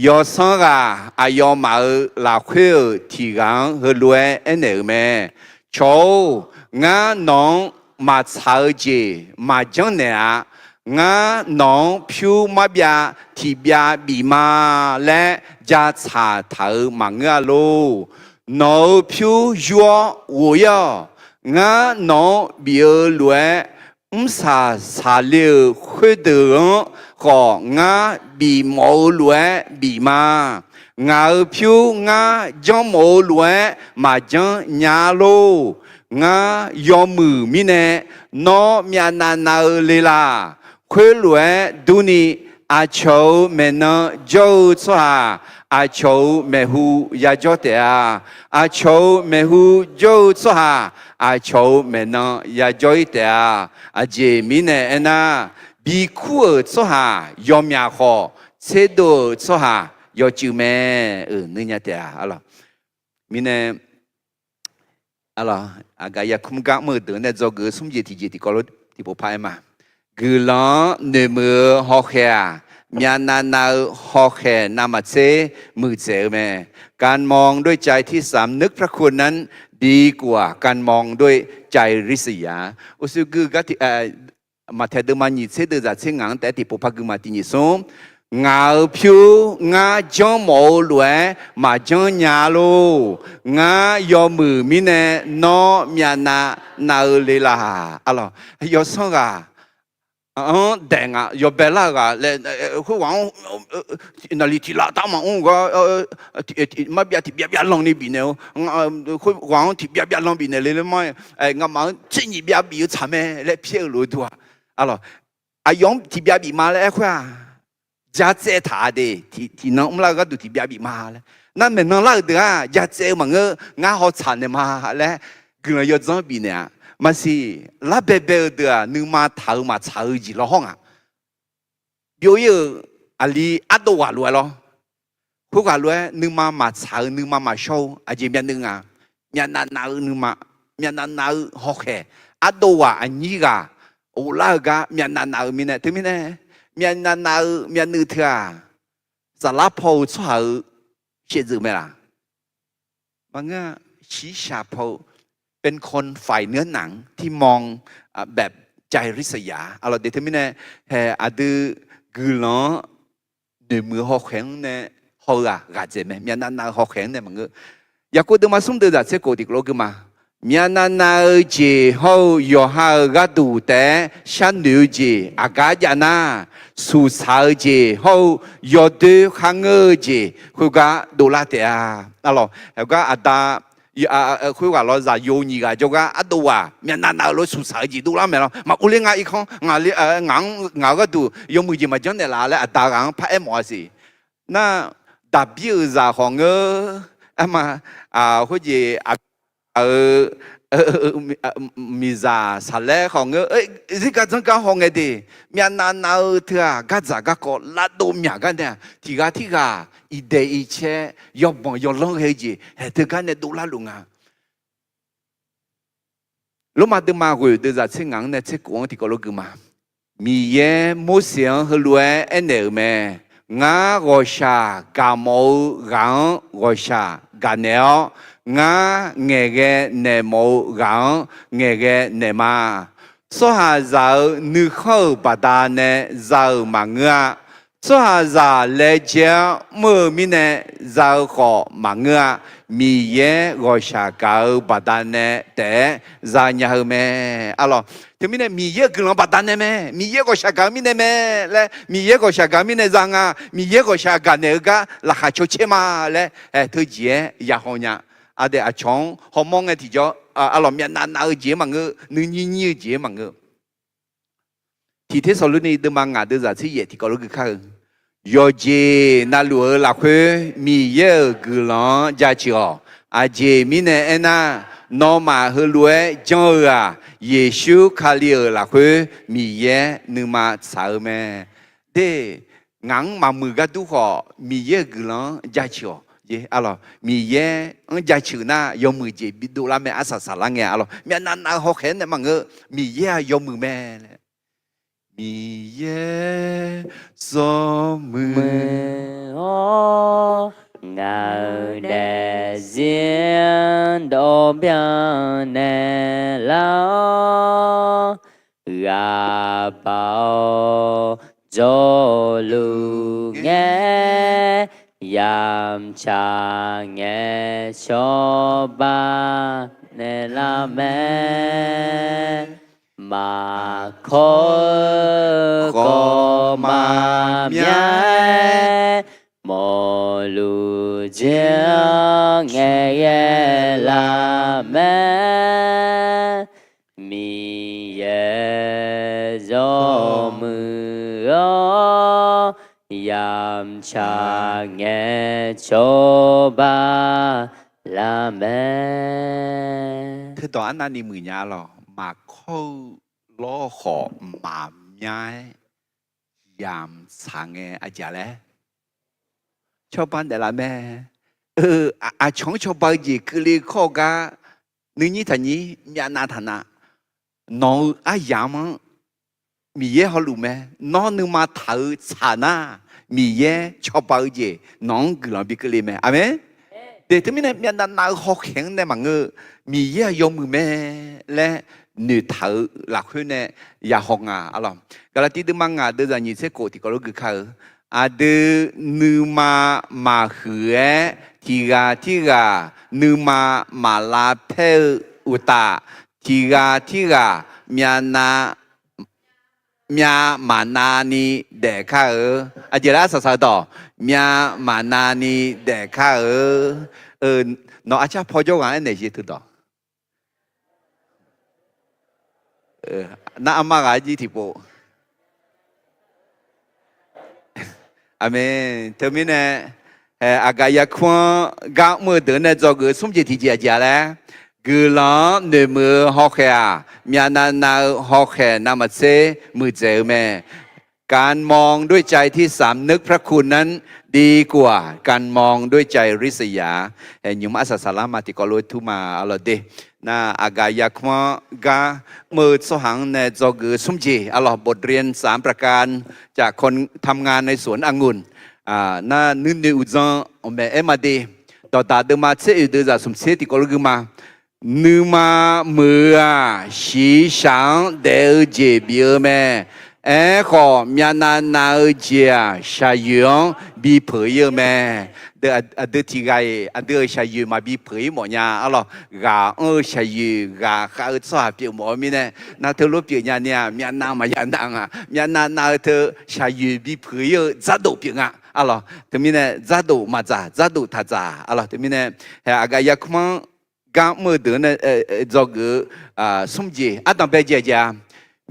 yawsanr ghaq aqyawfmaf-euq lafkhoer-euq tiq ghaq-anr heulof-aer aernaeq-euq mae. Cawq-or, ngar nawq-anr maqtsaq-eu jeq maqjanr naeq-a. Ngar nawq-anr pyur marbyav tiqbyav bif ma laer ja tsaq taq-euq maqngeur-a lor. Nawq-euq pyur yur-awr ghof ir-awq. Ngar nawq-anr bif-eu lof-aer, mrsaq saqle-euq khoerdeuq-anr khawf ngar bifmawf-eu lof-aer bif ma. Ngaq-euq pyur ngar janrmawf-eu lof-aer maqjanr nya-a lor. Ngar yawmuiq mirnae nawr myavnav nav-eu le laq. Khoerlof-aer durni, aqcawq-euq maeqnan jawr-eu tsawrhaq aqcawq-euq maeqhu yajawr taef-a. Aqcawq-euq maeqhu jawr-eu tsawrhaq aqcawq-euq maeqnan yajawr-ir taef-a. Aqjeq mirnae aernar, bikur-euq tsawrhaq yawmyaq khawf, tserdov-euq tsawrhaq yawcuiv mae. Euq nuinya taef-a. Arlawr, mirnae, arlawr, aqgaf yarkmr gar mr-eu deuq nae dzawgeuf-eu smr jeq tiqjeq tiqkawv lof tiqpov par-aer ma. Guiqlanq-anr noeqmuiq-eu hawkhaeq-aq, myavnav nav-eu hawkhaeq navmaqtser muiqdzaeq-eu mae. การมองด้วยใจที่สำนึกพระคุณนั้น ดีกว่าการมองด้วยใจริษยา. Uqshoe gui gar tiq, Maqtaeq deuvma nyiq tser deuq zaq tser ngaq-anr taef-aer tiqpov par gui ma. Tiq nyiq smr, Ngaq-euq pyur ngar janrmawf-eu lof-aer maqjanr nya lor. Ngar yawmuiq mirnae nawr myavnav nav-eu le laq. Yawsanr ghaq-anr daef nga yawbae lar-eu ghaq laer, khoerghaq-anr naqli tiq laf taf maqmr gar, marbyav tiqbyav byav lanni bifnaeq-eu, khoerghaq-anr tiqbyav byav lan bifnaeq le laer ma, ngamaf-anr tser nyiq byav bif-eu tsaq mae laer pyaer-eu lof-eu dur-aq. Aqlawq, aqyawf-anr tiqbyav bif ma laer aer khoer-aq, jatsaev taq-a de, tiqnan mrlar-eu gharduq tiqbyav bif ma laer. Nar maeqnan lar-euq deuq-aq jatsaev-eu maqngeur, ngar hawtsaq naeq ma laer guiqlanq yawdzanr bifnaeq-a. Maqsiq, larbae bae-eu deuq-aq nuima taq-eu maqtsaq-eu jeq lawhawr nga. Byov-ir-euq aqli ardov ghaq lof-aer lawr. Khoerghaq lof-aer nuima maqtsaq-eu nuima maqshawr-eu aqjeq myavnuiv nga. Myavnav nav-eu nuima, myavnav nav-eu hawkhaeq, ardov ghaq aqnyir ghaq ghoflar-eu gar myavnav nav-eu mirnae, teumirnae myavnav nav-eu myavnuiv teu-aq, saflar paw-eu tsawrhaq-euq shaevdzeuf mae laq? Maqngeur-a. Shiqshaq paw-eu เป็นคนฝ่ายเนื้อหนังที่มอง แบบใจริษยา aqlawq de teumirnae, hae aqdui guiqlanq-anr noeqmuiq-eu hawkhaeq-anr nae haw-eu-aq ghaqdzaeq mae, myavnav nav-eu hawkhaeq-anr nae maqngeur. Yaqkov deuvma smr deuv zaq tser khof tiqkawv lof gui ma. Myavnav nav-eu jeq hawr-eu yawqha-euq gharduq taef-aer sharnoeq-eu jeq aqgar jav nar, suqsaq-eu jeq hawr-eu yawdoer kharngeur-eu jeq khoergar dovlar taef-a. Aqlawq, heugar aqda khoerghaq lawr zaqyo nyiq ghaq jawrgar ardov ghaq myavnav nav-eu lof suqsaq-eu jeq dovlar mae lawr. Maqur ler nga irkanr, ngaq-anr ngaq-eu gharduq yawmuiq jeq maqjanr naeqlaf laer aqda ghaq-anr paraer mawf-a siq. Nar, Daqbir-euq zaq khawf ngeur, aerma, khoerjeq aq-euq miqzaq saqlaer khawf ngeur, zirgar dzanrgar haw ngae de, myavnav nav-eu teu-aq gardzaq garkawv lavdov myaq gar nae-aq, tiq ghaq tirghaq iqdaeq iqcae yawbanq yawlanr ghae-eu jeq haeq teugar nae dovlar luf nga. Lormav deuvma ghoeq deuvzaq tser ngaq-anr nae tser khof-anr tiqkawv lof gui ma. Miqyaer Morseq-anr heulof-aer aernaeq-euq mae. Ngar ghawqshaq gaqmawf-eu ghaq-anr ghawqshaq gaqnaeq-awr, ngar ngaeqghae naeq mawf-eu ghaq-anr ngaeqghae naeq ma. Tsawrhaqzaq-euq nuikhanr-euq baqdanae za-euq maqngeur-a. Tsawrhaqzaq laejae-anr mr-eu mirnae za-eu khawf maqngeur-a. Miqyaer ghawqshaq gaq-eu baqdanae taef-aer zanya-eu mae. Aqlawq, teumirnae Miqyaer-euq guiqlanq baqdanae mae, Miqyaer ghawqshaq gaq-eu mirnae mae laer, Miqyaer ghawqshaq gaq-eu mirnae za nga, Miqyaer ghawqshaq gaqnaeq-eu gar laqkhaq caw caer ma laer, teujeq-aer yahaw nya. Aqdaef aqcawq-anr hawmawr ngae tiqjawr, aqlawq myavnav nav-eu jeq-aer maqngeur, nuinyir nyir-eu jeq-aer maqngeur. Tiq Tersaqlorni deuvma ngaq deuvzaq tser yaef tiqkawv lof gui kar-eu, yawqjeq navluf-eu lafkhoer Miqyaer-euq guiqlanq-anr jaceuq-awq. Aqjeq mirnae aernar, nawmaf heulof-aer janr-eu-aq, Yeqsur Kali-euq lafkhoer Miqyaer nuima tsaq-eu mae. De, ngaq-anr maqmuiq gar dur khawf, Miqyaer-euq guiqlanq-anr jaceuq-awq. Aqlawq, Miqyaer-anr jaceuq nar, yawmuiq jeq bidov lar mae, arsaq saqlar ngae. Aqlawq, myavnav nav-eu hawkhaeq-anr nae maqngeur, Miqyaer-aq yawmuiq mae laer. Miqyaer yawmuiq-awr, ngaq-euq daefzir-anr dawqbyan naeqlar-awr, ghaq bav-awr jawrluf ngae, yamtsaq ngae cawba naeqlar mae. Maqkawr-eu khawf maqmyav-aer, mawrluf jir-anr ngaeqghae lar mae. Miqyaer yawmuiq-awr, yamtsaq ngae cawba lar mae. Teudawq arnavni muiqnya lawq, maqkawr-eu lawr khawf maqmyav-aer, yamq tsaq ngae aqjeq laer cawba naeqlaf mae. Aqcawq-anr cawba-eu jeq keuvle kawr-eu gar, nuinyir taqnyir myavnav taqnav, nawq-eu aryamq-anr Miqyaer hawluf mae. Nawr nuima taq-eu tsaq nar, Miqyaer cawba-eu jeq nawq-anr guiqlanq bi keuvle mae. Aqmeq. De teumirnae myavnav nav-eu hawkhaeq-anr nae maqngeur-eu, Miqyaer-aq yawmuiq mae laer noeqtaq-eu lafkhoer nae yahaw nga. Aqlawq, Gaqlaqtiv deuvma ngaq deuvzaq nyiq tser khof tiqkawv lof gui kar-eu, aqdui nuima maqhuiq-aer tiq ghaq tirghaq nuima maqlavpaer-eu uqtaf, tiq ghaq tirghaq myavnav, myav maqnav ni daef kar-eu. Aqjeq laer arsaq saq-eu dawq, myav maqnav ni daef kar-eu. Nawq arcar paw jawr ghaq-anr aernaeq jeq teudawq. Nar armar ghaq-aer jir tiqpov. Aqmeq. Teumirnae, aqgaf yarkmr-anr gar mr-eu deuq nae dzawgeuf smr jeq tiqjeq aqjeq-a laer, guiqlanq-anr noeqmuiq-eu hawkhaeq-aq, myavnav nav-eu hawkhaeq navmaqtser muiqdzaeq-eu mae. การมองด้วยใจที่สำนึกพระคุณนั้นดีกว่าการมองด้วยใจริษยา nymq-mr arsaq saqlar ma tiqkawv lof-aer tur ma arlawq de. Nar aqgaf yarkmr-anr gar mr-eu tsawrhaq-anr nae dzawgeuf-eu smr jeq arlawq บทเรียนสามประการจากคนทำงานในสวนองุ่น Nar nuinoeq uqdzan-anr maeq-aer ma de. Dawqdaq deuvma tser oeq deuv zaq smq tser tiqkawv lof gui ma. Nuima muiq-eu-aq, shiqshaq-anr daef-eu jeq bif-eu mae. Aerkhawf, myavnav nav-eu jeq-aq, shaqyoeq-anr bipeuq ir-eu mae. Aqdui tiq ghaq-iq aqdui-euq shaqyoeq maqbi peuq ir mawf nya arlawq. Ghaq anr-eu shaqyoeq ghaq khav-eu tsawrhaq pyeuf mawf-eu mirnae, nar teulof pyeuf nya ni-aq, myavnav maqya nav nga. Myavnav nav-eu teu shaqyoeq bipeuq ir-eu dzardof pyeuf nga arlawq. Teumirnae dzardof maqdzaq, dzardof taqdzaq arlawq. Teumirnae, aqgaf yarkmr-anr gar mr-eu deuq nae dzawgeuf-eu smr jeq ardanq bae jeq aqjeq-a,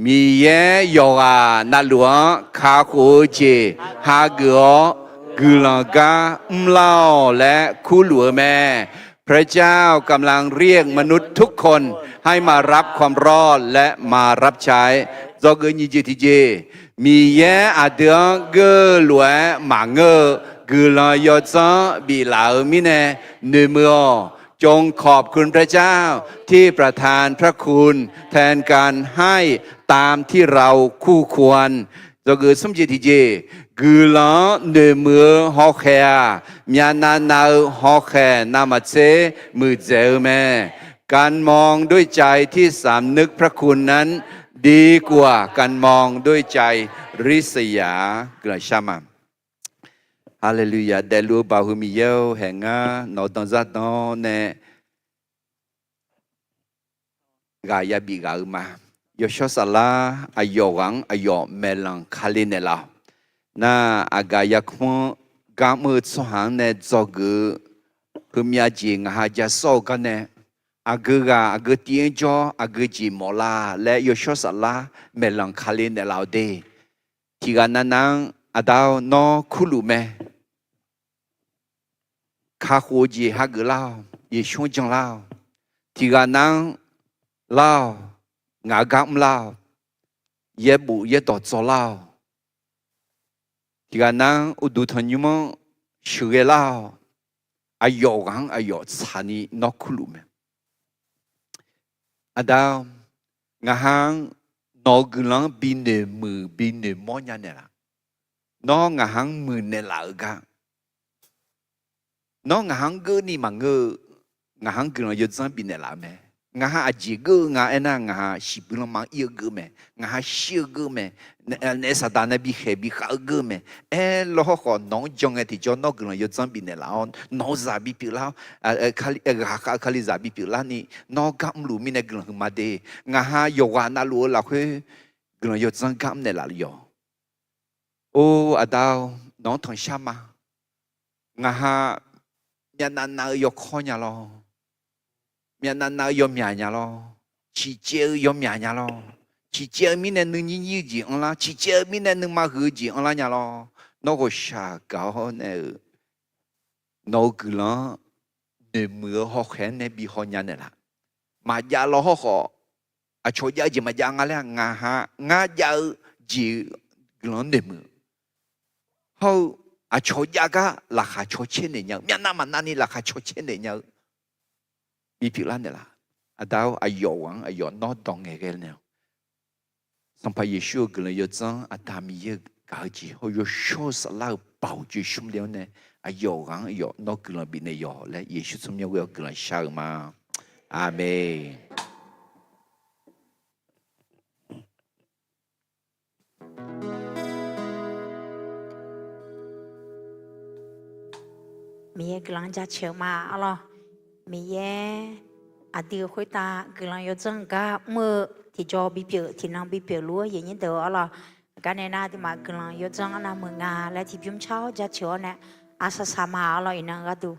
Miqyaer yawqghaq navluf-anr kakhof-eu jeq hageuf-awr, guiqlanq gar mrlar-awq laer kurluf-eu mae. พระเจ้ากำลังเรียกมนุษย์ทุกคนให้มารับความรอดและมารับใช้ Dzawgeuf nyiq jeq tiqjeq, Miqyaer aqdui-anr geurlof-aer maqngeur-eu guiqlanq yawdzanr biflaf-euq mirnae noeqmuiq-awq. จงขอบคุณพระเจ้าที่ประทานพระคุณแทนการให้ตามที่เราคู่ควร Dzawgeuf smr jeq tiqjeq, guiqlanq-anr noeqmuiq-eu hawkhaeq-aq, myavnav nav-eu hawkhaeq navmaqtser muiqdzaeq-eu mae. การมองด้วยใจที่สำนึกพระคุณนั้นดีกว่าการมองด้วยใจริษยา Guiqlanq shar ma. Haleluya. Daefluf-eu Baoq heu Miqyaer-or, haeq ngar nawq-eu danzar dan-awr nae ghaq yabif ghaq-eu ma. Yawshawr saflar aqyawf ghaq-anr aqyawf maeqlanq kale naeqlaf-awq. Nar aqgaf yarkmr-anr gar mr-eu tsawrhaq-anr nae dzawgeuf-eu heumyav jeq ngaq ha ja sawr-eu garnae, aqgeu ghaq aqgeu tiv-anr jawr aqgeu jeq mawf la laer yawshawr saflar maeqlanq kale naeqlaf-awq de. Tiq ghaq navnav-anr Aqda-or, nawr kurluf mae. Kakhof-eu jeq hageuf lar-awq. Yeqsur-anr jan lar-awq. Tiq ghaq nav-anr lar-awq. Ngaq-euq gar mr lar-awq. Yaerbof yaerdawq dzaw lar-awq. Tiq ghaq nav-anr uqduq tanqnymr-anr sheuqghae lar-awq. Aqyawf ghaq-anr aqyawf tsaqni nawr kurluf mae. Aqda-or, ngaq ha-anr nawq-eu guiqlanq-anr binoeq muiq binoeq mawr nya naeqlaf. Nawr ngaq ha-anr muiqnaeq laf-eu gar, nawr ngaq ha-anr geurni maqngeur-eu, ngaq ha-anr guiqlanq yawdzanr bifnaeq laf-eu mae. Ngaq ha aqjeq geur-eu nga aernar, ngaq ha shiqbuir lanma ir-eu geur mae. Ngaq ha shir-eu geur mae. Naef saqdaq nae bikhaeq bikhav-eu geur mae. Aerlawr hawrkhawf nawq-anr jan ngae tiqjawr nawr guiqlanq yawdzanr bifnaeq laf-awr, nawq-eu zaq bipyeuf lar-awr, ghaqkhav-eu kalizaq bipyeuf larni nawr gar mrluf mirnae guiqlanq huiqma de. Ngaq ha yawqghaq navluf-eu lafkhoer guiqlanq yawdzanr gar mrnaeq laf-eu yawq. Or Aqda-or, nawq-anr tanqshar ma. Ngaq ha myavnav nav-eu yawkawr nya lawr. Myavnav nav-eu yawmyaq nya lawr. Ciqcaev-eu yawmyaq nya lawr. Ciqcaev-eu mirnae nuinyir nyir-eu jeq anrlar, ciqcaev-eu mirnae nuima huiq-eu jeq anrlar nya lawr. Nawr ghawqshaq gaq-awr nae-euq nawq-eu guiqlanq-anr noeqmuiq-eu hawkhaeq-anr nae bi haw nya naeqlaf. Maqjav lawr hawrkhawf, aqcawq jav-eu jeq maqjav nga laer-aq, ngaq ha ngar jav-eu jeq guiqlanq-anr noeqmuiq. Hawr-eu aqcawq jav gar laqkhaq caw caer naeq nya-eu, myavnav maqnavni laqkhaq caw caer naeq nya-eu bipyeuf lar naeqlaf. Aqda-or, aqyawf ghaq-anr aqyawf nawr dawq ngaeqghae naeq-awq. Sanqpaq Yeqsur-euq guiqlanq yawdzanr, Aqda Miqyaer-euq gaq-eu jeq hawr-eu yawshawr-eu saflar-euq Baoq Yeqsur mr le-awr nae, aqyawf ghaq-anr aqyawf nawr guiqlanq bifnaeq yawq laer Yeqsur tsawrmyanr ghoe-awr guiqlanq shar-euq ma. Aqmeq. Miqyaer guiqlanq jaceuq ma arlawr. Miqyaer aqdui khoertav guiqlanq yawdzanr gar mr-eu tiqjawr bipyeuf tiqnan bipyeuf luf-eu aqyuif aqnyir deuq arlawr. Aqgar nae nar aqduimaf guiqlanq yawdzanr arnav meuq nga laer tiqbymr car-awr jaceuq-awr nae arsaq saq ma arlawr iqnan gharduq.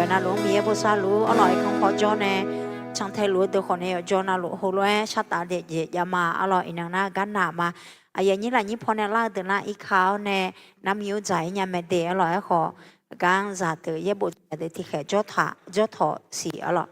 Yawqha navluf-anr Miqyaer bosav luf-ur arlawq, aerkanr paw jawr nae cantae luf-eu deuq khawf nae yawqjawr navluf heulof-aer shartaf daef jaef jav ma arlawq, iqnan nar gar naq ma. Aqyuif aqnyir lafnyir paw nae lar-eu deuq nar irka-awr nae narmir-ur dzaq-ir nya mae de arlawq, aerkhawf gar-anr zaqdeuq yaerbof zaqdeuq tiqkhaeq jawr tawq siq arlawq.